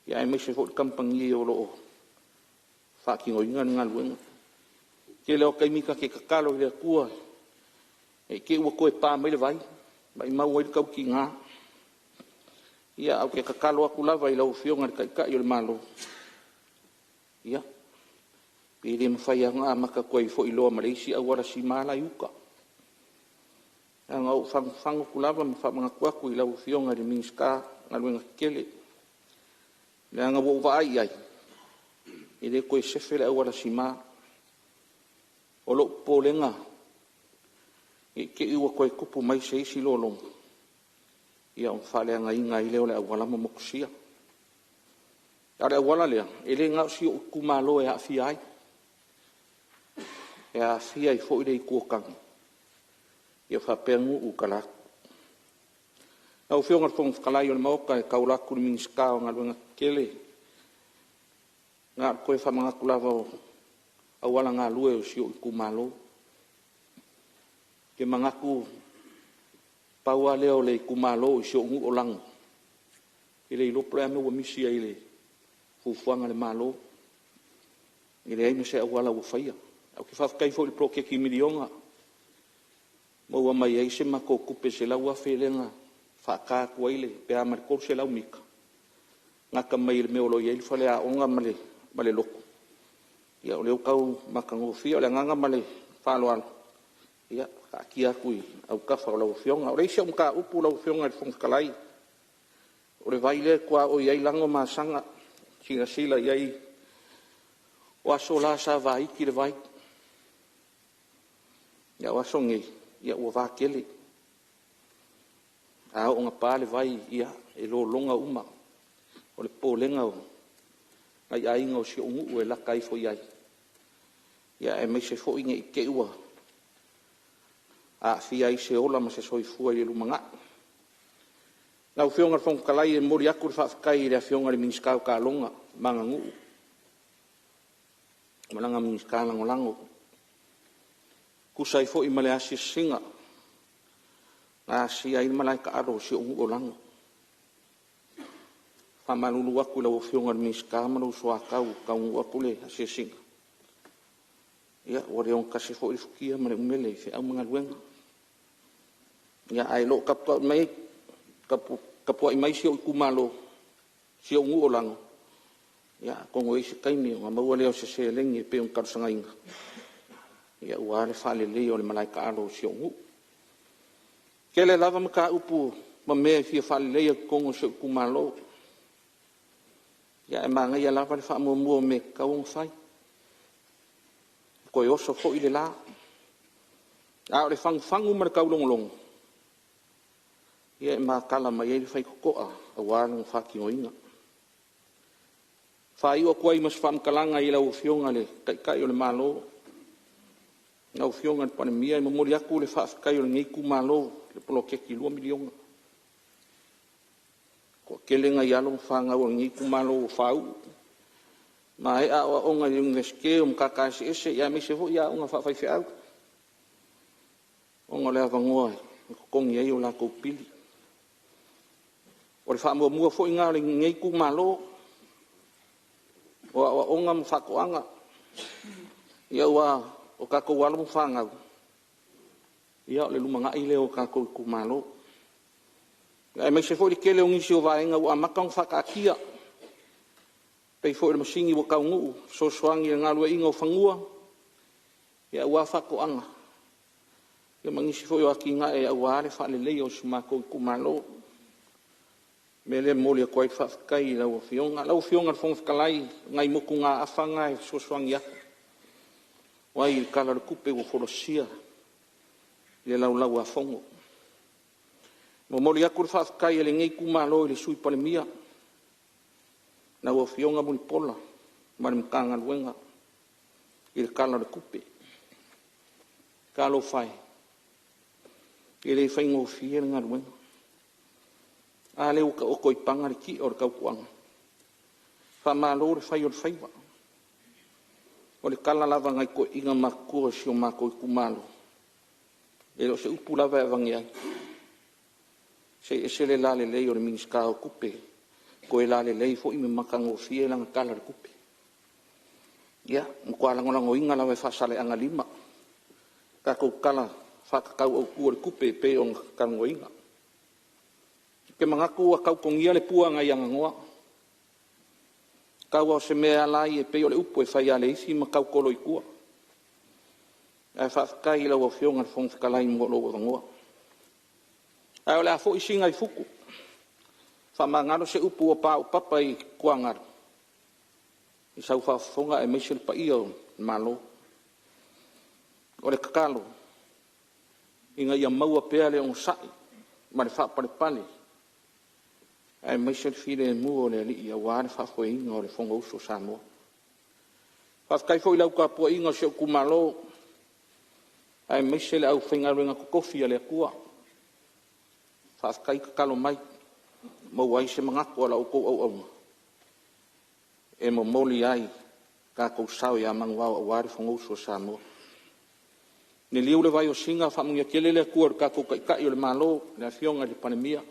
aemaise foi le kamupani o lo o faatinoina le galuega. O le tele lava o taimi ta te tatalo i le Atua ne i te i ua toe pa mai le vai, maumau ai le tautiga. Ae ou te tatalo atu lava i lau Afioga i le Taitai o le Malo, ia, pe le mafai lava ona amata atu ai foi loa ma le isi auala sima la e i uta. Na ona ou fagufagu atu lava ma faamanatu atu i lau Afioga i le Minisita o Galuega Tetele, leaga ua ou vaai i ai, e le toe sefe le auala sima. O lou popolega, ne i te i ua toe tupu mai se isi lologa ona faaleagaina ai lea o le auala ma motusia. A o le auala lea, e le na o si ou itumalo e aafia ai, e aafia ai foi le Itu o Tane faapea nuu i uta atu. Lau Afioga i le Fofoga Fetalai o le Maota e tauala atu i le Minisita o Galuega Tetele, na ona toe faamanatu lava o auala galue o si ou itumalo. Ou te manatu, pau lava lea o le itumalo i si ou nuu o Lano, ou te le iloa po o le a le mea ua misi ai i le fuafuaga a le Malo, e leai ma se auala ua faia. Ae ou te faafetai foi i le poloketi miliona, maua mai ai se matou tupe e $100,000 lea na faata atu ai pe a ma le 300 mita, gata mai le mea o lo o i ai le faleaoga ma le lotu, ia o lea ua tau matagofie. O le agaga ma le faaaloalo, ia taatia atu i autafa o lau Afioga. O le isi au mataupu lau Afioga i le Fofoga Fetalai, o le vai lea e tuaoi ai Lano ma Asaga. Silasila i ai, o aso la sa vaiti le vai, a o aso nei, ua vatele. A oo ina pa le vai, ia e lologa uma. O le popolega o nai aiga o si ou nuu e lata ifo i ai, aemaise foi ne i te i ua aafia ai se ola ma se soifua i le lumanai. Lau Afioga i le Fofoga Fetalai, e momoli atu le faafetai i le Afioga i le Minisita o Taaloga ma Aganuu ma lana Minisita Lagolago e tusa ai foi ma le asiasiga na asia ai le malae taalo o si ou nuu o Lano. E faamalulu atu i lau Afioga i le Minisita ma lou soatau ua taunuu atu le asiasiga, ia ua le ogatasi foi le futia ma le umele i feau ma galuega. Ae o lo o tapuai mai si ou itumalo, si ou nuu o Lano, atonu e i ai se taimi ona maua lea o se seleni e pei ona talosagaina aua le faaleleia o le malae taalo o si ou nuu. E tele lava mataupu ma mea e fia faaleleia i totonu o si ou itumalo, ae manaia lava le faamuamua o mea e tatau ona fai, toe oso foi le la. A o le fagufagu ma le taulogologo, ia e matala mai ai le faitotoa aua lona faatinoina. E faaiu atu ai ma se faamatalaga i lau Afioga i le Taitai o le Malo, lau Afioga i le Palemia, e momoli atu le faafetai a lenei itumalo i le poloketi $2 miliona. E toatele nai alo ma fanau a lenei itumalo ua faauu, maea aoaoga i le Iunivesite o Matata Eseese aemaise foi aoga faafaifeau, ona o le avanoa e totogi ai o latou pili. O le faamuamua foi lena a lenei itumalo, o aoaoga ma faatoaga, aua o tatou alo ma fanau, o le lumanai lea o tatou itumalo, aemaise foi le tele o nisi o vaega ua amata ona faataatia, e pei foi o le masini ua taunuu e fesoasoani i le galueaiina o fanua aua faatoaga ma nisi foi o atinae aua le faaleleia o si o matou itumalo. O le mea lea e momoli atu ai le faafetai i lau Afioga. Lau Afioga i le Fofoga Fetalai, o nai motugaafa na e fesoasoani atu ai i le Tala o le Tupe ua folasia i le Laulau-a-Fono. E momoli atu le faafetai a lenei itumalo i le Sui Palemia, lau Afioga Mulipola ma le Matagaluega i le Tala o le Tupe. Talofa e, e le faigofie le galuega. A lea ua taoto i paga le ti'a o le tautuaga. Faamalo le fai o le faiva. O le tala lava a nai toeaiina matutua o si o matou itumalo, e le o se upu lava e aveane ai, se e ese le lalelei o le Minisita o Tupe. Toe lalelei foi ma matagofie lana Tala o le Tupe. Ia, matua lagolagoina lava e Faasaleleaga 5 tatou Tala Faatatau Autu o le Tupe e pei ona talanoaina. Ou te manatu ua tau togia le pua nai aganoa, tau lava o se mea e ala ai e pei o le upu e fai lava a le isi ma tautolo i tua. Ae faafetai i lau Afioga i le Fofoga Fetalai mo lou avanoa. Ae o le a foi Sina i futu, faamagalo se upu ua paopapa i tuagalu i sau faafofoga aemaise le paia o le Malo. O le tatalo, ina ia maua pea le onosai ma le faapalepale aemaise le filemu o le Alii aua le faafoeina o le Fonousu a Samoa. Faafetai foi i lau tapuaiga si ou itumalo aemaise le aufaigaluega totofi a le Atua, faafetai tatalo mai, ua maua ai se manatu o la outou auauna e momoli ai lo tatou sao ia manuvao aua le Fonousu a Samoa. Liliu le vai o Sina faamanuia tele le Atua i lo tatou Taitai o le Malo, le Afioga i le Palemia,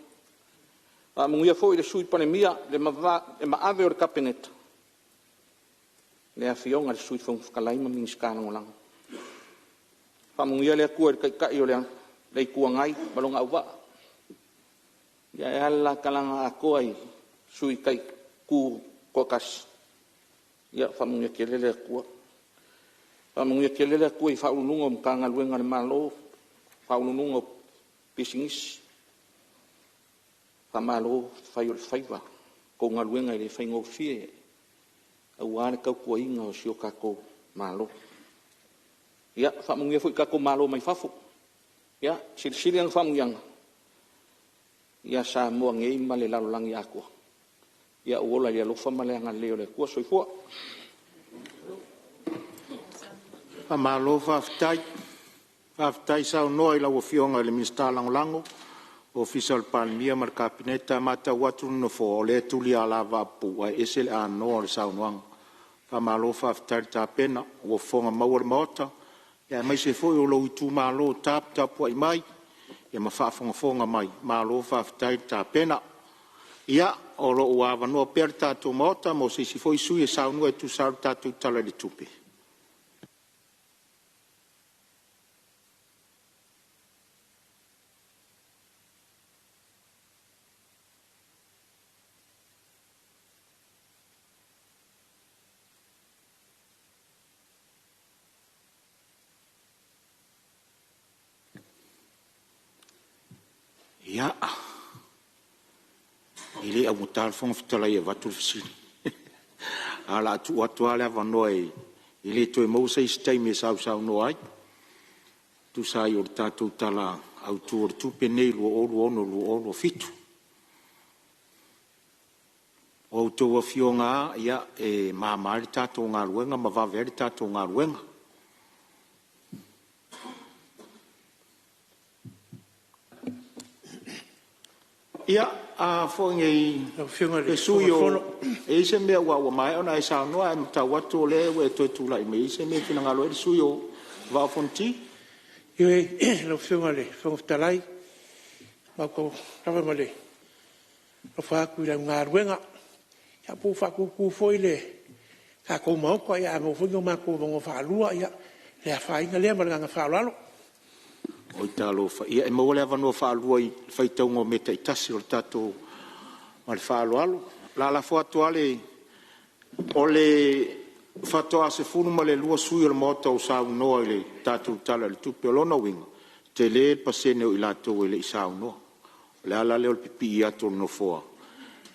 faamanuia foi i le Sui Palemia, le maave o le Kapeneta, le Afioga i le Sui Fofoga Fetalai ma Minisita Lagolago. Faamanuia le Atua i le Taitai o le Itu Agai ma lona auvaa, ae a le la talaga atoa i Sui Tutoatasi, ia faamanuia tele le Atua. Faamanuia tele le Atua i Ofisa Sili o Pulega o Matagaluega a le Malo, Faauluuluga o Pisinisi, faamalo fai o le faiva. La outou galuega e le faigofie aua le tautuaina o si o tatou Malo. Ia faamanuia foi i tatou malo mai fafo, ia silisili ana faamanuiaga ia Samoa nei ma le lalolagi atoa. Ia ou ola i le alofa ma le agalelei o le Atua. Soifua. Faamalo faafetai, faafetai saunoa i lau Afioga i le Minisita Lagolago Ofisa o le Palemia ma le Kapeneta. E matau atu le nofoa o lea e tuli lava lavapapuu ae ese le anoa o le saunoaga. Faamalo faafetai tapena, ua fofoga maua le Maota aemaise foi o lou itumalo o taputapuai mai ma faafogafoga mai, malo faafetai le tapena. Ia o lo o ua avanoa pea le tatou Maota mo se isi foi sui usufono e saunoa e tusa ai o le tatou Tala i le Tupe. Ia, e le augata le Fofoga Fetalai e avatu le fesili, ae o le a tuu atu lava le avanoa e le toe maua se isi taimi e sausaunoa ai e tusa ai o le tatou Tala Autu o le Tupe lenei 2026/2027. O a outou afioga lava e mama ai le tatou galuega ma vave ai le tatou galuega. Ia, Lau Afioga i le le sui Fofoga usufono, e i ai se mea aua ua maea ona e saunoa ae matau atu o lea ua e toe tulai mai. E i ai se mea e finagalo ai le sui usufono o le Vaa o Fonoti? Ioe lau Afioga i le Fofoga Fetalai, matou te lava ma le alofa atu i lau galuega. Ia po ua faatutu foi le tatou Maota, a maua foi ni o matou avanoa faalua, ia le afaina lea. Ma le agaga faaaloalo. Oi talofa, ia e maua le avanoa faalua i le faitauga o mea taitasi o le tatou... Ma le faaaloalo. O le a lafo atu lava O le faatoa 12 sui usufono o le Maota ua saunoa i le tatou Tala o le Tupe. O lona uiga, e tele le pasene o i latou e le i saunoa. O le ala lea o le pipii atu o le Nofoa,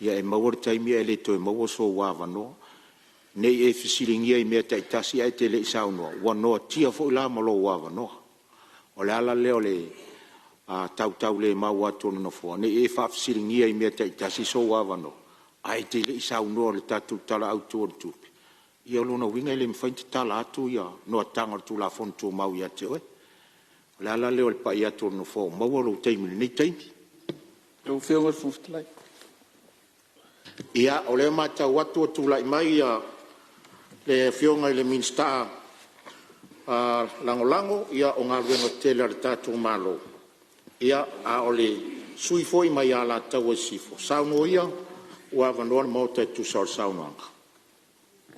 ia e maua le taimi ae le toe maua sou avanoa. Ne i e fesiligia i mea taitasi ae e te le i saunoa, ua noatia foi la ma lou avanoa. O le ala lea o le tautaulemau atu o le Nofoa, ne i e faafesiligia i mea taitasi sou avanoa, ae e te le i saunoa i le tatou Tala Autu o le Tupe, ia o lona uiga e le mafai ona tatala atu noataga o le Tulafono Tumau ia te oe. O le ala lea o le pai atu o le Nofoa ua maua lou taimi i lenei taimi. Lau Afioga i le Fofoga Fetalai… Ia, o lea e matau atu ua tulai mai le Afioga i le Minisita Lagolago o Galuega Tetele a le tatou Malo, a o le sui usufono foi mai Alataua Sisifo. Saunoa ia Ua avanoa le Maota e tusa o le saunoaga.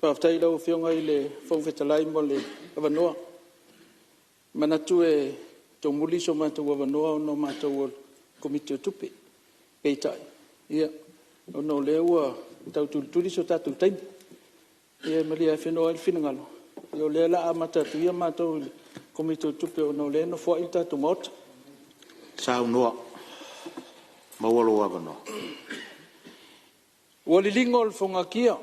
Faafetai i lau Afioga i le Fofoga Fetalai mo le avanoa. E manatu e tomuli so matou avanoa ona o matou o le Komiti o Tupe. Peitai, ona o lea ua tau tulituli so tatou taimi, ia malie afenoa ai le finagalo, o lea o le a amata atu ia matou i le Komiti o Tupe ona o lea e nofoai le tatou Maota. Saunoa, maua lou avanoa. Ua liligo le fogatia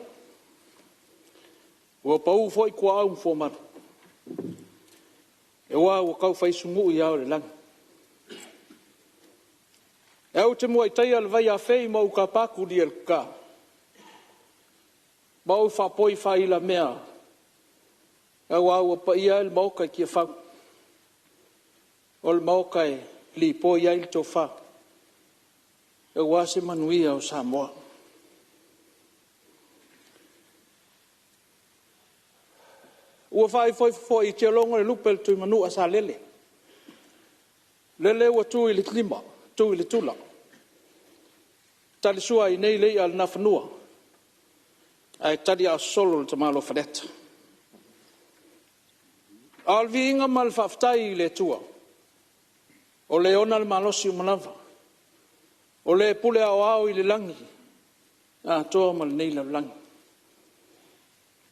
ua pau foi tuaau ma fuamalu aua ua taufai sumui ao o le lagi. Ae ou te muai taia le vaiafei ma ou tapa tuliaututa ma ou faapoi faailamea aua ua paia ai le Maota i Tiafau, o le Maota e lipoi ai le tofa aua se manuia o Samoa. Ua faaifoifo foi i Tialogo le lupe a le Tuimanua i Salele, lele ua tu i le lima tu i le tula, talisua ai nei le i'a a le Nafanua ae taliaososolo le tamaloa Faleata. A o le viiga ma le faafetai i le Atua o Le ona le malosi uma lava, o Le pule aoao i le lagi atoa ma lenei lalolagi,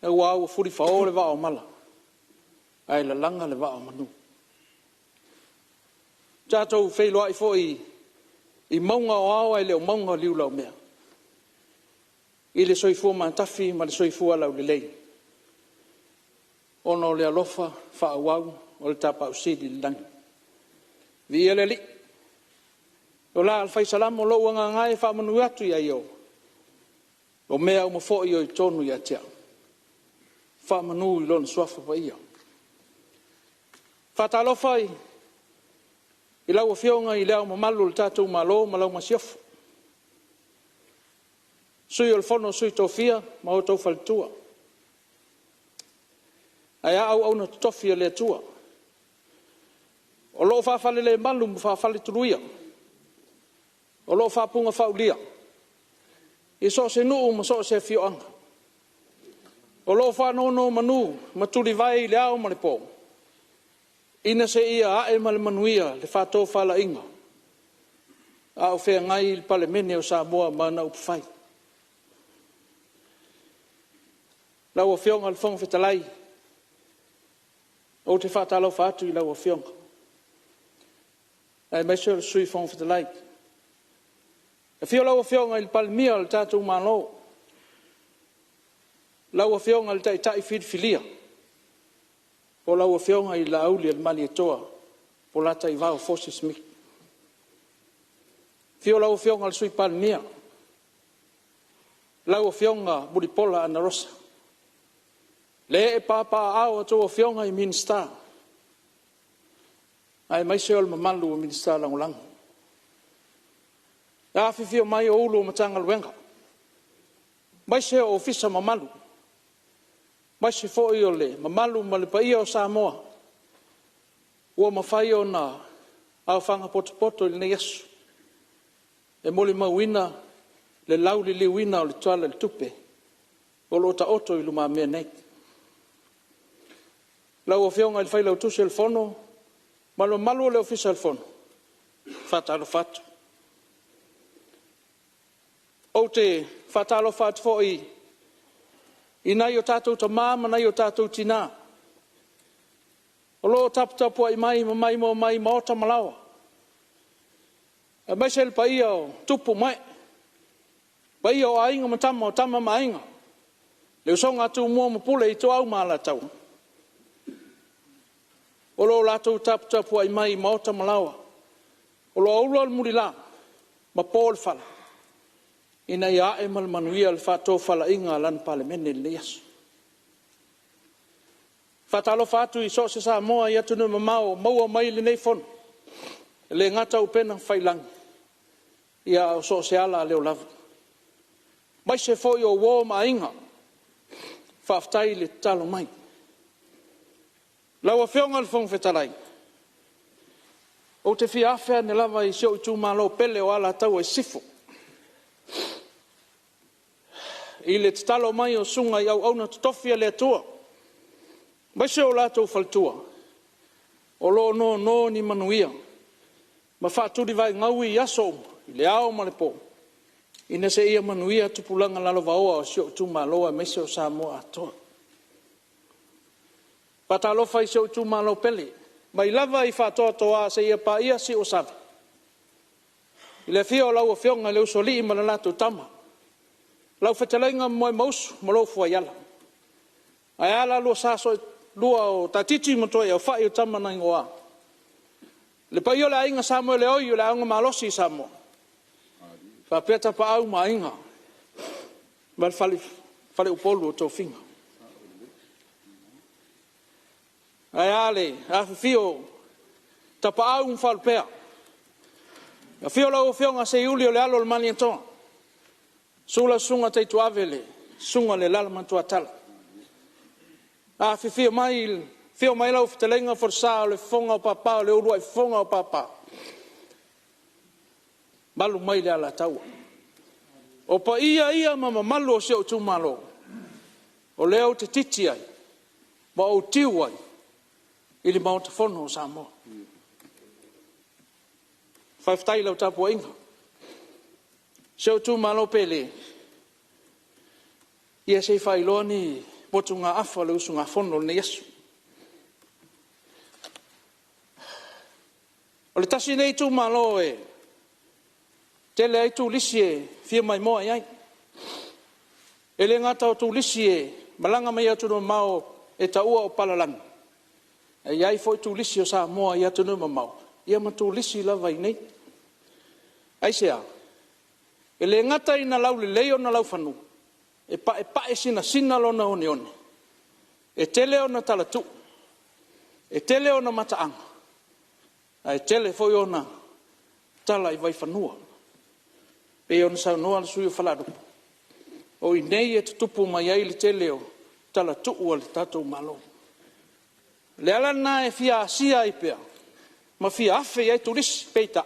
aua ua fulifao le vaa o mala ae lalaga le vaa o manu. Ua tatou feiloai foi i mauga o ao ae le o mauga o liulaumea i le soifua matafi ma le soifua laulelei ona o le alofa faaauau o le Tapaau Sili i le Lagi. Viia le Alii. O la a le fai Salamo, “Lou agaga e, faamanu atu ia Ieova, o mea uma foi o i totonu ia te au, faamanu i Lona Suafa Paia.” E faatalofa i lau Afioga i Le Ao Mamalu o le tatou Malo ma lau Masiofo, Sui o le Fono a Sui Tofia ma outou Faletua, ae a auauna totofi a le Atua o lo o faafalelemalu ma faafaletuluia o lo o faapunafaaulia i so o se nuu ma so o se afioaga, o lo o faanonomanu ma tulivae i le ao ma le po, ina se i ae ma le manuia le faatofalaiga a o feagai le Palemene o Samoa ma ana upufai. Lau Afioga i le Fofoga Fetalai, ou te faatalofa atu i lau Afioga aemaise o le Sui Fofoga Fetalai. Afio lau Afioga i le Palemia o le tatou Malo, lau Afioga i le Taitai filifilia po o lau Afioga i le Laaulialemalietoa Polataivao Fosi Smith. Afio lau Afioga i le Sui Palemia, lau Afioga Mulipola Anarosa, le ee papaaao a outou Afioga i Minisita aemaise o le mamalu o Minisita Lagolago. Le afifio mai o Ofisa Sili o Pulega o Matagaluega aemaise o Ofisa mamalu, aemaise foi o le mamalu ma le paia o Samoa ua mafai ona aofaga potopoto i lenei aso e molimauina le lauliliuina o le Tala o le Tupe o lo o taoto i lumamea nei. Lau Afioga i le Failautusi o le Fono ma le mamalu o le Ofisa o le Fono, e faatalofa atu. Ou te faatalofa atu foi i nai o tatou tama ma nai o tatou tina o lo o taputapuai mai ma maimoa mai i maota ma laoa, aemaise le paia o tupu ma ee, paia o Aiga ma Tama, o Tama ma Aiga, le usoga a Tumua ma Pule, Ituau ma Alataua, o lo o latou taputapuai mai i maota ma laoa o lo o auro le mulila ma po le fala ina ia ae ma le manuia le faatofalaiga a lana Palemene i lenei aso. E faatalofa atu i so o se Samoa i atunuu e mamao o maua mai lenei Fono, e le gata o upega tafailagi a o so o se ala lava, aemaise foi o uo ma aiga, faafetai le tatalo mai. Lau Afioga i le Fofoga Fetalai, ou te fia afe ane lava i si ou itumalo pele o Alataua Sisifo. i le tatalo mai o susuga i auauna totofi a le Atua, aemaise o latou faletua, o lo o nono ni manuia ma faatulivaegaui i aso uma i le ao ma le po, ina se i manuia tupulaga lalovaoa o si ou itumalo aemaise o Samoa atoa. Faatalofa i si ou itumalo pele, mai lava i Faatoatoa seia paia Siuasala, i le afio o lau Afioga i le Usoalii ma le latou Tama, lau fetalaiga Momoemausu ma lou fuaiala, ae a la oulua sa seelua o Taatiti ma Tuaiaufai o Tama na Igoa. Le paia o le Aiga Samoeleoi o le Aoga Malosi i Samoa, faapea Tapaau ma Aiga ma le faleupolu o tofiga. Ae a le afifio o Tapaau ma Faalupea, afio lau Afioga Seiuli o le Alo o le Malietoa, susu lau Susuga Taituave le Susuga i le Alalamatuatala. Afifio mai, afio mai lau fetalaiga Folasa o le Fofoga o Papa o le uluai Fofoga o Papa, mamalu mai le Alataua. O paia ia ma mamalu o si ou itumalo o lea ou te titi ai ma ou tiu ai i le Maota Fono o Samoa. Faafetai i lau tapuaiga. Si ou itumalo pele, ia se i faailoa ni motugaafa a le usugafono i lenei aso. O le tasi lenei itumalo e tele ai turisi e fia maimoa i ai. E le gata o turisi e malaga mai atunuu mamao e taua o palalagi, ae i ai foi turisi o Samoa i atunuu e mamao ia ma turisi lava i inei. Aisea? E le gata ina laulelei ona laufanua, e paepae sinasina lona oneone, e tele ona talatuu, e tele ona mataaga ae tele foi ona tala i vaifanua. E pei ona saunoa le sui usufono o Falealupo, o i inei e tutupu mai ai le tele o talatuu a le tatou Malo. O le ala lena e fia asia ai pea ma fia afe i ai turisi, peitai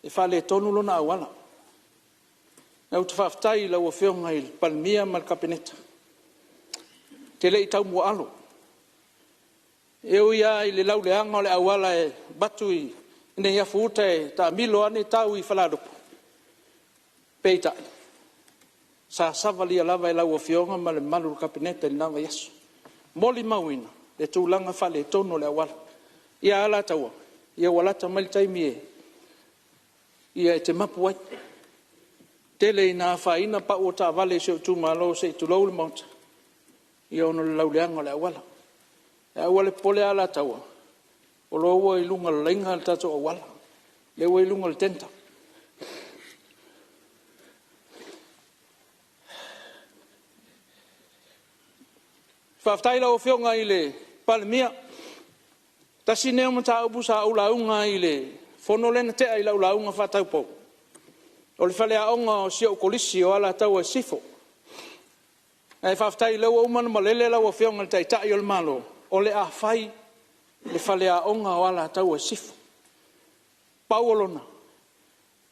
e faaletonu lona auala. Ae ou te faafetai i lau Afioga i le Palemia ma le Kapeneta, e te le i taumuaalo. E ui lava i le lauleaga o le auala e avatu i Neiafu-uta e taamilo ane tau i Falealupo, peitai, sa savalia lava e lau Afioga ma le mamalu o le Kapeneta i lena vaiaso. Molimauina le tulaga faaletonu o le auala. Ia Alataua, ia ua lata mai le taimi e te mapu ai. E tele ina afaina pau o taavale a si ou itumalo se i tulou le Maota, ona o le lauleaga o le auala. Ae aua le popole Alataua, o lea ua i luga o le laina le tatou auala, o lea ua i luga o le tender. Faafetai i lau Afioga i le Palemia, tasi lenei o mataupu sa ou lauga ai i le fono lea na tea i lau lauga faataupou, o le faleaoga o si ou Kolisi o Alataua i Sisifo. Ae faafetai o lea ua uma ona malele lau Afioga i le Taitai o le Malo, o le a fai le faleaoga o Alataua i Sisifo. Pau o lona,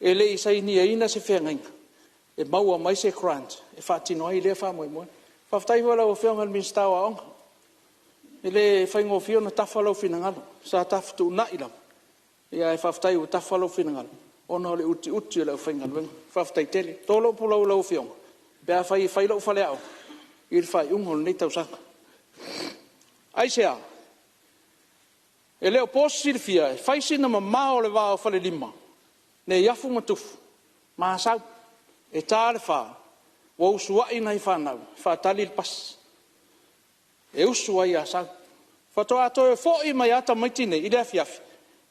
e le i sainiaina se feagaiga e maua mai se grant e faatino ai lea faamoemoe. Faafetai foi i lau Afioga i le Minisita o Aoga, e le faigofie ona tafa lou finagalo, sa ta fetuunai lava, ae faafetai ua tafa lou finagalo ona o le utiuti o le aufaigaluega. Faafetai tele. Toto lou pulou i lau Afioga pe afai e fai lou faleaoga i le faaiuga o lenei tausaga. Aisea? E le o po se silafia e fai sina mamao o le va o Falelima, Neiafu ma Tufu ma Asau. E ta le 4 ua usuai nai fanau e faatali le pasi e usu ai i Asau. Faatoa toe foi mai lava tamaiti nei i le afiafi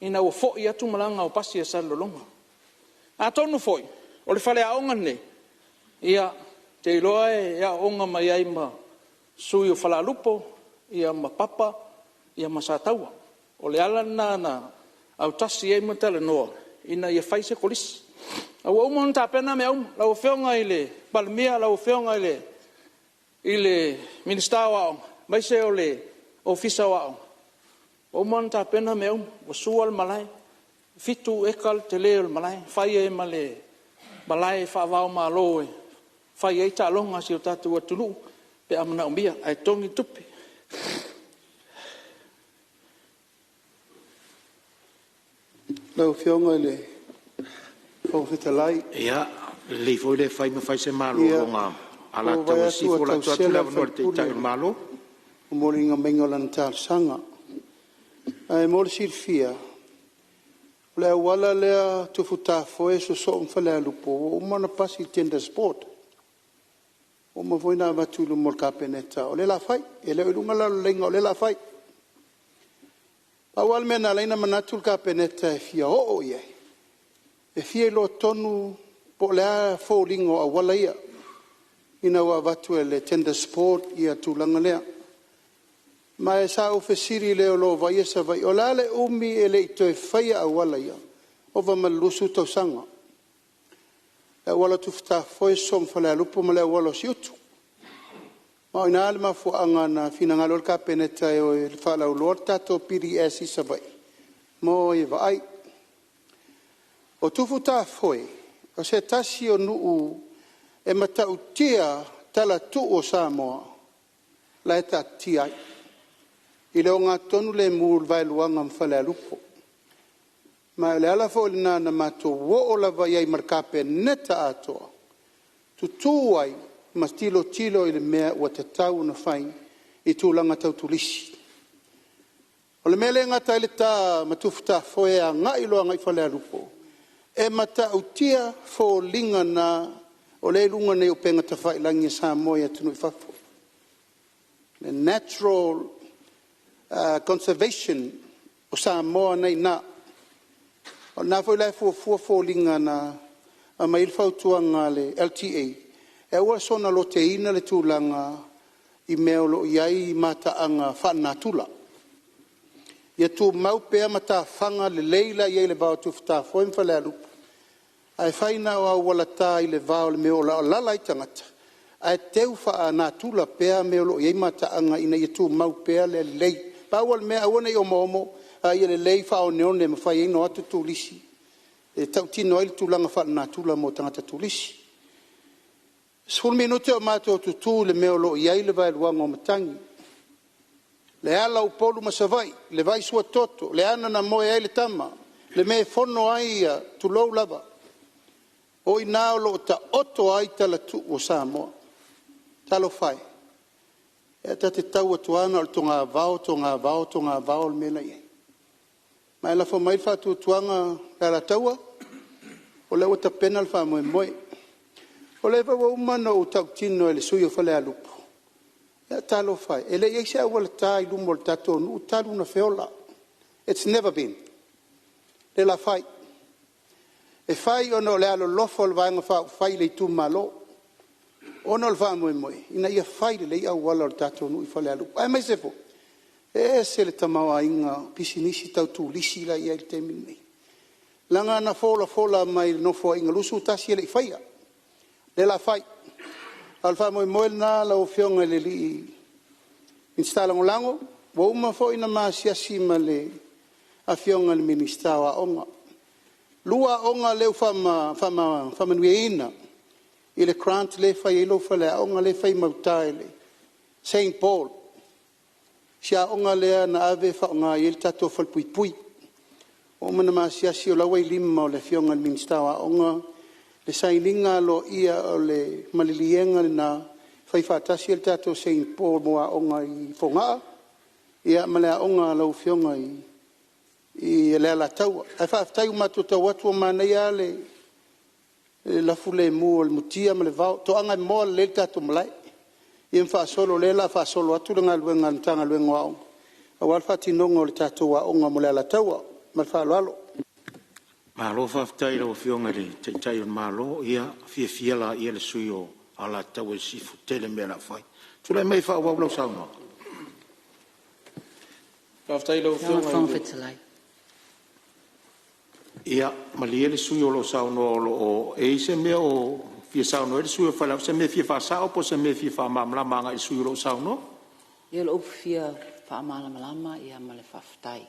ina ua foi atu malaga a pasi a Salelologa. Atonu foi o le faleaoga lenei, ou te iloa e aooga mai ai ma sui o Falealupo ma Papa ma Sataua. O le ala lena na autasi ai ma talanoa ina ia fai se kolisi. Ae ua uma ona tapena mea uma. Lau Afioga i le Palemia, lau Afioga i le Minisita o Aoga aemaise o le Ofisa o Aoga, ua uma ona tapena mea uma, ua sua le malae, e 7 eka le tele o le malae, e fai ai ma le malae faava-o-Malo e fai ai taaloga a si o tatou atunuu pe a manaomia ae totogi le tupe. Lau Afioga i le Fofoga Fetalai… Ia, lelei foi le fai ma fai se malologa a Ua ou Alataua vaai atu Sisifo, ua o le a tuu atu tausela le le avanoa i le sui Taitai o usufono le Malo. E moliga mai o lana talosaga. Ae mo le silafia, o le auala lea Tufutafoe sosoo ma Falealupo ua uma ona pasi i le tenders board. Ua uma foi ona avatu i luma o le Kapeneta o lea o le a fai. E le o i luga la o le laina o lea o le a fai. Pau lava le mea na ala ai ona manatu le Kapeneta e fia oo i ai, e fia iloa tonu po o a foliga o auala ia ina ua avatu e le tenders board le tulaga lea. Ma sa ou fesili i le o lo o vaaia Savaii, o le a le umi e le i toe faia auala ia? Ova ma le 20 tausaga. Le auala o Tufutafoe sosoo ma Falealupo ma le auala o Siutu. Ma o i ina le mafuaaga na finagalo ai le Kapeneta e o e faalauiloa le tatou PDS i Savaii ma o ai e vaai. O Tufutafoe, o se tasi o nuu e matautia talatuu o Samoa la e taatitia ai i le ogatotonu lemu o le vaeluaga ma Falealupo. Ma o le ala foi lena na matou oo lava i ai ma le Kapeneta atoa, tutu ai ma tilotilo i le mea ua tatau ona fai i tulaga tau turisi. O le mea lea e gata ai le ta ma Tufutafoe agai loa i Falealupo, e matautia foliga na o lea e i luga nei o upega tafailagi a Samoa i atunuu i fafo. Le natural conservation o Samoa na e i ina. O lena foi la e fuafua foliga na aumai ai le fautuaga a le LTA, e aua le soona loteina le tulaga i mea o lo o i ai mataaga faalenatura. Ia tumau pea matafaga lelei la e i ai i le va o Tufutafoe ma Falealupo, ae fai na o auala ta i le va o le mea o lo o alaala ai tagata, ae teu faalenatura pea mea o lo o i ai mataaga ina ia tumau pea le lelei. Pau o le mea aua ne i omoomo, a ia lelei faaoneone e mafai ai ona o atu turisi e tautino ai le tulaga faalenatura mo tagata turisi. E 10 minute o matou tutu i le mea o lo o i ai le vaeluaga o matagi, le ala o Upolu ma Savaii, le vai suatoto, le ana na moe ai le tama, le mea e fono ai tulou lava. O i ina o lo o taoto ai talatuu o Samoa. Talofa e, e ta te tau atu lava na o le togavao, togavao, togavao le mea la e i ai. Ma e lafo mai le faatuatuaga Alataua, o lea ua tapena le faamoemoe. O lea foi ua uma ona ou tautino i le sui usufono o Falealupo, ia talofa e, e le i i ai se auala ta i luma o le tatou nuu talu ona feola. Its never been. O lea o le a fai. E fai ona o le alolofa o le Vaega Faaupufai i le itumalo, ona o le faamoemoe ina ia fai lelei auala o le tatou nuu i Falealupo, aemaise foi e ese le tamaoaiga o pisinisi tau turisi la e i ai i le taimi lenei. Leaga na folafola mai i le Nofoaiga 21 e le i faia, lea o le a fai. A o le faamoemoe lena lau Afioga i le Minisita Lagolago, ua uma foi ona ma asiasi ma le Afioga i le Minisita o Aoga. E 2 aoga lea ua faamanuiaina i le grant lea e fai ai lou faleaoga lea e fai i gauta i le St Paul, si aoga lea na ave e faaaoga i ai le tatou falepuipui. Ua uma ona ma asiasi o la e ua i lima o le Afioga i le Minisita o Aoga le sainiga aloaia o le maliliega lena e faifaatasi ai le tatou St Paul mo aoga i Fogaa ma le aoga a lau Afioga i le Alataua. Ae faafetai ua matou tau atu ua manaia lava le lafulemu o le mutia ma le vao, toaga e moa lelei le tatou malae, ia ma faasolo o lea o le a faasolo atu le galuega a le Matagaluega o Aoga aua le faatinoga o le tatou aoga mo le Alataua. Ma le faaaloalo. Malo faafetai i lau Afioga i le Taitai o le Malo. Ia fiafia laia le sui usufono o Alataua Sisifo, tele mea o le a fai. Tulai mai e faaauau lau saunoaga. Faafetai i lau Afioga i le… Ia malie le sui usufono o lo o saunoa, e i ai se mea o fia saunoa ai le sui usufono o Falealupo, se mea e fia faasao po o se mea e fia faamalamalama agai i le sui usufono o lo o saunoa? Ia o le upu fia faamalamalama ma le faafetai,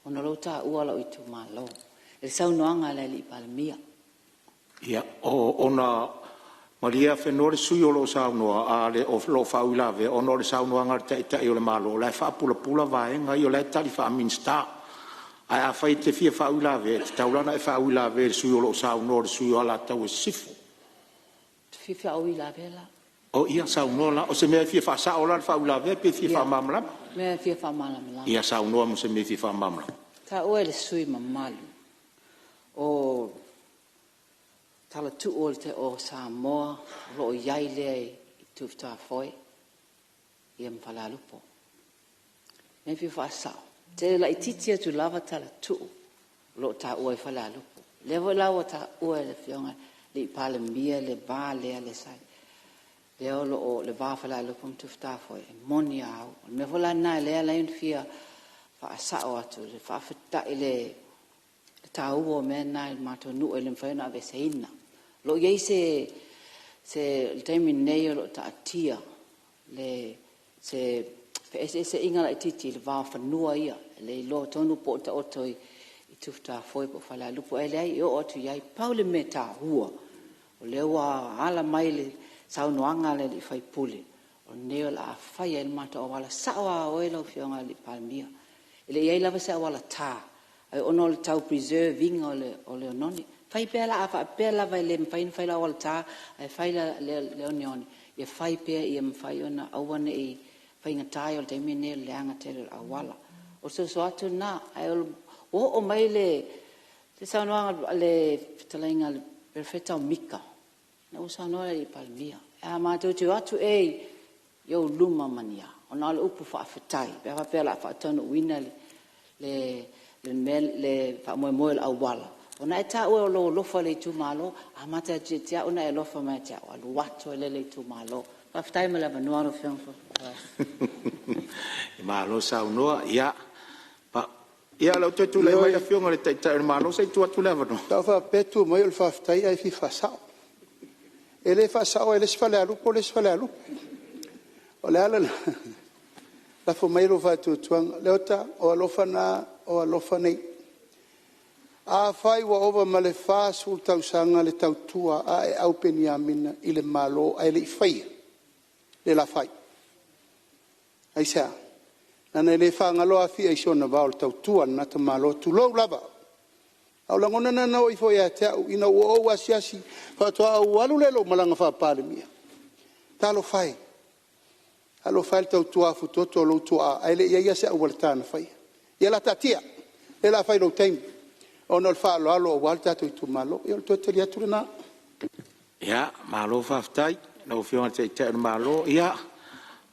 ona o lea ua taua lou itumalo i le saunoaga a le Palemia. Ia, ona Malie afenoa le sui usufono o lo o saunoa o lo o faauilavea, ona o le saunoaga a le Taitai o le Malo o la e faapulapula vaega ia o la e tali faa-Minisita. Ae afai e te fia faauilavea, e tatau la ona e faauilavea i le sui usufono o lo o saunoa, le sui usufono o Alataua Sisifo. Ou te fia faauilavea la. Oh ia saunoa la. O se mea e fia faasao la le faauilavea pe fia faamalamalama? O le mea e fia faamalamalama. Ia saunoa mo se mea e fia faamalamalama. Na taua e le sui usufono mamalu o Talatuu o Samoa o lo o i ai lea i Tufutafoe ma Falealupo. O le mea e fia faasao, e tele laitiiti atu lava Talatuu o lo o taua ai Falealupo. O lea foi la ua taua e le Afioga i le Palemia le va lea sa i ai, lea o lo o le va o Falealupo ma Tufutafoe, e moni a au. O le mea foi la lena lea e ala ai ona fia faasao atu, faafetai i le taua o mea na i le matou nuu e le mafai ona aveeseina. O lo o i ai se i le taimi nei o lo o taatia se feeseeseaiga laitiiti i le va o fanua ia, e le iloa tonu po o taoto i Tufutafoe po o Falealupo, ae leai e oo atu i ai. Pau le mea taua, o lea ua ala mai le saunoaga a le sui usufono, o lenei o le a fai ai le matou auala. E sao lava oe lau Afioga i le Palemia, e le i i ai lava se auala ta, ae ona o le tau preserve ina o le oneone. Fai pea la, a faapea lava e le mafai ona fai le auala ta ae fai le oneone, ia fai pea ia mafai ona aua ne i… faigata ia o le taimi lenei o le leaga tele o le auala. O le soso atu lena, ae ua oo mai le saunoaga a le fetalaiga i le Perofeta o Mika ina ua saunoa le Palemia, ae matou te o atu ea i ou luma ma ni a? Ona o le upu faafetai pe a faapea o le a faataunuuina le faamoemoe o le auala, ona e taua o lou alofa i le itumalo. E amata atu ia te au ona e alofa mai ia te au, alu atu ai lea i le itumalo. Faafetai mo le avanoa lau Afioga i le Fofoga Fetalai. Malo saunoa. Ia, o lea ua toe tulai mai le Afioga i le Taitai o le Malo, se i tuu atu le avanoa. Sa ou faapea e tu mai o le faafetai ae fia faasao. E le faasaoa e le isi Falealupo le isi Falealupo. O le ala lena, lafo maia lou faatuatuaga. Leota, o alofa na o alofa nei. Afai ua ova ma le 40 tausaga le tautua a Aeau Peniamina i le Malo ae le i faia, o lea o le a fai. Aisea? Leaga e le faagalo Afia i si ona vao i le tautua a lena tamaloa, tulou lava. A o lagona na na oo ifo ia te au ina ua ou asiasi faatoa ou alu lea i lou malaga faa-Palemia. Talofa e, talofa e i le tautua afutoto a lou tuaa ae le i i ai lava se auala ta na faia. Ia o le a taatia, o lea o le a fai i lou taimi, ona o le faaaloalo aua le tatou itumalo. Ia o le toe tali atu lena. Malo faafetai i lau Afioga i le Taitai o le Malo. Ia,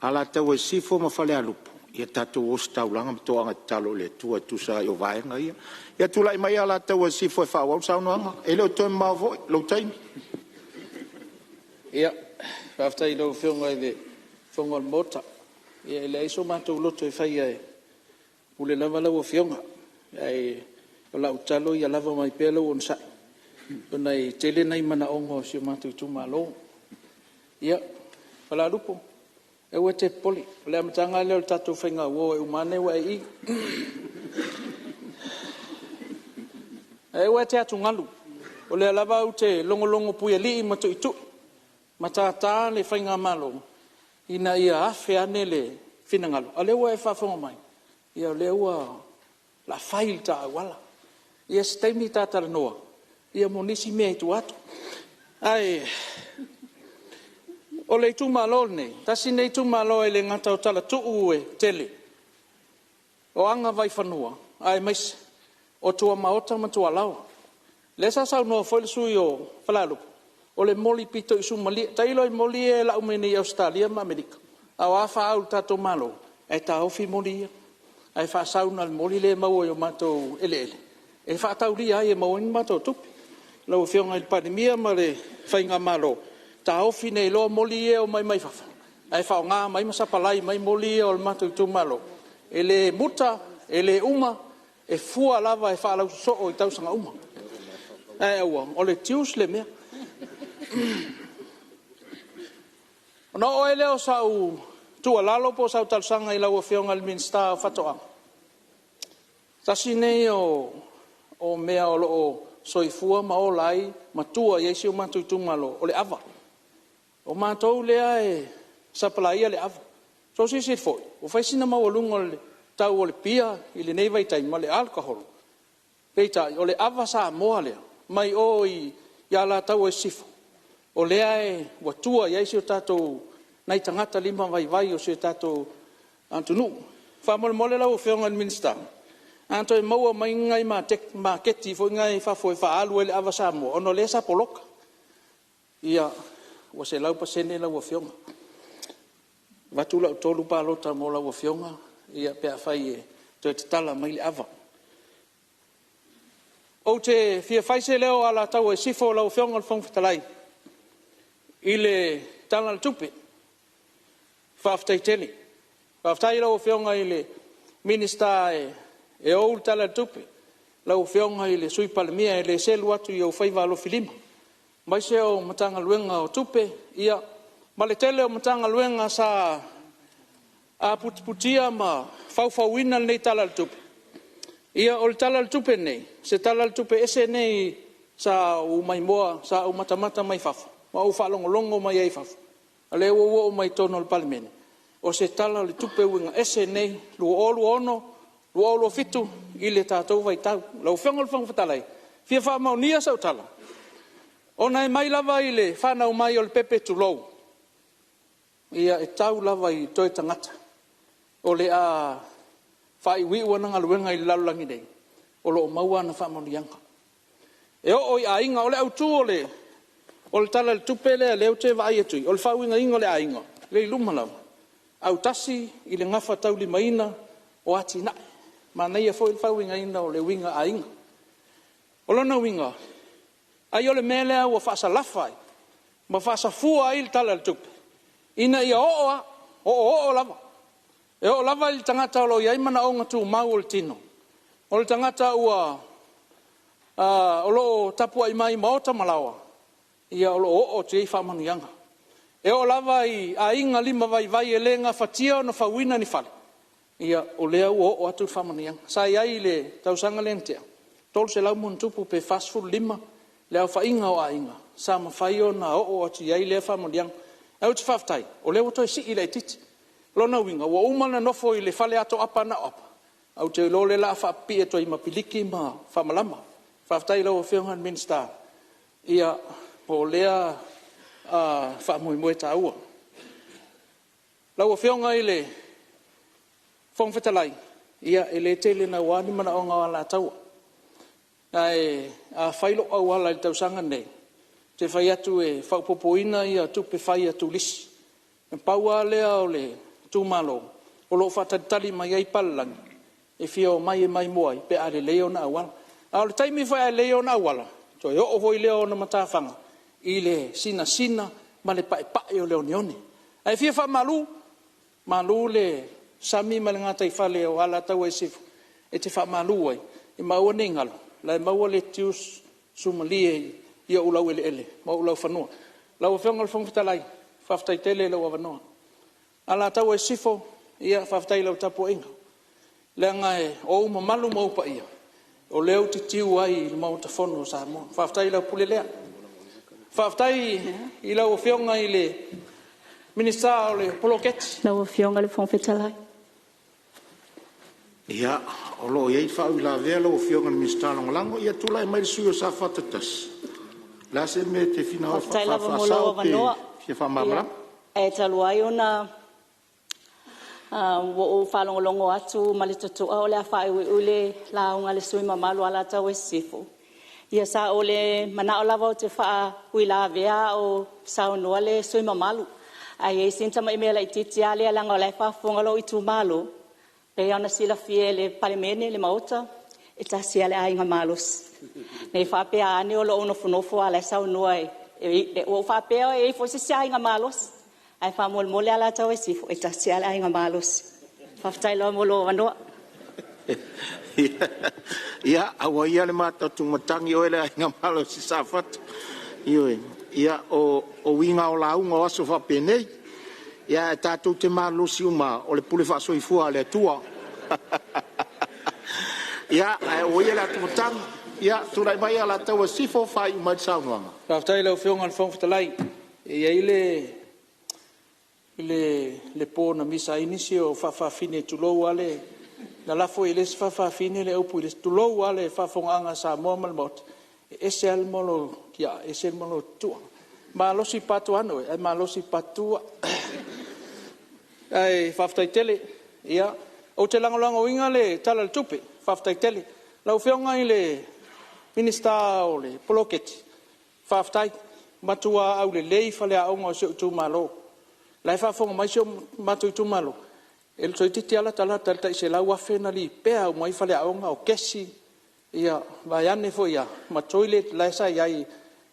Alataua Sisifo ma Falealupo, ia tatou ositaulaga ma toaga tatalo i le Atua e tusa ai o vaega ia. Ia tulai maia Alataua Sisifo e faaauau le saunoaga, e le o toe mamao foi lou taimi. Faafetai i lau Afioga i le Fofoga o le Maota. Ia e leai so matou loto e faia, e pule lava lau Afioga. Ae o lau tatalo ia lava mai pea lou onosai ona e tele nai manaoga o si o matou itumalo. Ia, Falealupo, aua e te popole, o le amataga lea o le tatou faigauo, e uma ane ua e i i. Ae aua e te atugalu, o lea lava ou te logologo puialii ma tuitui ma tata le faigamalo ina ia afe ane le finagalo, a o lea ua e faafofoga mai, o lea o le a fai le ta auala. Ia o se taimi ta talanoa mo nisi mea i tua atu. Ae o le itumalo lenei, tasi lenei itumalo e le gata o talatuu e tele, o agavaifanua, aemaise o tuamaota ma tualaoa. O lea sa saunoa foi le sui usufono o Falealupo, o le moli pito i sumalie. Tailo i moli ia e lau mai nei Ausetalia ma Amerika, a o a fa au i le tatou Malo ae taofi moli ia, ae faasau na o le moli lea e maua i o matou eleele e faataulia ai e maua ai ni matou tupe. Lau Afioga i le Palemia ma le faigamalo, taofi nei loa moli ia e omai mai fafo ae faaaoga mai ma sapalai mai moli ia o le matou itumalo. E le muta, e le uma, e fua lava e faalausosoo i tausaga uma. Ae aua, o le tius le mea. Ona oo ai lea o sau tuualalo po o sau talosaga i lau Afioga i le Minisita o Faatoaga, tasi lenei o mea o lo o soifua ma ola ai ma tua i ai si o matou itumalo, o le ava. O matou lea e sapalaia le ava. Silasila foi ua fai sina maualuga o le tau o le pia i lenei vaitaimi ma le alcohol. Peitai o le ava Samoa lea mai o i Alataua i Sisifo o lea ua tua iai nai tagata limavaivai o si o tatou atunuu. Faamolemole lau Afioga i le Minisita, a toe maua mai ni nai maketi foi na i fafo e faaalu ai le ava Samoa ona o lea sa poloka, ia ua 100% lau Afioga. Avatu lau tolu palota mo lau Afioga pe afai e toe tatala mai le ava. Ou te fia fai se leo o Alataua i Sisifo lau Afioga i le Fofoga Fetalai i le Tala o le Tupe. Faafetai tele. Faafetai i lau Afioga i le Minisita e ou le Tala o le Tupe, lau Afioga i le Sui Palemia e le selu atu i ou faiva alofilima aemaise o le Matagaluega o Tupe ma le tele o Matagaluega sa aputiputia ma faufauina lenei Tala o le Tupe. O le Tala o le Tupe lenei, o se Tala o le Tupe ese lenei sa ou matamata mai fafo ma ou faalogologo mai ai i fafo a o lea ua ou oo mai i totonu o le Palemene. O se Tala o le Tupe uiga ese lenei 2026/2027 i le tatou vaitau. Lau Afioga i le Fofoga Fetalai, e fia faamaonia sau tala ona e mai lava i le fanau mai o le pepe, tulou, e tau lava i toe tagata o le a faaiuiu ana galuega i le lalolagi nei, o lo o maua ana faamanuiaga. E oo i aiga. O le autu o le Tala o le Tupe lea ou te vaai atu i i, o le faauigaina o le aiga lea e i luma lava, autasi i le gafataulimaina o atinae. Manaia foi le faauigaina o le uiga aiga. O lona uiga, ai o le mea lea ua faasalafa ai ma faasafua ai le Tala o le Tupe ina ia oo lava, oooo lava. E oo lava i le tagata o lo o i ai manaoga tumau o le tino, o le tagata o lo o tapuai mai i maota ma laoa, o lo o oo atu i ai faamanuiaga. E oo lava i aiga limavaivai e le gafatia ona fauina ni fale, o lea ua oo atu le faamanuiaga. Sa i ai i le tausaga lea na tea, 300+ pe 45 le aofaiga o aiga sa mafai ona oo atu i ai lea faamanuiaga. Ae ou te faafetai o lea ua toe sii laitiiti. O lona uiga ua uma ona nofo i le fale atoaapa na o apa, ae ou te iloa o lea o le a faapipii atu ai ma piliki ma faamalama. Faafetai i lau Afioga i le Minisita mo lea faamoemoe taua. Lau Afioga i le Fofoga Fetalai, e le tele naua ni manaoga o Alataua, ae a fai lou auala i le tausaga lenei, ou te fai atu e faaopoopoina tupe fai a turisi. Na pau lava lea o le itumalo o lo o faatalitali mai ai papalagi e fia omai e maimoa ai pe a lelei ona auala. A o le taimi foi a lelei ai ona auala, toe oo foi lea o ona matafaga i le sinasina ma le paepae o le oneone. Ae fia faamalu, malu le sami ma le gataifale o Alataua i Sisifo e te faamalu ai ma aua ne i galo o la e maua le tiusumalie i ou laueleele ma ou laufanua. Lau Afioga i le Fofoga Fetalai, faafetai tele i lou avanoa. Alataua i Sisifo, faafetai i lau tapuaiga leaga o ou mamalu ma ou paia o lea ou te tiu ai i le Maota Fono o Samoa. Faafetai i lau pule lea. Faafetai i lau Afioga i le Minisita o le Poloketi. Lau Afioga i le Fofoga Fetalai. Ia, o lo o i ai faauilavea lau Afioga i le Minisita Lagolago. Ia tulai mai le sui usufono mo Safata 1. O le a se mea e te finagalo e Faafetai lava mo lou faasao pe avanoa. fia faamalamalama? Ae talu ai ona ua ou faalogologo atu ma le totoa o le a faaiuiu le lauga a le sui usufono mamalu a Alataua i Sisifo, ia sa ou le manao lava ou te faauilavea a o saunoa le sui usufono mamalu. Ae i ai sina tamai mea laitiiti lava lea leaga o la e faafofoga lou itumalo. E pei lava ona silafia e le Palemene, le Maota, e tasi lava le aiga malosi. Ne i faapea ane o lou nofonofo a o la e saunoa. Ua ou faapea e i ai foi se isi aiga malosi, ae faamolemole Alataua i Sisifo, e tasi lava le aiga malosi. Faafetai lava mo lou avanoa. Ia, aua ia le ma toatumatagi oe le aiga malosi Safata. Ioe. Ia, o uiga lava o lauga o aso faapenei. Ae tatou te malolosi uma lava, o le pule faasoifua a le Atua. Ia, ae aua ia le atumatagi. Ia tulai mai Alataua i Sisifo e faaiu mai le saunoaga. Faafetai i lau Afioga i le Fofoga Fetalai. E i ai le i le po na misa ai nisi o faafafine, tulou lava le… Na lafo i le isi faafafine le upu i le isi, tulou lava le faafofogaaga a Samoa ma le Maota, e ese lava le mola o tiaa ese le mola o totoa. Malosi part 1 oe ae malosi part 2 au. Ae faafetai tele. Ou te lagolagoina le Tala o le Tupe, faafetai tele. Lau Afioga i le Minisita o le Poloketi, faafetai, matua aulelei faleaoga o si ou itumalo. O la e faafofoga mai si o matou itumalo, toeitiiti lava latalata i le tai $100,000 na lipea uma ai faleaoga, o kesi, vaeane foi lava ma toilet la e sa i ai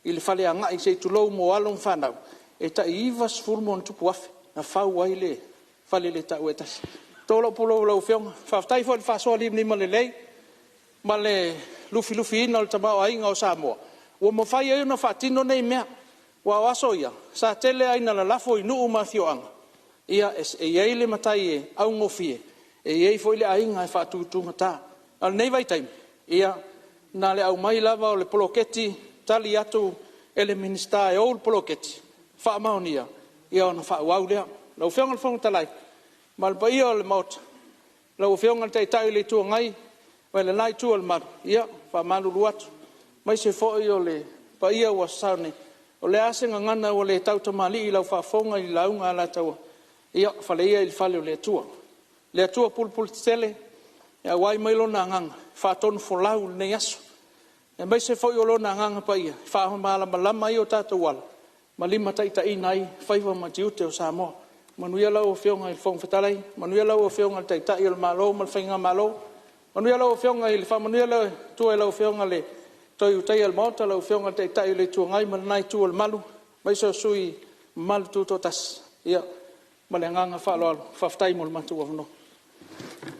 i le fale agai se i tulou mo alo ma fanau, e tai $90+ afe na fau ai le faleletaua e tasi. E to lou pulou i lau afioga, faafetai foi i le faasoa limalima lelei ma le lufilufiina o le tamaoaiga o Samoa ua mafai ai ona faatino nei mea. Aua o aso ia sa tele lava ina lalafo i nuu ma afioaga, e i ai le matai e augofie, e i ai foi le aiga e faatutugata. A o lenei vaitaimi, na o le aumai lava o le poloketi tali atu e le Minisita e ou le poloketi faamaonia, ona faaauau lea. Lau Afioga i le Fofoga Fetalai ma le paia o le Maota, lau Afioga i le Taitai o le Itu Agai ma lena itu o le malu, ia, e faamalulu atu, aemaise foi o le paia ua sasao nei, o le a se gagana ua le tautamalii i lau faafofoga i le lauga a Alataua, ia fale ia i le fale o le Atua. Le Atua pulepuletetele e auai mai Lona Agaga e faatonufolau i lenei aso, aemaise foi o Lona Agaga Paia e faamalamalama ai o tatou ala ma limataitaiina ai faiva ma tiute o Samoa. Manuia lau Afioga i le Fofoga Fetalai, manuia lau Afioga i le Taitai o le Malo ma le faigamalo, faamanuia le Atua i lau Afioga i le Toe Ulutaia o le Maota, lau Afioga i le Taitai o le Itu Agai ma lena itu o le malu, aemaise o sui usufono mamalu tutoatasi. Ia ma le agaga faaaloalo, faafetai mo le matou avanoa.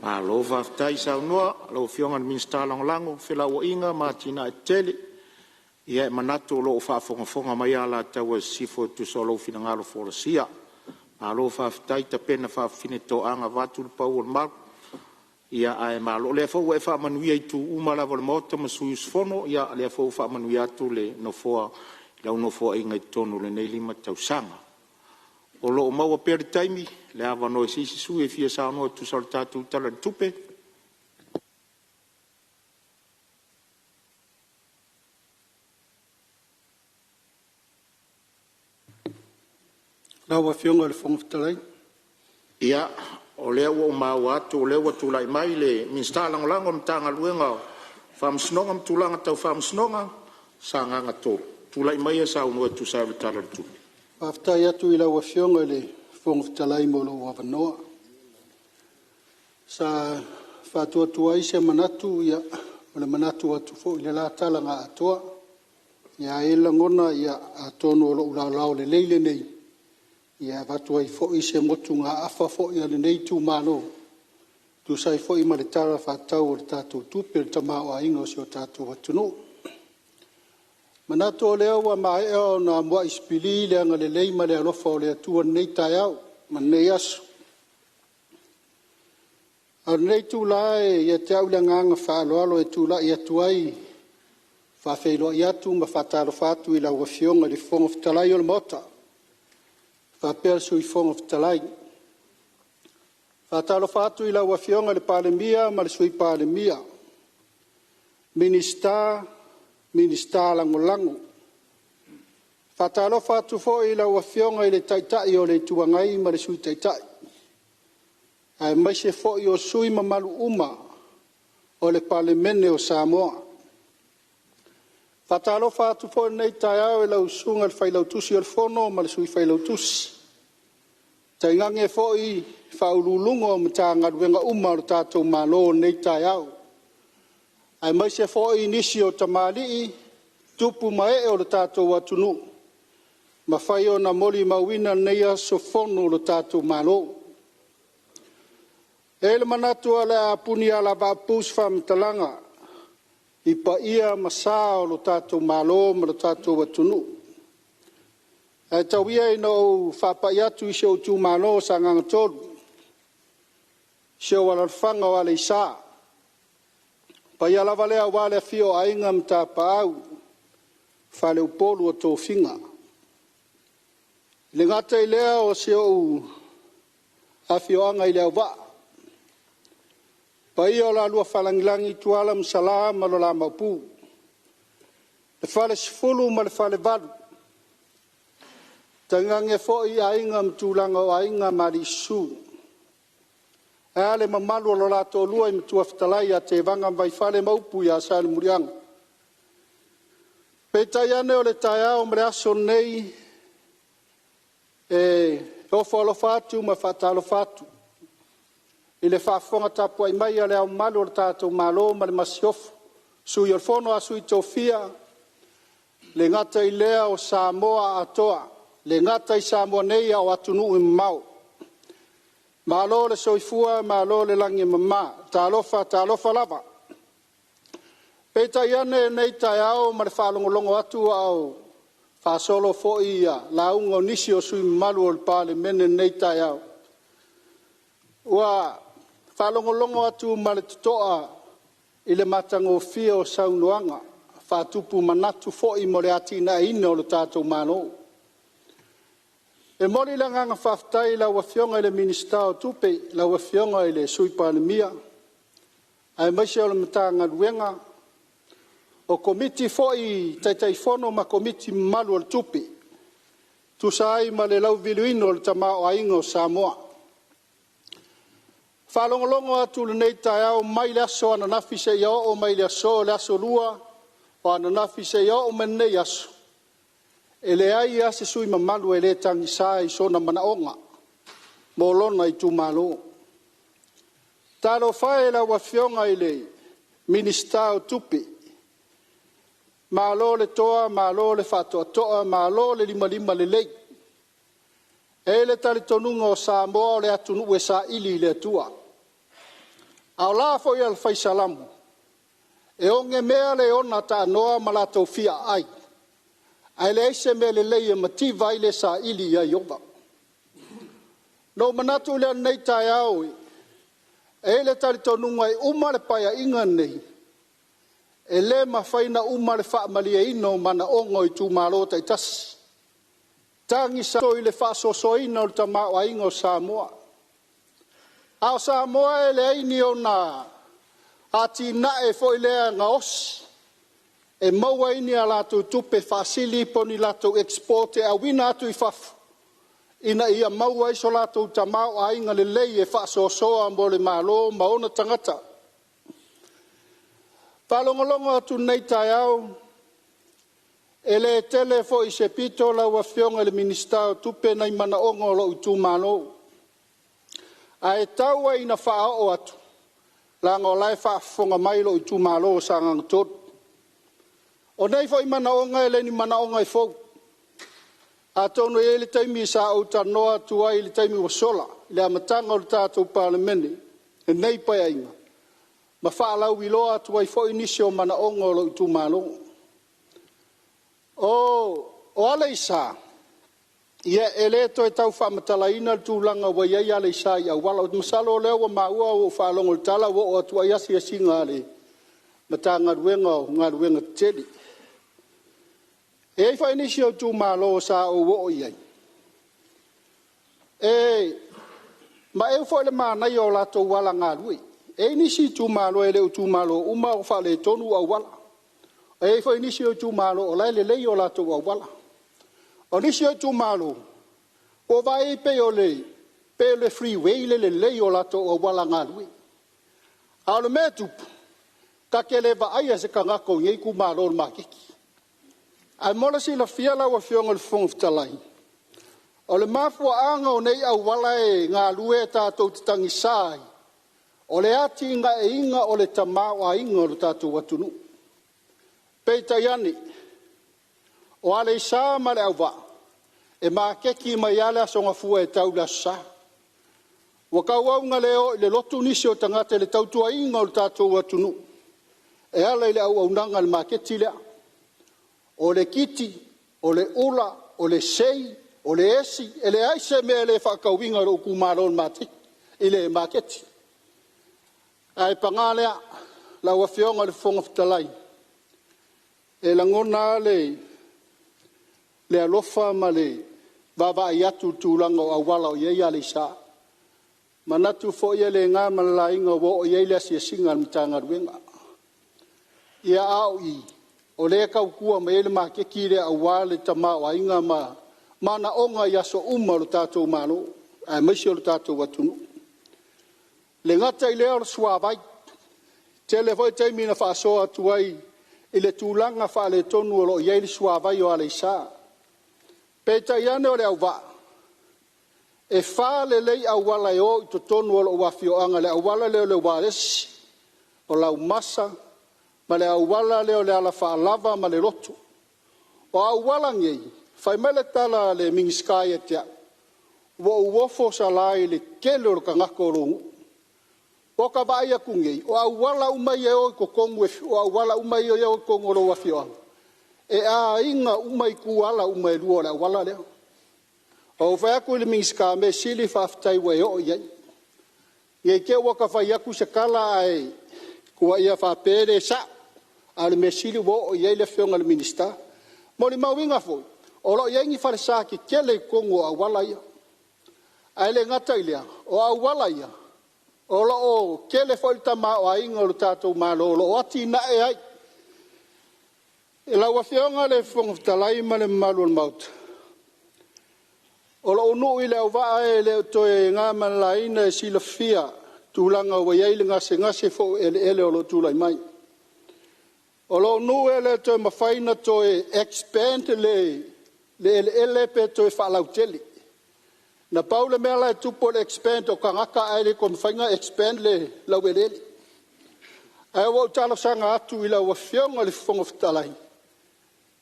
Malo faafetai saunoa i lau Afioga i le Minisita Lagolago o Felauaiga ma Atinae Eseese. Ia e manatu o lo o faafogafoga mai Alataua Sisifo e tusa o lou finagalo folasia. Malo faafetai tapena faafafinetoaga vaeatu le pau o le malu, ae malo. O lea foi ua e faamanuia i itu uma lava o le Maota ma sui usufono, o lea foi ua faamanuia atu le Nofoa i lau nofoaiga i totonu i lenei 5 tausaga. O lo o maua pea le taimi ma le avanoa i se isi sui usufono e fia saunoa e tusa o le tatou Tala i le Tupe. Lau Afioga i le Fofoga Fetalai. Ia, o lea ua ou maua atu o lea ua tulai mai le Minisita Lagolago o le Matagaluega o Faamasinoga ma Tulaga Tau Faamasinoga, Sagaga 3. Tulai maia e saunoa e tusa ai o le Tala o le Tupe. Faafetai atu i lau Afioga i le Fofoga Fetalai mo lou avanoa. Sa faatuatua ai se manatu, o le manatu atu foi i le la tala na atoa. Ae i ai le lagona, atonu o lou laolao lelei lenei e avatu ai foi se motugaafa foi a lenei itumalo e tusa ai foi ma le Tala Faatatau o le tatou Tupe i le tamaoaiga o si o tatou atunuu. E manatu o lea ua maea ona muai sipili le agalelei ma le alofa o le Atua i lenei taeao ma lenei aso. A o lenei itula e ia te au le agaga faaaloalo e tulai atu ai e faafeiloai atu ma faatalofa atu i lau Afioga i le Fofoga Fetalai o le Maota faapea le Sui Fofoga Fetalai. E faatalofa atu i lau Afioga i le Palemia ma le Sui Palemia, Minisita, Minisita Lagolago. E faatalofa atu foi i lau Afioga i le Taitai o le Itu Agai ma le Sui Taitai, aemaise foi o sui usufono mamalu uma o le Palemene o Samoa. E faatalofa atu foi i lenei taeao i lau Susuga i le Failautusi o le Fono ma le Sui Failautusi, tainane foi Faauluuluga o Matagaluega uma a le tatou Malo i lenei taeao, aemaise foi nisi o tamalii, tupu ma ee o le tatou atunuu ua mafai ona molimauina lenei aso Fono o le tatou Malo. E i ai le manatu o le a puni alavaapuu se faamatalaga i paia ma sa o le tatou Malo ma le tatou atunuu. Ae tau ia ina ou faapai atu i si ou itumalo o Sagaga 3, si ou alaalafaga o Aleisa. O le paia lava lea aua le afio o Aiga ma Tapaau, faleupolu o tofiga. E le gata i lea o si ou afioaga i Leauvaa, paia o la lua Faalagilagi Tuala ma Sala ma lo la Maopu, le Falesefulu ma le Falevalu, tainane foi Aiga ma tulaga o Aiga ma alii Susu, ae a le mamalu o lo la Toalua i Matua Fetalai ia Tevaga ma Vaifale ma upu ia Salemuliaga. Peitai ane o le taeao ma le aso lenei, e ofo alofa atu ma faatalofa atu i le faafofoga tapuai mai a Le Ao Mamalu o le tatou Malo ma le Masiofo, Sui o le Fono a Sui Tofia, e le gata i lea o Samoa atoa, e le gata i Samoa nei a o atunuu e mamao. Malo le soifua malo le lagi e mama, talofa talofa lava. Peitai ane i lenei taeao ma le faalogologo atu a o faasolo foi lauga a nisi o sui usufono mamalu o le Palemene i lenei taeao, ua faalogologo atu ma le totoa i le matagofie o saunoaga faatupu manatu foi mo le atinaeina o le tatou Malo. E momoli le agaga faafetai i lau Afioga i le Minisita o Tupe, lau Afioga i le Sui Palemia, aemaise o le Matagaluega, o Komiti foi, Taitaifono ma Komiti mamalu o le Tupe e tusa ai ma le lauliliuina o le tamaoaiga o Samoa. E faalogologo atu i lenei taeao mai le aso ananafi seia oo mai le aso, le aso Lua o ananafi seia oo mai lenei aso, e leai lava se sui usufono mamalu e le tagisa i sona manaoga mo lona itumalo. Talofa e i lau Afioga i le Minisita o Tupe, malo le toa malo le faatoatoa malo le limalima lelei. E i ai le talitonuga o Samoa o le atunuu e saili i le Atua. A o la foi a le fai Salamo, e ogemea le ona taanoa ma latou fia aai, ae leai se mea lelei e mativa ai le saili ia Ieova. Ona ou manatu lea i lenei taeao, e i ai le talitonuga e uma le Paeaiga lenei, e le mafai ona uma le faamalieina o manaoga o itumalo taitasi. Tagisa i le faasoasoaina o le tamaoaiga o Samoa. A o Samoa e leai ni ona atinae foi lea gaosi e maua ai ni a latou tupe faasili po o ni latou export e auina atu i fafo ina ia maua ai so latou tamaoaiga lelei e faasoasoa mo le Malo ma ona tagata. E faalogologo atu i lenei taeao, e le tele foi se pito lau Afioga i le Minisita o Tupe nai manaoga o lou itumalo, ae tau lava ina faaoo atu leaga o la e faafofoga mai lou itumalo o Sagaga 3. O nei foi manaoga e le o ni manaoga e fou. Atonu e i ai le taimi sa ou talanoa atu ai i le taimi ua sola i le amataga o le tatou Palemene i lenei Paeaiga, ma faalauiloa atu ai foi nisi o manaoga o lou itumalo. O Aleisa, ia e le toe tau faamatalaina le tulaga ua i ai Aleisa i auala. Ou te masalo o lea ua maua ua ou faalogo i le tala ua oo atu ai asiasiga a le Matagaluega o Galuega Tetele. E i ai foi nisi o itumalo sa ou oo i ai, e maeu foi le manaia o latou auala galue. E i ai nisi itumalo, e le o itumalo uma o faaletonu auala. E i ai foi nisi o itumalo o la e lelei o latou auala. O nisi o itumalo, ua ou vaai i ai e pei o le freeway le lelei o latou auala galue. A o le mea e tupu, ta te le vaaia se tagata o nei itumalo i le maketi. Ae mo le silafia lau Afioga i le Fofoga Fetalai, o le mafuaaga o nei auala e galue tatou te tagisa ai, o le atinaeina o le tamaoaiga o le tatou atunuu. Peitai ane, o Aleisa ma Leauvaa, e maketi mai lava le Aso Gafua e tau i le Aso Sa. Ua tauau ina le o i le lotu nisi o tagata i le tautuaina o le tatou atunuu e ala i le auaunaga a le maketi lea. O le kiti, o le ula, o le sei, o le esi, e leai se mea e le faatauina e lou itumalo i le maketi. Ae paga lea, lau Afioga i le Fofoga Fetalai, e lagona lava le alofa ma le vaavaai atu i le tulaga o auala o i ai Aleisa. Manatu foi e le na ma le laina ua oo i ai le asiasiga a le Matagaluega. Ia a o i o lea e tautua mai ai le maketi lea aua le tamaoaiga ma manaoga i aso uma o le tatou Malo aemaise o le tatou atunuu. E le gata i lea o le suavai, e tele foi taimi na faasoa atu ai i le tulaga faaletonu o lo o i ai le suavai o Aleisa. Peitai ane o le auvaa, e 4 lelei auala e o i totonu o lou afioaga, le auala lea o le uaesi, o Laumasa ma le auala lea o le alafaalava ma le lotu. O auala nei, fai mai le tala a le Minisita ia te au, ua ou ofo Sala i le tele o le tagata o lou nuu. Ua ota vaai atu nei, o auala uma ia e o i totonu, o auala uma ia e o i totonu o lou afioaga, e aiga uma ituala uma e 2 o le auala lea. Ou fai atu i le Minisita, mea sili faafetai ua e oo i ai. Ne i te i ua ta fai atu se tala ae tuuaia faapea e le sao, a o le mea sili ua oo i ai le Afioga i le Minisita. Molimauina foi, o lo o i ai ni falesa tetele i totonu o auala ia. Ae le gata i lea, o auala ia, o lo o tele foi le tamaoaiga o le tatou Malo o lo o atinae ai. Lau Afioga i le Fofoga Fetalai ma le mamalu o le Maota, o lou nuu i Leauvaa e le o toe na ma le laina e silafia tulaga ua i ai le gasegase foi o eleele o lo o tulai mai. O lou nuu e le toe mafai ona toe expand le eleele pe toe faalautele. Na pau le mea la e tupu o le expand o tagata ae le toe mafai ona expand le laueleele. Ae ua ou talosaga atu i lau Afioga i le Fofoga Fetalai,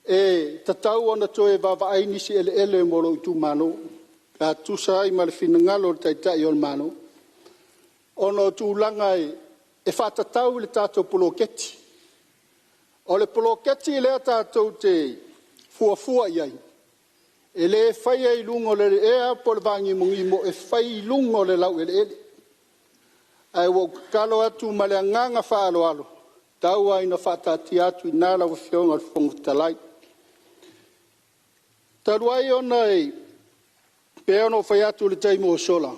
e tatau ona toe vaavaai nisi eleele mo lou itumalo pe a tusa ai ma le finagalo o le Taitai o le Malo, ona o tulaga e faatatau i le tatou poloketi. O le poloketi lea tatou te fuafua i ai, e le faia i luga o le ea po o le vanimonimo, e fai i luga o le laueleele. Ae ua ou tatalo atu ma le agaga faaaloalo, tau lava ina faataatia atu i ina lau Afioga i le Fofoga Fetalai. Talu ai ona e pei ona ou fai atu i le taimi ua sola,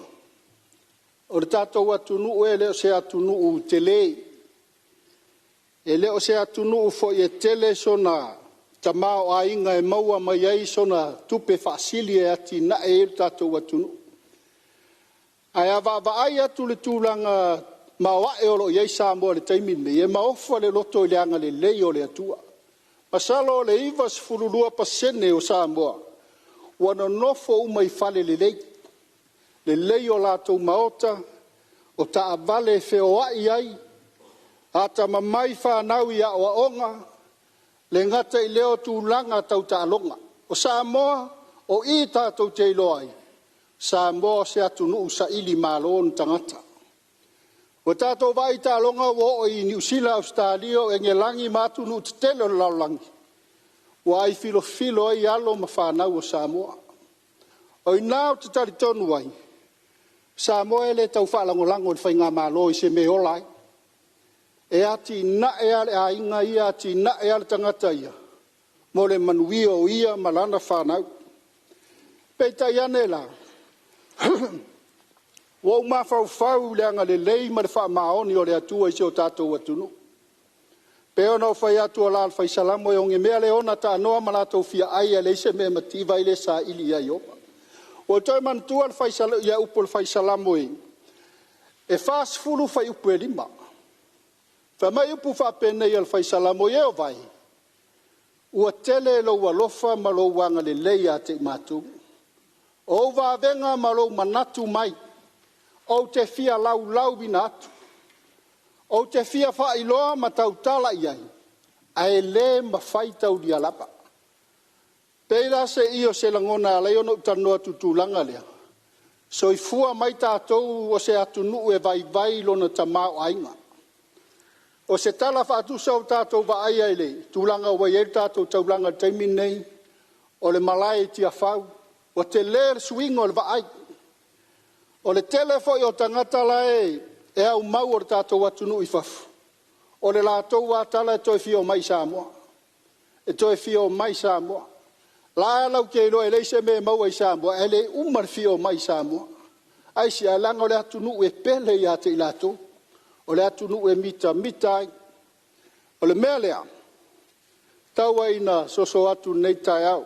o le tatou atunuu e le o se atunuu tele, e le o se atunuu foi e tele sona tamaoaiga e maua mai ai sona tupe faasili e atinae ai le tatou atunuu. Ae a vaavaai atu i le tulaga maoae o lo o i ai Samoa i le taimi lenei, e maofa le loto i le agalelei o le Atua. Masalo o le 92% o Samoa ua nonofo uma i fale lelei, lelei o latou maota, o taavale e feoai ai, atamamai fanau i aoaoga, le gata i lea o tulaga tau taaloga. O Samoa, o i tatou te iloa ai, Samoa o se atunuu sailimalo ona tagata. Ua tatou vaai i taaloga ua oo i Niu Sila, Ausetalia, o Engelagi ma atunuu tetele o le lalolagi, ua ai filofilo ai alo ma fanau a Samoa. O i ina ou te talitonu ai, o Samoa e le tau faalagolago i le faigamalo i se mea e ola ai. E atinae lava le aiga ia, atinae lava le tagata ia mo le manuia o ia ma lana fanau. Peitai ane la, ua ou mafaufau i le agalelei ma le faamaoni o le Atua i si o tatou atunuu. Pei ona ou fai atu o la a le Fai Salamo, e onemea le ona taanoa ma latou fiaai ae leai se mea e mativa ai le saili ia Ieova. Ua ou toe manatua le upu a le Fai Salamo e 40 fuaiupu e 5. Fai mai upu faapenei a le Fai Salamo, Ieova e, ua tele lou alofa ma lou agalelei ia te i matou. O ou vavega ma lou manatu mai, ou te fia laulauina atu. Ou te fia faailoa ma tautala i ai, ae le mafai taulia lava. Pei la se i o se lagona e ala ai ona ou talanoa atu i le tulaga lea, soifua mai tatou o se atunuu e vaivai lona tamaoaiga. O se tala faatusa ua tatou vaaia i le tulaga ua i ai le tatou taulaga i le taimi lenei, o le malae i Tiafau, ua tele le suiga o le vaai. O le tele foi o tagata la e aumau o le tatou atunuu i fafo, o le latou lava tala e toe fia omai i Samoa, e toe fia omai i Samoa. La e latou te iloa e leai se mea e maua i Samoa, ae le uma le fia omai i Samoa. Aisea? Leaga o le atunuu e pele ia te i latou, o le atunuu e mitamita ai. O le mea lea, tau ai ina soso atu i lenei taeao,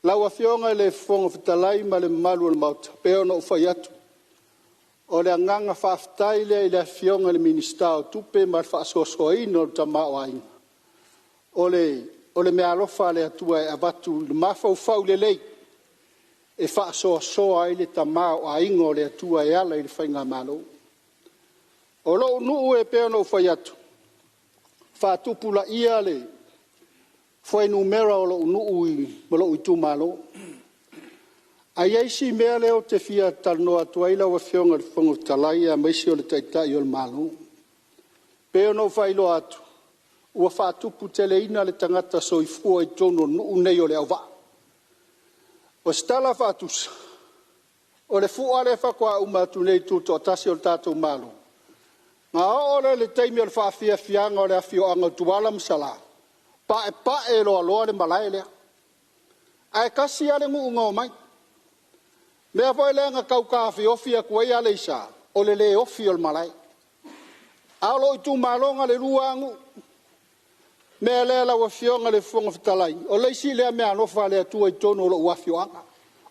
lau Afioga i le Fofoga Fetalai ma le mamalu o le Maota, e pei ona ou fai atu, o le agaga faafetai lea i le Afioga i le Minisita o Tupe ma le faasoasoaina o le tamaoaiga. O le meaalofa a le Atua e avatu i le mafaufau lelei e faasoasoa ai le tamaoaiga o le Atua e ala i le faigamalo. O lou nuu e pei ona ou fai atu, faatupulaia le fuainumera o lou nuu ma lou itumalo. Ae i ai si mea lea ou te fia talanoa atu ai lau Afioga i le Fofoga Fetalai aemaise o le Taitai o le Malo. E pei ona ou faailoa atu, ua faatuputeleina le tagata soifua i totonu o le nuu lenei o Leauvaa. O se tala faatusa, o le fua lea faatoa uma atu nei i le tutoatasi o le tatou Malo, ona oo lea i le taimi o le faafiafiaga o le afioaga o Tuala ma Salã, paepae loaloa le malae lea, ae tasi lava le nuu na omai. O le mea foi lea na tau taofiofi atu ai Aleisa, o le le ofi o le malae. A o lou itumalo na o le 2 lava nuu. O le mea lea lau Afioga i le Fofoga Fetalai, o le isi lea meaalofa a le Atua i totonu o lou afioaga,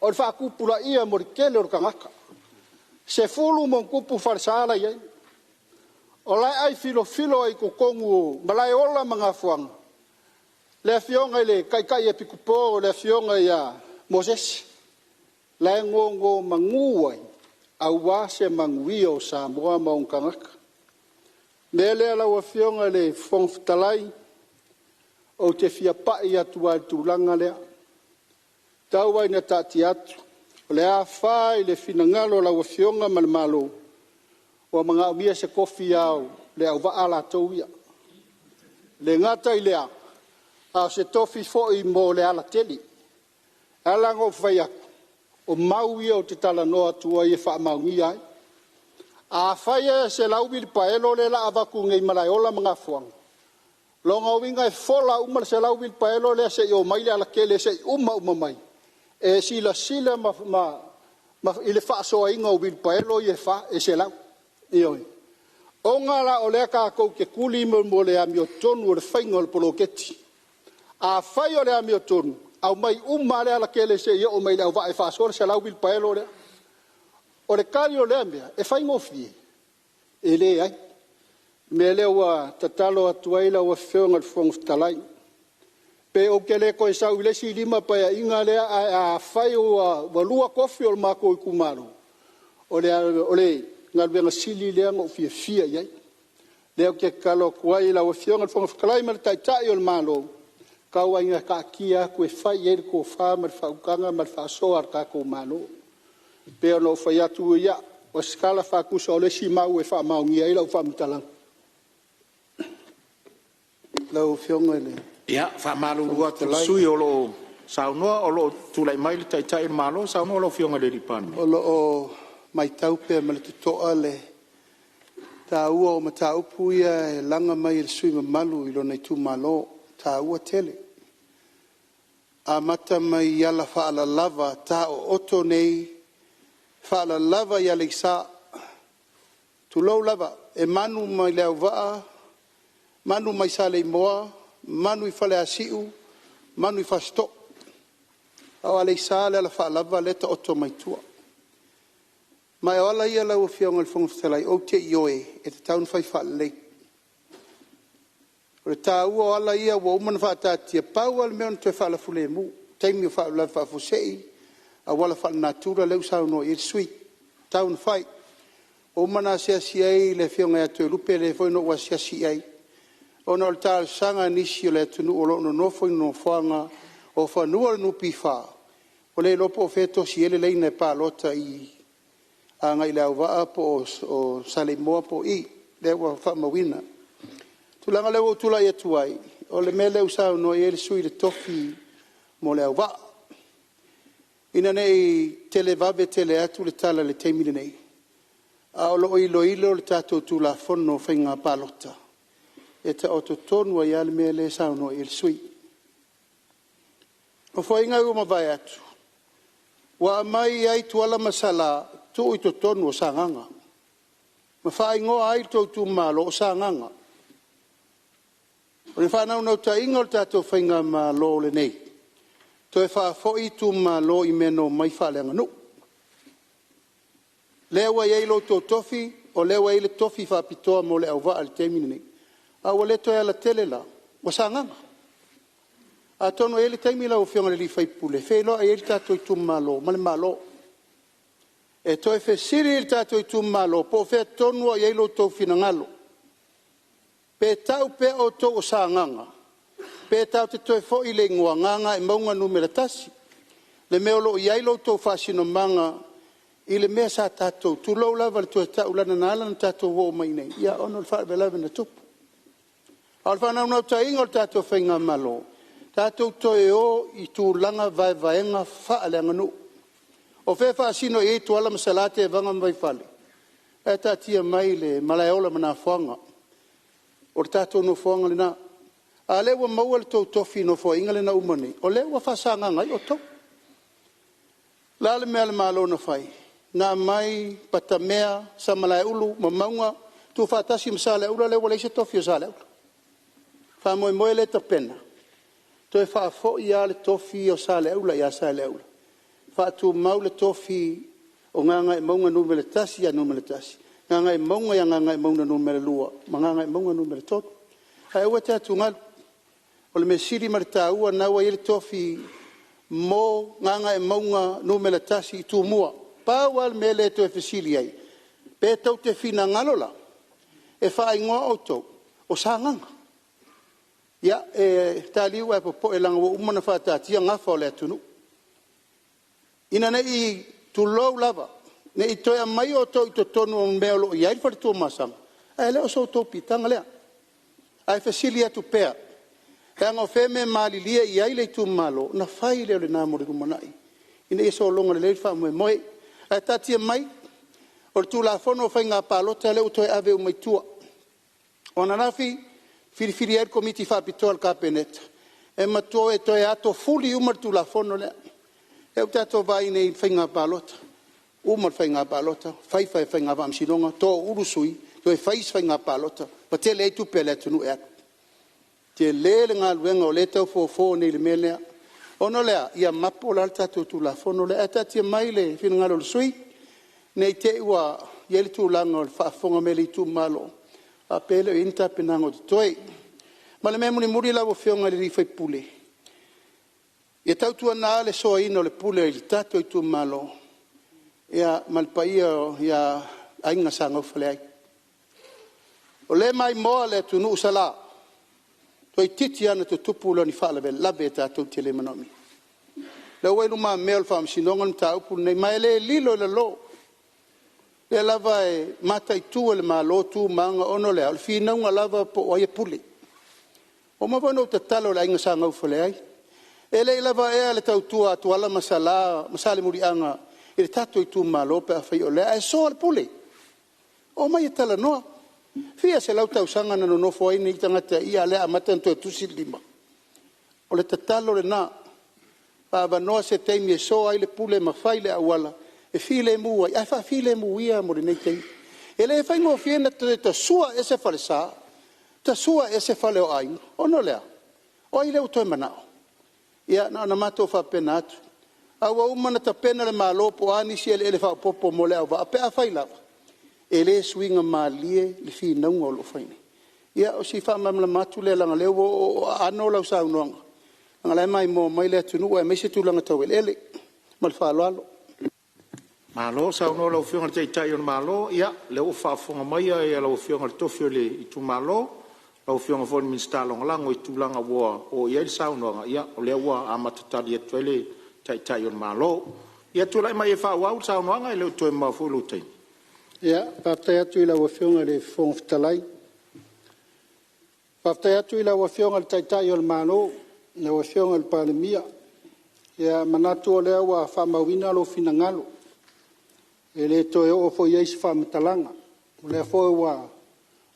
o le faatupulaia mo le tele o tagata. 10+ falesa la e i ai. O la e aifilofilo ai i totonu o Malaeola ma Gafoaga le afioga i le Taitai Epikopo le afioga ia Mosese, la e nonomanu ai aua se manuia o Samoa ma ona tagata. O le mea lea lau Afioga i le Fofoga Fetalai, ou te fia pai atu lava i le tulaga lea, tau lava ina taatia atu, o le a fa i le finagalo o lau Afioga ma le Malo, ua manaomia se tofi Ao o Leauvaa latou ia. E le gata i lea, a o se tofi foi mo Lealatele. E ala ona ou fai atu, o mau ia ou te talanoa atu ai e faamaonia ai. Afai e 100 uilipaelo lea o le a avatu nei i Malaeola ma Gafoaga, lona uiga e fola uma le 100 uilipaelo lea seia oo mai Lealatele seia uma uma mai, e silasila i le faasoaina o uilipaelo ia e 100. Ioe. Ona la o lea tatou te tuli mo le amiotonu o le faiga o le poloketi. Afai o le amiotonu, aumai uma lava Lealatele seia oo mai i Leauvaa e faasoa le 100 uilipaelo lea. O le tali o lea mea, e faigofie? E leai. O le mea lea ua tatalo atu ai lau Afioga i le Fofoga Fetalai, pe ou te le toe sau i le isi 5 Paeaiga lea, ae afai ua 2 tofi o le matou itumalo, o le galuega sili lea ona ou fiafia i ai. O lea ou te tatalo atu ai i lau Afioga i le Fofoga Fetalai ma le Taitai o le Malo, tau lava ina taatia atu e fai i ai le tofa ma le faautaga ma le faasoa a le tatou Malo. E pei ona ou fai atu, ia, o se tala faatusa o le isi mau e faamaonia ai lau faamatalaga. Lau Afioga i le Ia, e faamalulu Fofoga atu i le Fetalai. sui usufono o lo o saunoa, o lo o tulai mai le Taitai o le Malo. Saunoa lau Afioga i le Palemia. O lo o matau pea ma le totoa le taua o mataupu ia e laga mai e le sui usufono mamalu i lona itumalo, e taua tele. Amata mai i alafaalalava taooto nei, faalalava i Aleisa, tulou lava, e manu mai Leauvaa, manu mai Saleimoa, manu i Faleasiu, manu i Fasitoo, a o Aleisa le alafaalava lea e taoto mai tua. Ma o ala ia lau Afioga i le Fofoga Fetalai, ou te ioe, e tatau ona fai faalelei. O le taua o ala ia ua uma ona faataatia, pau lava le mea o le toe faalafulemu i taimi o faalavelave faafuasei, auala faalenatura lea ua saunoa i ai le sui usufono, e tatau ona fai. Ua uma ona asiasi i ai le Afioga ia Toelupe, lea foi na ou asiasi i ai, ona o le talosaga a nisi o le atunuu o lo o nonofo i nofoaga o fanua o le NPF, ua le iloa po o fea e tosi ai le laina e palota i agai i Leauvaa po o Saleimoa po o i, lea ua faamauina. O le tulaga lea ua ou tulai atu ai, o le mea lea ua saunoa i ai le sui usufono i le tofi mo Leauvaa. Ina ne i televave tele atu le tala i le taimi lenei, ae o lo o iloilo le tatou Tulafono o Faiga Palota e taoto tonu ai lava le mea lea e saunoa i ai le sui usufono. O Nofoaiga ua mavae atu, ua aumai ai Tuala ma Salã, tuu i totonu o Sagaga ma faaigoa ai le tou itumalo o Sagaga. O le faanaunautaiga o le tatou faigamalo lenei, toe faafoi itumalo i mea na omai faaleaganuu. Lea ua i ai lo outou tofi, o lea ua i ai le tofi faapitoa mo Leauvaa i le taimi lenei, a ua le toe alatele la, ua Sagaga. Atonu e i ai le taimi lau Afioga i le sui usufono e feiloai ai le tatou itumalo ma le Malo, e toe fesili le tatou itumalo po o fea tonu lava o i ai lo outou finagalo, pe tau pea outou o Sagaga pe tatou te toe foi i le igoa Gagaemauga 1, le mea o lo o i ai lo outou faasinomaga i le mea sa tatou, tulou lava le toe tau, leaga na ala ona tatou oo mai i inei ona o le faalavelave na tupu. A o le faanaunautaiga o le tatou faigamalo, tatou toe o i tulaga vaevaega faaleaganuu. O fea e faasino i ai Tuala ma Salã, Tevaga ma Vaifale? Ae taatia mai le Malaeola ma Nafoga, o le tatou nofoaga lena. A o lea ua maua le tou tofi i le Nofoaiga lea na uma nei, o lea ua faa-Sagaga ai outou. O le a le mea a le Malo na fai? Na aumai Patamea, Samalaeulu ma Mauga tuufaatasi ma Saleaula lea ua leai se tofi o Saleaula. O le faamoemoe lea e tapena, toe faafoi lava le tofi ia o Saleaula ia Saleaula, faatumau le tofi o Gagaemauga 1 ia Nu.1, Gagaemauga ia Gagaemauga 2 ma Gagaemauga 3. Ae aua e te atugalu, o le mea sili ma le taua o lena ua i ai le tofi mo Gagaemauga 1 i Tumua. Pau lava le mea lea e toe fesili ai, pe tou te finagalo la e faaigoa outou o Sagaga. Ia, ta liu ae popoe leaga ua uma ona faataatia gafa o le atunuu, ina ne i, tulou lava, ne i toe aumai outou i totonu o mea o lo o i ai le fale Tuamasaga, ae le o so outou piitaga lea. Ae fesili atu pea, leaga o fea e malilie i ai le itumalo, ona fai lea o lena mo le lumanai ina ia sologa lelei le faamoemoe. Ae taatia mai, o le Tulafono o Faiga Palota lea ua toe ave uma i tua. O ananafi filifili ai le Komiti Faapitoa a le Kapeneta e toe atofuli uma le Tulafono lea. Lea ua tatou vaai nei i faiga palota, uma le faiga palota fai faiga faamasinoga, toaulu sui, toe fai isi faiga palota ua tele ai tupe a le atunuu e alu. E tele le galuega o lea e tau fofo nei i le mea lea. Ona o le a? Ia mapo la le tatou Tulafono lea, ae taatia mai le finagalo o le sui usufono, ne i te i ua i ai le tulaga o le faafofoga mai a le itumalo faapea e le o i ai ni tapenaga o totoe. Ma le mea mulimuli lau Afioga i le sui usufono, ia tautuana le soaina o le pule i le tatou itumalo ma le paia ia Aiga Sa Naufaleai. O lea e maimoa le atunuu Sala, toeitiiti lava ona tutupu lea o ni faalavelave tatou te le manaomia. O lea ua i lumamea o le Faamasinoga le mataupu lenei, ma e le lilo i lalo. O lea lava e mataitu e le Malo tu ma aga, ona o le a? O le finauga lava po o ai e pule. Ua uma foi ona ou tatalo i le Aiga Sa Naufaleai, e le i lava ea le tautua a Tuala ma Sala ma Salemuliaga i le tatou itumalo pe afai o lea, ae soa le pule. Omai e talanoa. Fia selau tausaga na nonofo ai nei tagata i i, a o lea ua amata ona toe tusi le lima? O le tatalo lena, faaavanoa se taimi e soa ai le pule ma fai le auala e filemu ai, ae faafilemu ia mo lenei taimi. E le faigofie ona toe tasua ese falesa, tasua ese fale o aiga, ona o le a? O ai lea ua toe manao? Ia na ona matou faapena atu. Ae ua uma ona tapena le Malo po o a nisi eleele faaopoopo mo Leauvaa pe afai lava e le suiga malie le finauga o lo o fai nei. Ia o si faamalamalama atu lea leaga o lea ua oooo aano lau saunoaga, leaga o la e maimoa mai le atunuu aemaise tulaga tau eleele. Ma le faaaloalo. Malo saunoa i lau Afioga i le Taitai o le Malo. Ia, o lea ua faafofoga mai lau Afioga i le tofi o le itumalo, lau Afioga foi i le Minisita Lagolago i tulaga ua oo i ai le saunoaga, ia o lea ua amata tali atu ai le Taitai o le Malo. Ia, tulai mai e faaauau le saunoaga, e le o toe mamao foi lou taimi. Faafetai atu i lau Afioga i le Fofoga Fetalai. Faafetai atu i lau Afioga i le Taitai o le Malo lau Afioga i le Palemia. E manatu o lea ua faamauina lou finagalo, e le toe oo foi i ai se faamatalaga. O lea foi ua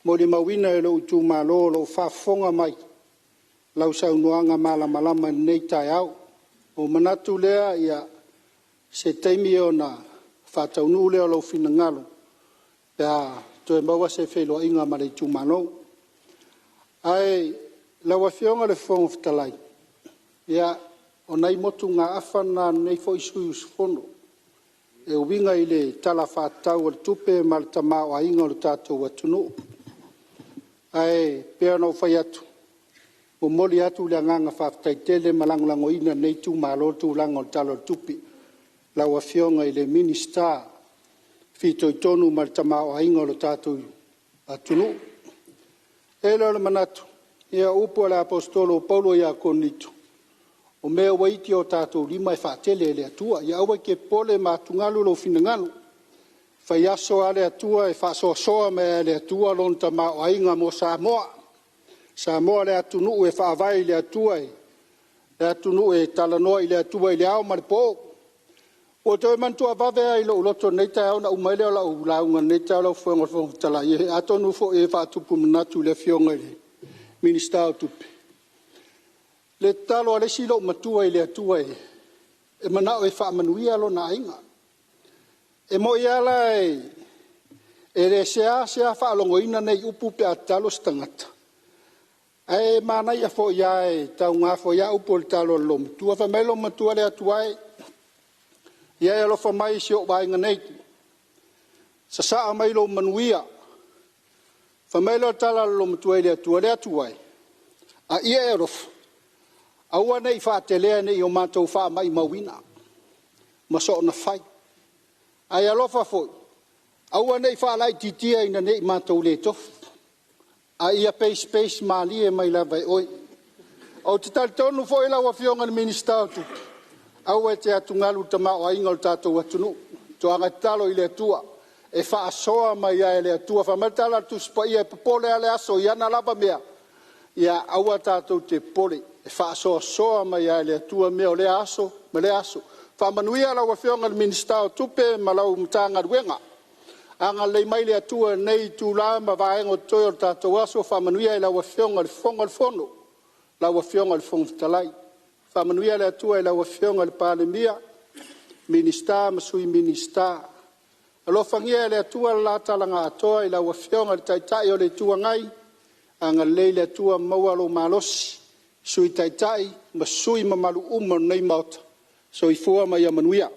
molimauina e lou itumalo o lo o faafofoga mai lau saunoaga malamalama i lenei taeao. Ona ou manatu lea, o se taimi ona faataunuu lea o lou finagalo pe a toe maua se feiloaiga ma le itumalo. Ae lau Afioga i le Fofoga Fetalai, ia, o nai motugaafa na a lenei foi sui usufono e uiga i le Tala Faatatau o le Tupe ma le tamaoaiga o le tatou atunuu. Ae pei ona ou fai atu, e momoli atu le agaga faafetai tele ma lagolagoina e lenei itumalo le tulaga o le Tala o le Tupe i lau Afioga i le Minisita fitoitonu ma le tamaoaiga o le tatou atunuu. Ona i ai lea o le manatu, ia o upu a le Aposetolo o Paulo ia Korinito, o mea ua iti i o tatou lima e faatele e le Atua. Ia aua e te popole ma atugalu lou finagalo, e fai aso lava le Atua e faasoasoa mai lava e le Atua lona tamaoaiga mo Samoa. O Samoa o le atunuu e faavae i le Atua, o le atunuu e talanoa i le Atua i le ao ma le po. Ua toe manatua vave lava i lou loto i lenei taeao ona uma ai lea o lau lauga i lenei taeao lau Afioga i le Fofoga Fetalai, atonu foi e faatupu manatu i le Afioga i le Minisita o Tupe, le tatalo a le isi loomatua i le Atua e manao e faamanuia lona aiga. E moni lava la e le seasea faalogoina nei upu pe a tatalo se tagata, ae manaia foi lava e tauga foi lava upu o le tatalo a le loomatua. Fai mai le loomatua, “Le Atua e, ia e alofa mai i si ou aiga nei, sasaa mai lou manuia.” Fai mai lea o le tala a le loomatua i le Atua, “Le Atua e, a ia e alofa, aua ne i faatelea ne i o matou faamaumauina ma soona fai, ae alofa foi, aua ne i faalaititia ina ne i matou le tofu, a ia pesepese malie mai lava e oe.” Ou te talitonu foi lau Afioga i le Minisita o Tupe, aua e te atugalu i le tamaoaiga o le tatou atunuu, toaga tatalo i le Atua e faasoa mai lava e le Atua. Fai mai le tala a le Tusi Paia, e popole lava le aso i ana lava mea, ia aua tatou te popole, e faasoasoa mai lava e le Atua mea o lea aso ma lea aso. Faamanuia lau Afioga i le Minisita o Tupe ma lau Matagaluega, agalelei mai le Atua i lenei itula ma vaega o totoe o le tatou aso, faamanuia i lau Afioga i le Fofoga o le Fono, lau Afioga i le Fofoga Fetalai. Faamanuia le Atua i lau Afioga i le Palemia, Minisita ma Sui Minisita. Alofagia e le Atua le la tala na atoa i lau Afioga i le Taitai o le Itu Agai, agalelei le Atua maua lou malosi, Sui Taitai ma sui usufono mamalu uma o lenei Maota. Soifua ma ia manuia.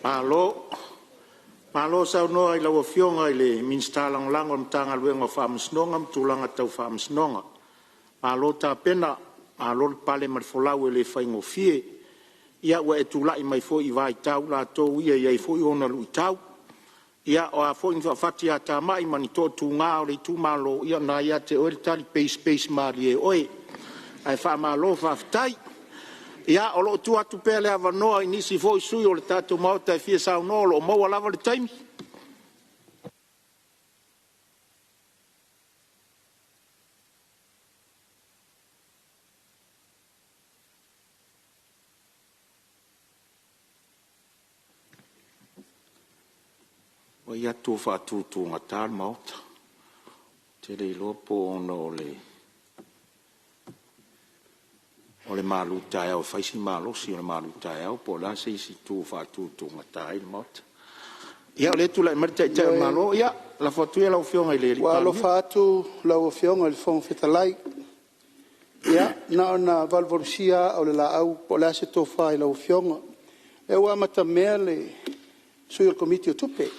Malo, malo saunoa i lau Afioga i le Minisita Lagolago o le Matagaluega o Faamasinoga ma Tulaga Tau Faamasinoga. Malo tapena, malo le pale ma le folau e le faigofie. Ia ua e tulai mai foi i vaitau latou ia e i ai foi ona luitau. Ia o a foi ni faafatiatamai ma ni toatuga o le itumalo, ia o lena e ia te oe le tali, peispeisi malie oe. Ae faamalo faafetai. Ia o lo o tuu atu pea le avanoa i nisi foi sui usufono o le tatou Maota e fia saunoa o lo o maua lava le taimi. Vaai atu ua faatutugata le Maota. Ou te le iloa po o ona o le malutaeao e fai si malosi o le malutaeao po o le a se isi itu ua faatutugata ai le Maota. Ia o lea e tulai mai le Taitai o le Malo. Ia, lafo atu ia i lau Afioga i le Ua Palemia. alofa atu lau Afioga i le Fofoga Fetalai, ia na ona valuvalusia aa o le laau po o le a se tofa i lau Afioga. O lea ua amatamea le sui o le Komiti o Tupe.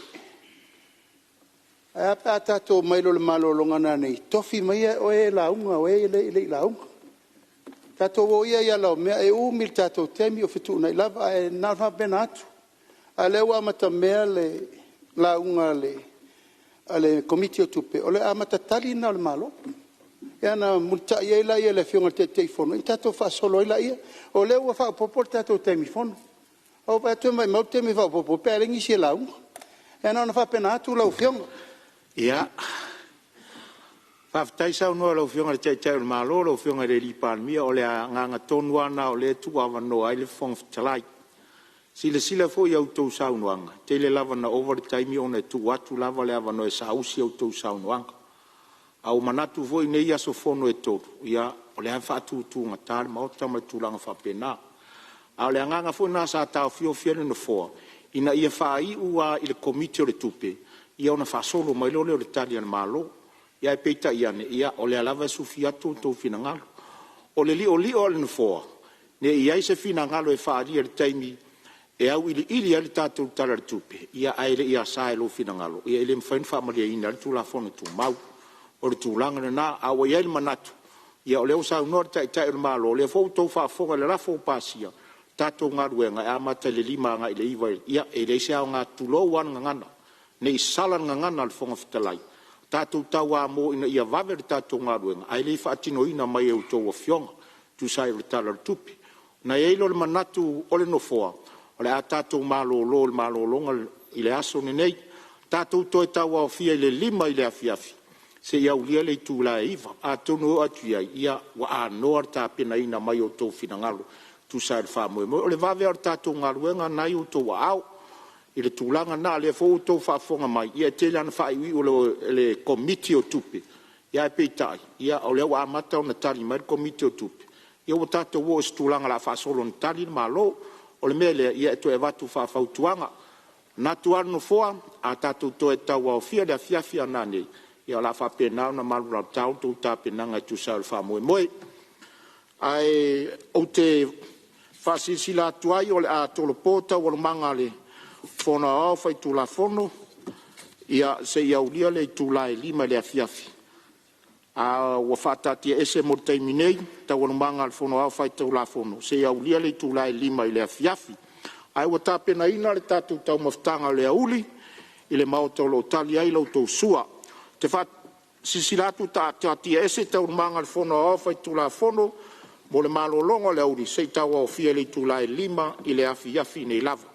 Ae a pe a tatou omai loa i le malologa nanei, tofi maia oe e lauga o e lea e le i lauga. Tatou o ia i ala o mea, e umi le tatou taimi o fetuunai lava, ae na ona faapena atu. A o lea ua amatamea le lauga a le Komiti o Tupe, o le amata tali lena o le Malo. Ia ona mulitai ai lea o le Afioga i le Taitaifono, ona tatou faasolo ai lea. O lea ua faaopoopo le tatou taimi fono. Ua ou vaai atu e maumau le taimi e faaopoopo ai pe a leai nisi e lauga. Ia na ona faapena atu lau Afioga. Ia, faafetai saunoa i lau Afioga i le Taitai o le Malo lau Afioga i le Palemia. O le agaga tonu lava lena o lea e tuuavanoa ai le Fofoga Fetalai. Silasila foi i a outou saunoaga, e tele lava ina ova le taimi ona e tuu atu lava le avanoa e saausi a outou saunoaga. A ua manatu foi i nei aso fono e tolu, ia o lea lava e faatutugata le Maota ma tulaga faapena. A o le agaga foi lena sa taofiofi ai le Nofoa, ina ia faaiu lava i le Komiti o le Tupe ona faasolo mai loa lea o le Tali a le Malo. Ae peitai ane, o lea lava e sufi atu outou finagalo. O le liolio o le Nofoa, ne i i ai se finagalo e faaalia i le taimi e auiliili ai le tatou Tala o le Tupe, ae le i asa i lou finagalo, e le mafai ona faamalieina ai le Tulafono Tumau. O le tulaga lena, ae ua i ai le manatu, o lea ua saunoa le Taitai o le Malo, o lea foi ua outou faafofoga i le lafo ua pasia, tatou galuega e amata i le 5:00 agai i le 9:00. Ia e leai se aoga, tulou lava le gagana, ne i sala le gagana a le Fofoga Fetalai, tatou tauamo ina ia vave le tatou galuega, ae le faatinoina mai e a outou Afioga e tusa ai o le Tala o le Tupe. Ona i ai lea o le manatu o le Nofoa, o le a tatou malolo i le malologa i le aso lenei, tatou toe tauaofia i le 5:00 i le afiafi seia aulia le itula e 9:00. Atonu e oo atu i ai ua anoa le tapenaina mai o outou finagalo e tusa ai o le faamoemoe. O le vave lava o le tatou galuega o lena e i outou aao i le tulaga lena. O lea foi ua outou faafofoga mai, ia e tele lava ina faaiuiu e le Komiti o Tupe, ae peitai o lea ua amata ona tali mai le Komiti o Tupe, ia ua tatou oo i se tulaga o le a faasolo ina tali le Malo. O le mea lea, ia e toe avatu faafautuaga. E manatu lava le Nofoa, a tatou toe tauaofia i le afiafi a nanei, ia o le a faapena ona manulauta le tou tapenaga e tusa ai o le faamoemoe. Ae ou te faasilasila atu ai o le a tolopo Taualumaga a le Fono Aoao Faitulafono seia aulia le itula e 5:00 i le afiafi. Ua faataatiaese mo le taimi nei Taualumaga a le Fono Aoao Faitulafono seia aulia le itula e 5:00 i le afiafi. Ae ua tapenaina le tatou taumafataga o le aoauli i le Maota o lo o tali ai la outou sua. Ou te faasilasila atu ua faataatiaese Taualumaga a le Fono Aoao Faitulafono mo le malologa o le aoauli seia tauaofia i le itula e 5:00 i le afiafi nei lava.